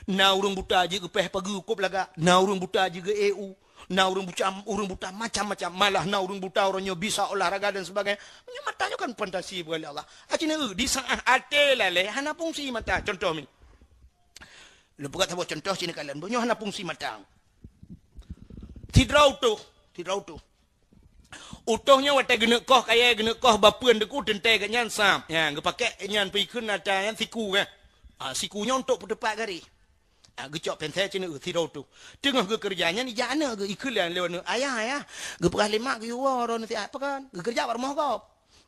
Na ureuëng buta jeuet geupéh pageue kôb lagak, na ureuëng buta jeuet geu-E U, na ureuëng buta, ureuëng buta macam-macam, malah na ureuëng buta uroe nyoe bisa olahraga dan sebagainya. Meunyoe mata nyoe kan fantasi bukan Allah. Aci neu di saat até lalé hana fungsi mata. Contoh mi. Lôn peugah saboh contoh sini kalian. Meunyoe hana fungsi mata. Sidroe utoh, sidroe utoh. Utoh nyoe watée geuneuk koh kayée, geuneuk koh bapeuen deuk teuntée geuh nyan sab. Nyan geupakée nyan peue ikheun ata nyan siku kan. Ah, siku nyoe untuk peuteupat gari. Ah, geucok pensée ceuneuk sidroe utoh. Teungoh geukeureuja nyan ija aneuk geuh ikheun lé aneuk, "Ayah, ayah, geupeugah lé mak geuyue woe droeneuh siat." "Pakon?" "Geukeureuja bak rumoh gob."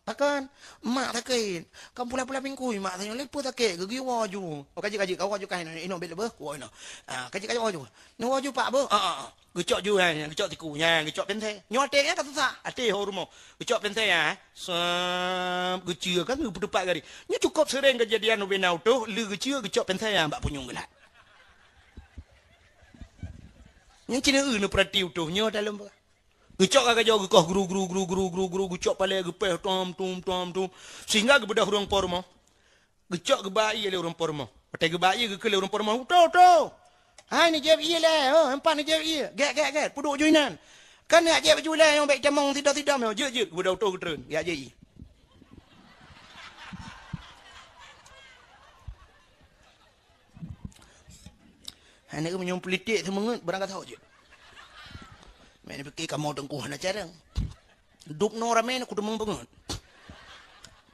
"Pakon?" "Mak sakét." "Ka pula-pula mingkui mak tanyoe lé peue sakét, geuwoe ju." "Oh, kajik-kajik, kawoe ju kah inoe, inoe bit leubeh, kuwoe inoe." Ah, kajik-kajik woe ju. Neuwoe ju pak beuh. Ah, ah, ah. Geucok ju, ha, geucok siku, ha, geucok pensée. Nyoe até nyan ka susah, até ho rumoh. Geucok pensée, ha. Sab, geuceue kan, geupeuteupat gari. Nyoe cukôp seuréng keujadian ubena utoh, lé geuceue geucok pensée, ha, bak punyueng geulat. Nyan cina eu neupeurati utoh nyoe dalam. Geucok ka gajoe geukoh gru, gru, gru, gru, gru, gru, geucok palée geupéh tom, tom, tom, tom. Sehingga geubeudôh ureuëng po rumoh. Geucok geuba ié lé ureuëng po rumoh. Watée geuba ié geukheun lé ureuëng po rumoh, "Utoh, utoh! Hai neujép ié lé, oh, empat neujép ié. Gét, gét, gét, peuduek ju inan." "Kan neujép ju lé, nyang bék tamong sidom-sidom nyoe, jeuet, jeuet." Geubeudôh utoh geutreun, geujak jép ié. Hana meunyoe politik seumeungeut barang ka sahoe jeuet. Meuneupike kamoe teungku hana carông. Dub noe ramé na kuteumong peungeut.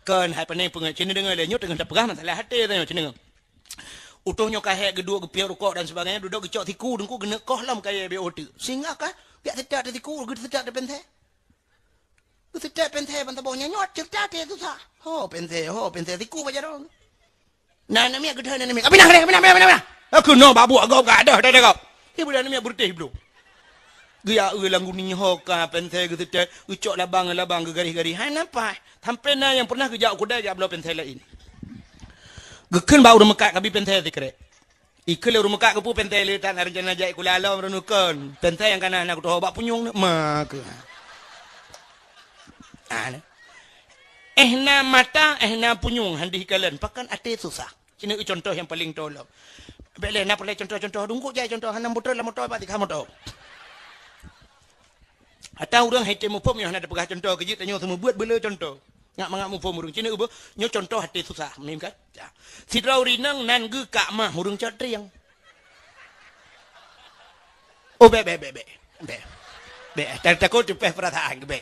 Kon hai pané peungeut, cina deungoe lé nyoe teungoh tapeugah masalah até tanyoe cina deungoe. Utoh nyoe ka hék geuduek geupiôh rukok dan sebagainya, dudoe geucok siku teungku geuneuk koh lom kayée B O T. Singgah kah? Piak seutôt teuh siku, geuseutôt teuh pensée. Geuseutôt pensée ban saboh nyan nyoe, cerita teuh susah. Ho pensée, ho pensée siku bak jaroe. Na aneuk miet geudeh aneuk miet. "Ka pinah, ka pinah, ka pinah, ka pinah, ka pinah. Aku no babuk agam ka ada, ada, ada kau." Ibu dan aneuk miet beureutéh bloe. Geuya eu lam guni ho ka pensée geuseutôt, geucok labang, labang geugaréh-garéh. Hai napa? Sampai na nyang pernah geujak u keudai jak bloe pensée laén. Geukheun bak ureuëng meukat kabi pensée sikrek. Ikheun lé ureuëng meukat geupeu pensée le tan rencana jak sikula lom reunukon. Pensée nyang kana na kutoh bak punyueng neuk ma keu. Ah, ne. Eh na mata, eh na punyueng handih kalon. Pakon até susah. Cina contoh nyang paling tolong. Bek lé na peureulée contoh-contoh dungkuk jai contoh hana muter lam moto bak tiga moto. Ata ureuëng hai tém muphom nyoe hana tapeugah contoh keujeuet tanyoe seumeubeuet beule contoh. Ngak mangat muphom ureuëng cina uba nyoe contoh até susah mim kan. Ya. Sidroe ureuëng inong nan geuh kak mah ureuëng cot trieng. Oh bek bek bek bek. Bek. Bek tak takut tupeh perasaan ke bek.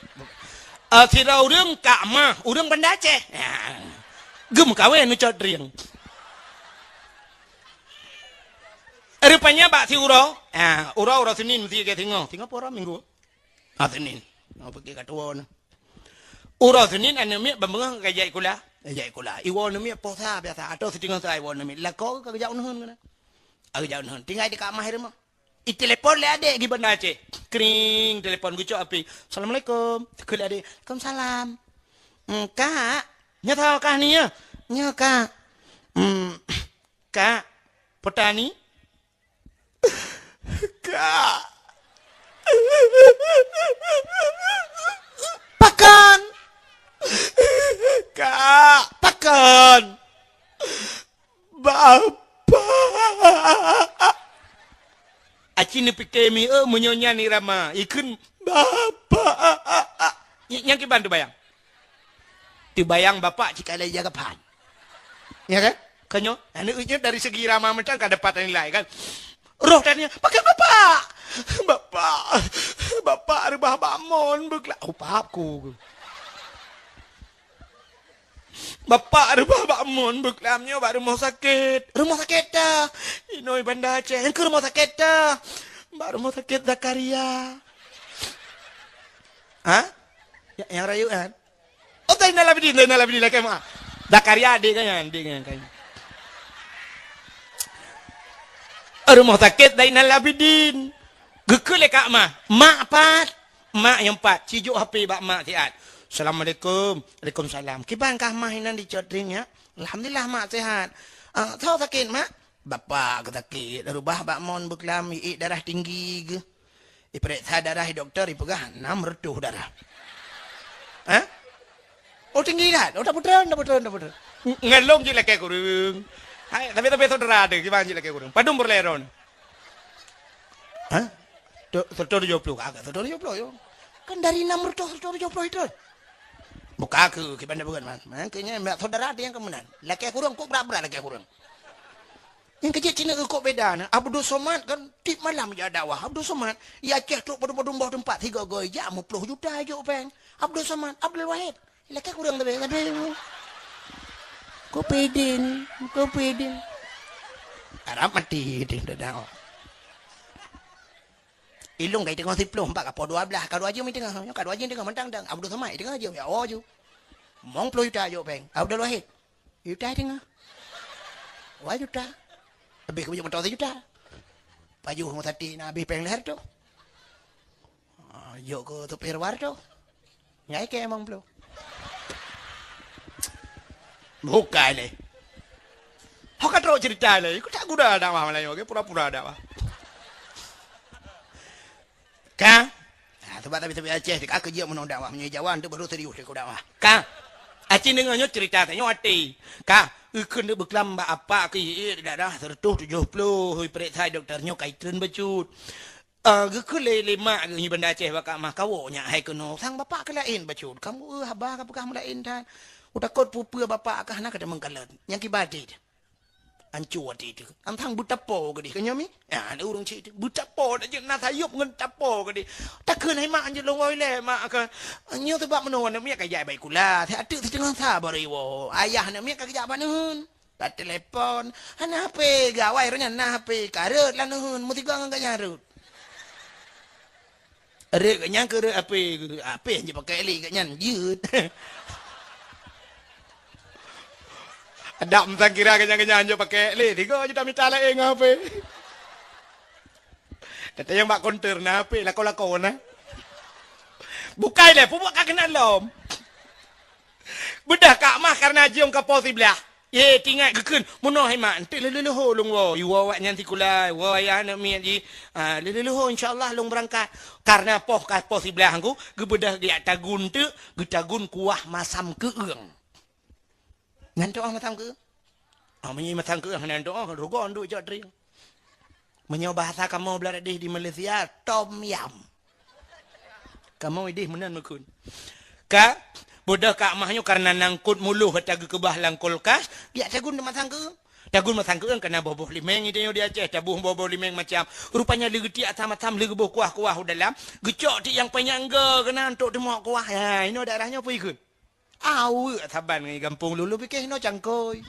Ah, sidroe ureuëng kak mah ureuëng Banda Aceh. Ya. Geuh meukawen nu cot trieng. Rupanya bak si uroe, ha, uroe uroe Senin mesti ke singoh. Singoh pura minggu. Ha Senin. Mau pergi kat tuan. Uroe Senin aneuk miet beungoh ka jak sikula. Jak sikula. Iwoe aneuk miet posa biasa atau siteungoh sa iwoe aneuk miet. Lakoe ka geujak uneuen keunan. Ka geujak uneuen. Tinggai di kamah rumah. Itelepon lé adek di Banda Aceh. Kring, telepon geucok api. Assalamualaikum. Keu adek. Waalaikumsalam. Hmm, kak, nyoe tho kah ni ya? Nyoe kak. Hmm, kak, petani. Kak. Pakon. Kak. Pakon. Bapak. Aci neupike mi eu meunyoe nyan irama. Ikheun bapak. Nyang kiban teubayang. Teubayang bapak cit ka lheueh jaga phan. Ya kan? Kanyoe, aneuk unyut dari segi irama macam ka dapat nilai kan. Roh tanya, "Pakai bapak? Bapak, bapak reubah bak mon beukla-," oh, paham ku. "Bapak reubah bak mon beuklam nyoe bak rumoh sakét." "Rumoh sakét ta?" "Inoi Banda Aceh." "Engkeu rumoh sakét ta?" "Bak rumoh sakét Zakaria." Ha? Ya, nyang rayeuk kan? Oh, Zainal Abidin, Zainal Abidin lakée meuah. Zakaria adek kan nyan, adek kan nyan. Rumoh sakét Zainal Abidin. Geukheun lé kak mah, "Mak pat?" Mak nyang pat, sijok H P bak mak siat. "Assalamualaikum." "Waalaikumsalam." "Kiban kah mah inan dicot ring ya?" "Alhamdulillah mak sehat." "Ah, soe sakét mak?" "Bapak geusakét, reubah bak mon beuklam, iék darah tinggi geuh." Ipeuriksa darah dokto, ipeugah enam reutôh darah. Hah? Oh, tinggi that. Oh, tapeutrön, tapeutrön, tapeutrön. Ng-, ngon lôn jih lakée kureueng. Hai, tapi, tapi saudara ada, gimana cit lakée kureueng? Padum peureulée droeneuh? Hah? Tu, seratus tujuh puluh, agak seratus tujuh puluh, yo. Kan dari enam ratus, seratus tujuh puluh itu. Buka ke, kiban dah bukan, Mas. Makanya, saudara ada yang kemenangan. Lakée kureueng, kok berat-berat lakée kureueng. Nyang keujeuet cit na kok beda na. Abdul Somad kan tiep malam jak dakwah. Abdul Somad, ya Aceh trok padum-padum boh teumpat, sigoe-goe jak meuploh juta jok péng. Abdul Somad, Abdul Wahid. Lakée kureueng tapi, tapi. Ko pede ni, ko pede ni. Harap mati, gitu, dah dakwah. Ilong kai teungoh siploh, empat ka poh dua belas, ka dua jeuem teungoh. Nyoe ka dua jeuem teungoh, mantang dang. Abdul Somad teungoh jeuem, ya, oh, ju. Mong ploh juta jok péng. Abdul Wahid. Juta teungoh. Dua juta. Habis keu moto sijuta. Pajoh ngon sate na habis péng lhèe reutôh. Ah, jok keu supir war tu. Ngai ke emang belum. Bukai lé. Ho ka trok cerita lé. Ku tak guna dakwah Melayu ke, pura-pura dakwah. Ka? Ha, sebab tapi-tapi Aceh, ka keujeuet meunoe dakwah, meunyoe Jawa tu baru serius lé ku dakwah. Ka? Aceh deungoe nyoe cerita tanyoe até. Ka? Eukheun deuk beuklam bak apak keu ié daerah seratus tujuh puluh, hui peuriksa doktor nyoe kai treun bacut. Ah, geukheun lé, lé mak geuh nyoe Banda Aceh bak Kak Mah, kawoe nyak hai keunoe. Sang bapak keu laén bacut. Kamoe, eh, haba ka peugah meulaén that. Utakot peue-peue bapak kah na ka tamong kalon. Nyang kiban cit. Ancu até teuh. Antang beutapo keudeh keu nyoe mi? Ya, ada ureueng cit teuh. Beutapo dak jeuet na sayop ngon tapo keudeh. Takheun hai mak anjeut lôn woe lé mak ka. Nyoe teubak meunoe aneuk miet ka jak baikula. Siat teuk siteungoh sa baru iwoe. Ayah aneuk miet ka geujak bak neuheun. Ka telepon. Hana H P, gawai roh nyan na H P. Ka rhot lam neuheun, meusigoe ngon gobnyan rhot. Rhot gobnyan keu rhot H P, H P hanjeuet pakék lé gobnyan jeuet. Adak meusangkira gobnyan-gobnyan hanjeuet pakék lé, tiga juta mita laén ngon H P. Teuntang nyang bak konter na H P, lakoe-lakoe na. Bukai lé, peubuet ka keunan lom. Beudôh Kak Mah kareuna jiôm ka poh siblaih. Ye, tingat geukheun, meunoe hai mak, enteuk lheuh-lheuh lôn woe. Iwoe awak nyan sikula, iwoe ayah aneuk miet jih. Ah, lheuh-lheuh lôn, insya Allah lôn beurangkat. Kareuna poh ka poh siblaih ngku, geubeudôh geujak tagun teuk, geutagun kuah masam keueung. Nyan tu'oh masam keueung. Ah, meunyoe masam keueung nyan tu'oh, rugoe nduk cok trieng. Meunyoe bahasa kamoe blah deh di Malaysia, tom yam. Kamoe ideh meunan meukheun. Ka, beudôh Kak Mah nyoe kareuna nangkot muloh ata geukeubah lam kulkas, jak tagun masang keueung. Tagun masang keueung kana boh-boh limeng ideh nyoe di Aceh, taboh boh-boh limeng macam. Rupanya leugeutiek asam-asam leugeubôh kuah-kuah u dalam, geucok tiek nyang panyang go keunan untuk teumok kuah. Ha, inoe daerah nyoe peue ikheun? Aweuek saban ngon gampông lôn, lôn pike hinoe cangkôi.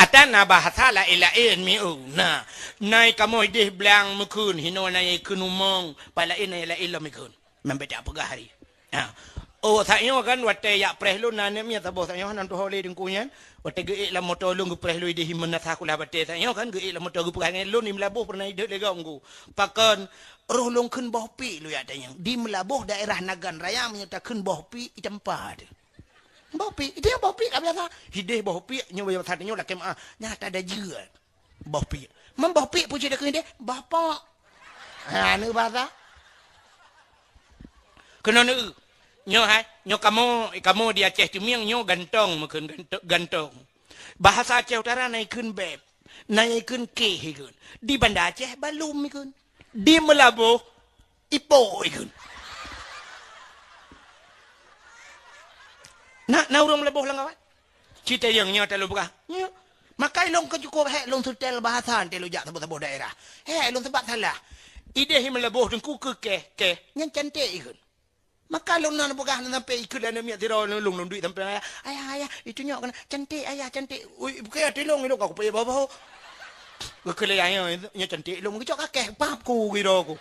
Ata na bahasa laén-laén mieu na. Nai kamoe ideh blang meukheun, hinoe nai kheun umong, pat laén nai laén lom ikheun. Meumbeda peugah hari. Ha. Oh, saat nyoe kan watèe jak preh lôn na aneuk miet saboh saat nyoe nan tuho lé teungku nyan. Watèe geuék lam moto lôn geupreh lôn ideh himeun nasa kulah batèe saat nyoe kan geuék lam moto geupeugah ngon lôn di Meulaboh peureunah ideh lé gom ku. Pakon roh lôn kheun boh piek lôn jak tanyong. Di Meulaboh daerah Nagan Raya meunyoe takheun boh piek itampa teuh. Boh piek, ideh boh piek ka biasa. Ideh boh piek nyoe biasa nyoe lakèe meu'ah. Nyata dajeuet. Boh piek. Meuboh piek peue cit takheun ideh? Boh pok. Ha, aneuk basa. Keunoe neu. Nyoe hai, nyoe kamoe, kamoe di Aceh Teumieng nyoe gantong meukheun ganto-, gantong. Bahasa Aceh Utara na ikheun beb, na ikheun keh ikheun. Di Banda Aceh balum ikheun. Di Meulaboh ipok ikheun. Na, na ureueng Meulaboh lam kawan? Cit tayong nyoe talu peugah. Nyoe. Maka ilong keu cukup hék lôn seutèl bahasa teuh lôn jak saboh-saboh daerah. Hék lôn sebat salah. Ideh Meulaboh teungku keu keh, keh. Nyan cantik ikheun. Maka lôn na peugah sampai ikheun aneuk miet sidroe lôn, lôn duek sampai ayah. Ayah, ayah, itu nyoe keunan. Cantik ayah, cantik. Ui, bukai tilong ilong ka kupayah boh-boh. Geukheun lé ayah nyoe cantik ilong geucok ka keh pap ku giro ku.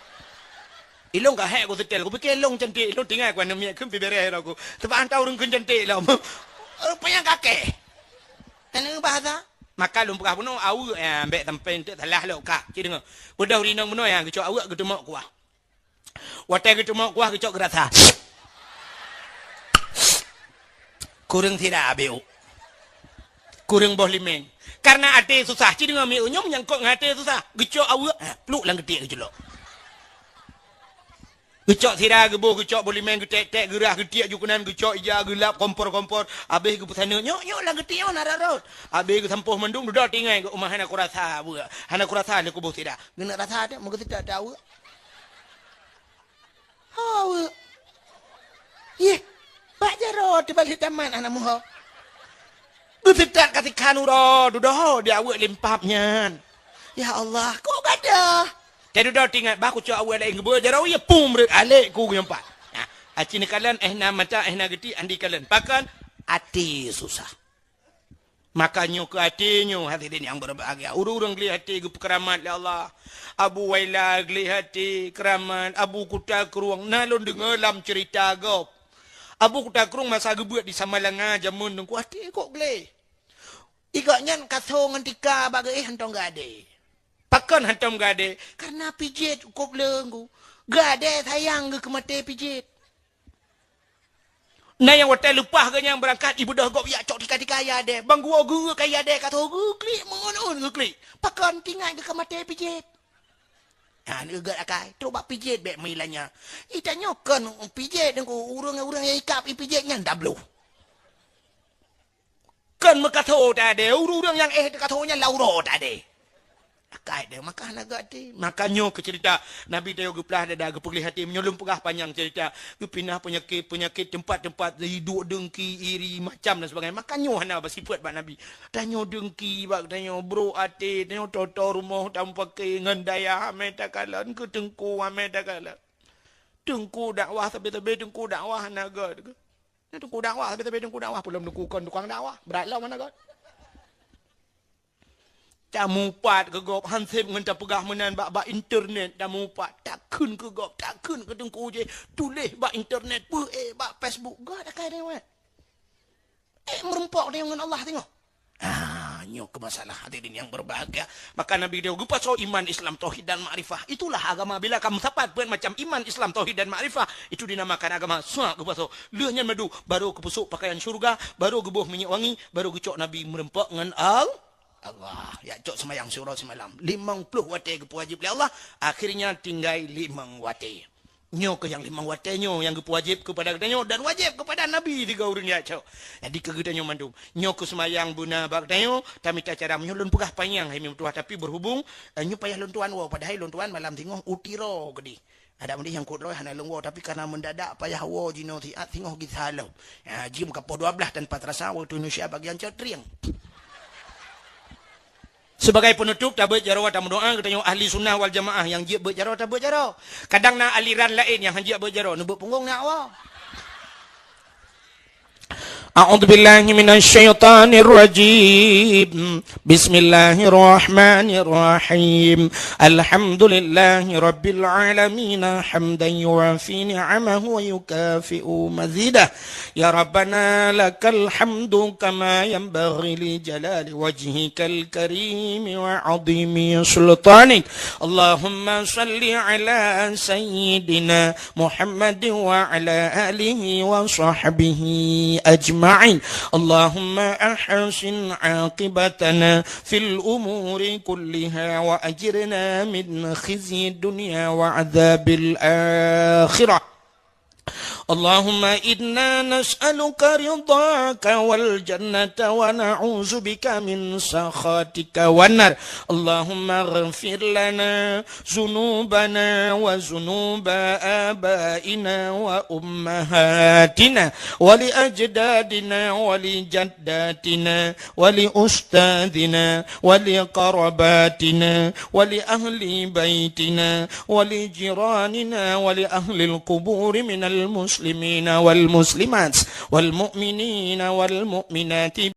Ilong ka hék ku seutèl, kupike ilong cantik, ilong tinggai ku aneuk miet kheun pih bereh ro ku. Seubab hana ureueng kheun cantik lom. Rupanya ka keh. Aneuk bahasa. Maka lôn peugah bunoe aweuek, ya, ambek sampai enteuk salah lom ka. Cit deungoe. Beudôh rinong bunoe, ya, geucok aweuek geuteumok kuah. Watèe geuteumok kuah geucok geurasa. Kureueng sira biuk. Kureueng boh limeng. Karena até susah, cit deungoe miuk nyoe nyangkot ngon até susah. Geucok aweuek, ha, pluk lam geutiek geuculok. Geucok sira, geuboh, geucok bulimen, geutek-tek, geurah, geutiek ju keunan, geucok ija, geulap, kompor-kompor. Abéh geupeusaneuk, "Nyok, nyok, lam geutik nyoe na rot-rot." Abéh geusampôh mandum, dudoe tinggai, "Geuh uma hana kurasa weuek, hana kurasa lé kuboh sira." Geuneuk rasa teuh, meugeuseutak teuh weuek. Ho weuek. Yeh, bak jaroe teuh bak lheueh tamat hana meuho. Geuseutat ka sikhan uroe, dudoe di aweuek limpab nyan. Ya Allah, kok gadoh? Teududoe tingat bah kucok aweuek laén geubeuet jaroe, ya pum reuet alek ku nyang pat. Nah, aci neukalon, eh na mata, eh na geuti, andi kalon. Pakon? Até susah. Maka nyoe keu até nyoe, hadirin yang berbahagia. Ureueng-ureueng gleh até geupeukeramat lé Allah. Abu Waila gleh até, keramat, Abu Kuta Krueng, na lôn deungoe lam cerita gob. Abu Kuta Krueng masa geubeuet di Samalanga jameun Teungku, até kok gleh. Igok nyan kaso ngon tika bak geuéh hántom geuadé. Pakon hántom geuadé? Karena pijet kok leueng ku. Geuadé sayang geuh keu maté pijet. Na nyang watée leupah geuh nyang beurangkat, ibeudôh gob yak cok tika-tika ya adé. Bang guwoe geuh ka ya adé, kaso geuklik, meungon-on geuklik. Pakon tingat geuh ka maté pijet. Ha, neugeut akai, trok bak pijet bék meuilanya. Itanyoe kon pijet Teungku, ureueng-ureueng nyang ikab ipijet nyan dabloh. Kon meukaso tadé, ureueng-ureueng nyang éh teukaso nyan lam uroe tadé. Akai deh, maka hana geuaté. Maka nyoe keu cerita Nabi tanyoe geuplah dada, geupeugleh até. Meunyoe lôn peugah panyang cerita, geupinah peunyakét-peunyakét, teumpat-teumpat, duek deungki, iri, macam dan sebagainya. Maka nyoe hana beusifeuet bak Nabi. Tanyoe deungki bak tanyoe, brok até, tanyoe toto rumoh tamupaké ngon dayah, amé takalon keu teungku, amé takalon. Teungku dakwah sabe-sabe, teungku dakwah hana gét. Nyan teungku dakwah, sabe-sabe teungku dakwah, peulom teungku kon tukang dakwah, brat lom hana gét. Tamupat keu gob, han sép ngon tapeugah meunan bak, bak internet tamupat, takheun keu gob, takheun keu teungku jih, tuléh bak internet, peuék bak Facebook, gét akai deungon. Ék meurumpok deungon Allah teungoh. Ah, nyoe keu masalah, hadirin yang berbahagia. Maka Nabi dia geupasoe iman, Islam, tauhid dan makrifah. Itulah agama bila kamu sapat buet macam iman, Islam, tauhid dan makrifah, itu dinamakan agama. Suak geupasoe. Lheueh nyan madu, baru geupeusuek pakaian syurga, baru geuboh minyeuk wangi, baru geucok Nabi meurumpok ngon Al-, Allah. Ya cok seumayang siuroe simalam. Limong ploh watée geupeuwajéb lé Allah, akhirnya tinggai limong watée. Nyoe keuh nyang limong watée nyoe nyang geupeuwajéb keupada geutanyoe dan wajéb keupada Nabi sigoe ureueng jak cok. Jadi keu geutanyoe mandum, nyoe keuh seumayang beuna bak geutanyoe, tamita cara meunyoe lôn peugah panyang hai meutuah, tapi berhubung, eh, nyoe payah lôn tuan woe, padahai lôn tuan malam singoh u Tiro keudeh. Adak meudeh nyang kut droe hana lôn woe, tapi karena mendadak payah woe jinoe siat singoh gisa lom. Ya, jeuem ka poh dua belas tanpa terasa waktu Indonesia bagian cot trieng. Sebagai penutup, tabeuet jaroe tameudoa, geutanyoe ahli sunnah wal jamaah nyang jeuet beuet jaroe, tabeuet jaroe. Kadang na aliran laén nyang han jeuet beuet jaroe, neubeuet punggong na awak. A'udzubillahi minasyaitonirrajim. Bismillahirrahmanirrahim. Alhamdulillahi rabbil alamin, hamdan yuwafi ni'amahu wa yukafi'u mazidah. يا ربنا لك الحمد كما ينبغي لجلال وجهك الكريم وعظيم سلطانك. اللهم صل على سيدنا محمد وعلى آله وصحبه أجمعين. اللهم أحسن عاقبتنا في الأمور كلها وأجرنا من خزي الدنيا وعذاب الآخرة. اللهم إنا نسألك رضاك والجنة ونعوذ بك من سخطك والنار. اللهم اغفر لنا ذنوبنا وذنوب آبائنا وأمهاتنا ولأجدادنا ولجداتنا ولأستاذنا ولقراباتنا ولأهل بيتنا ولجيراننا ولأهل القبور من المسلمين والمسلمات والمؤمنين والمؤمنات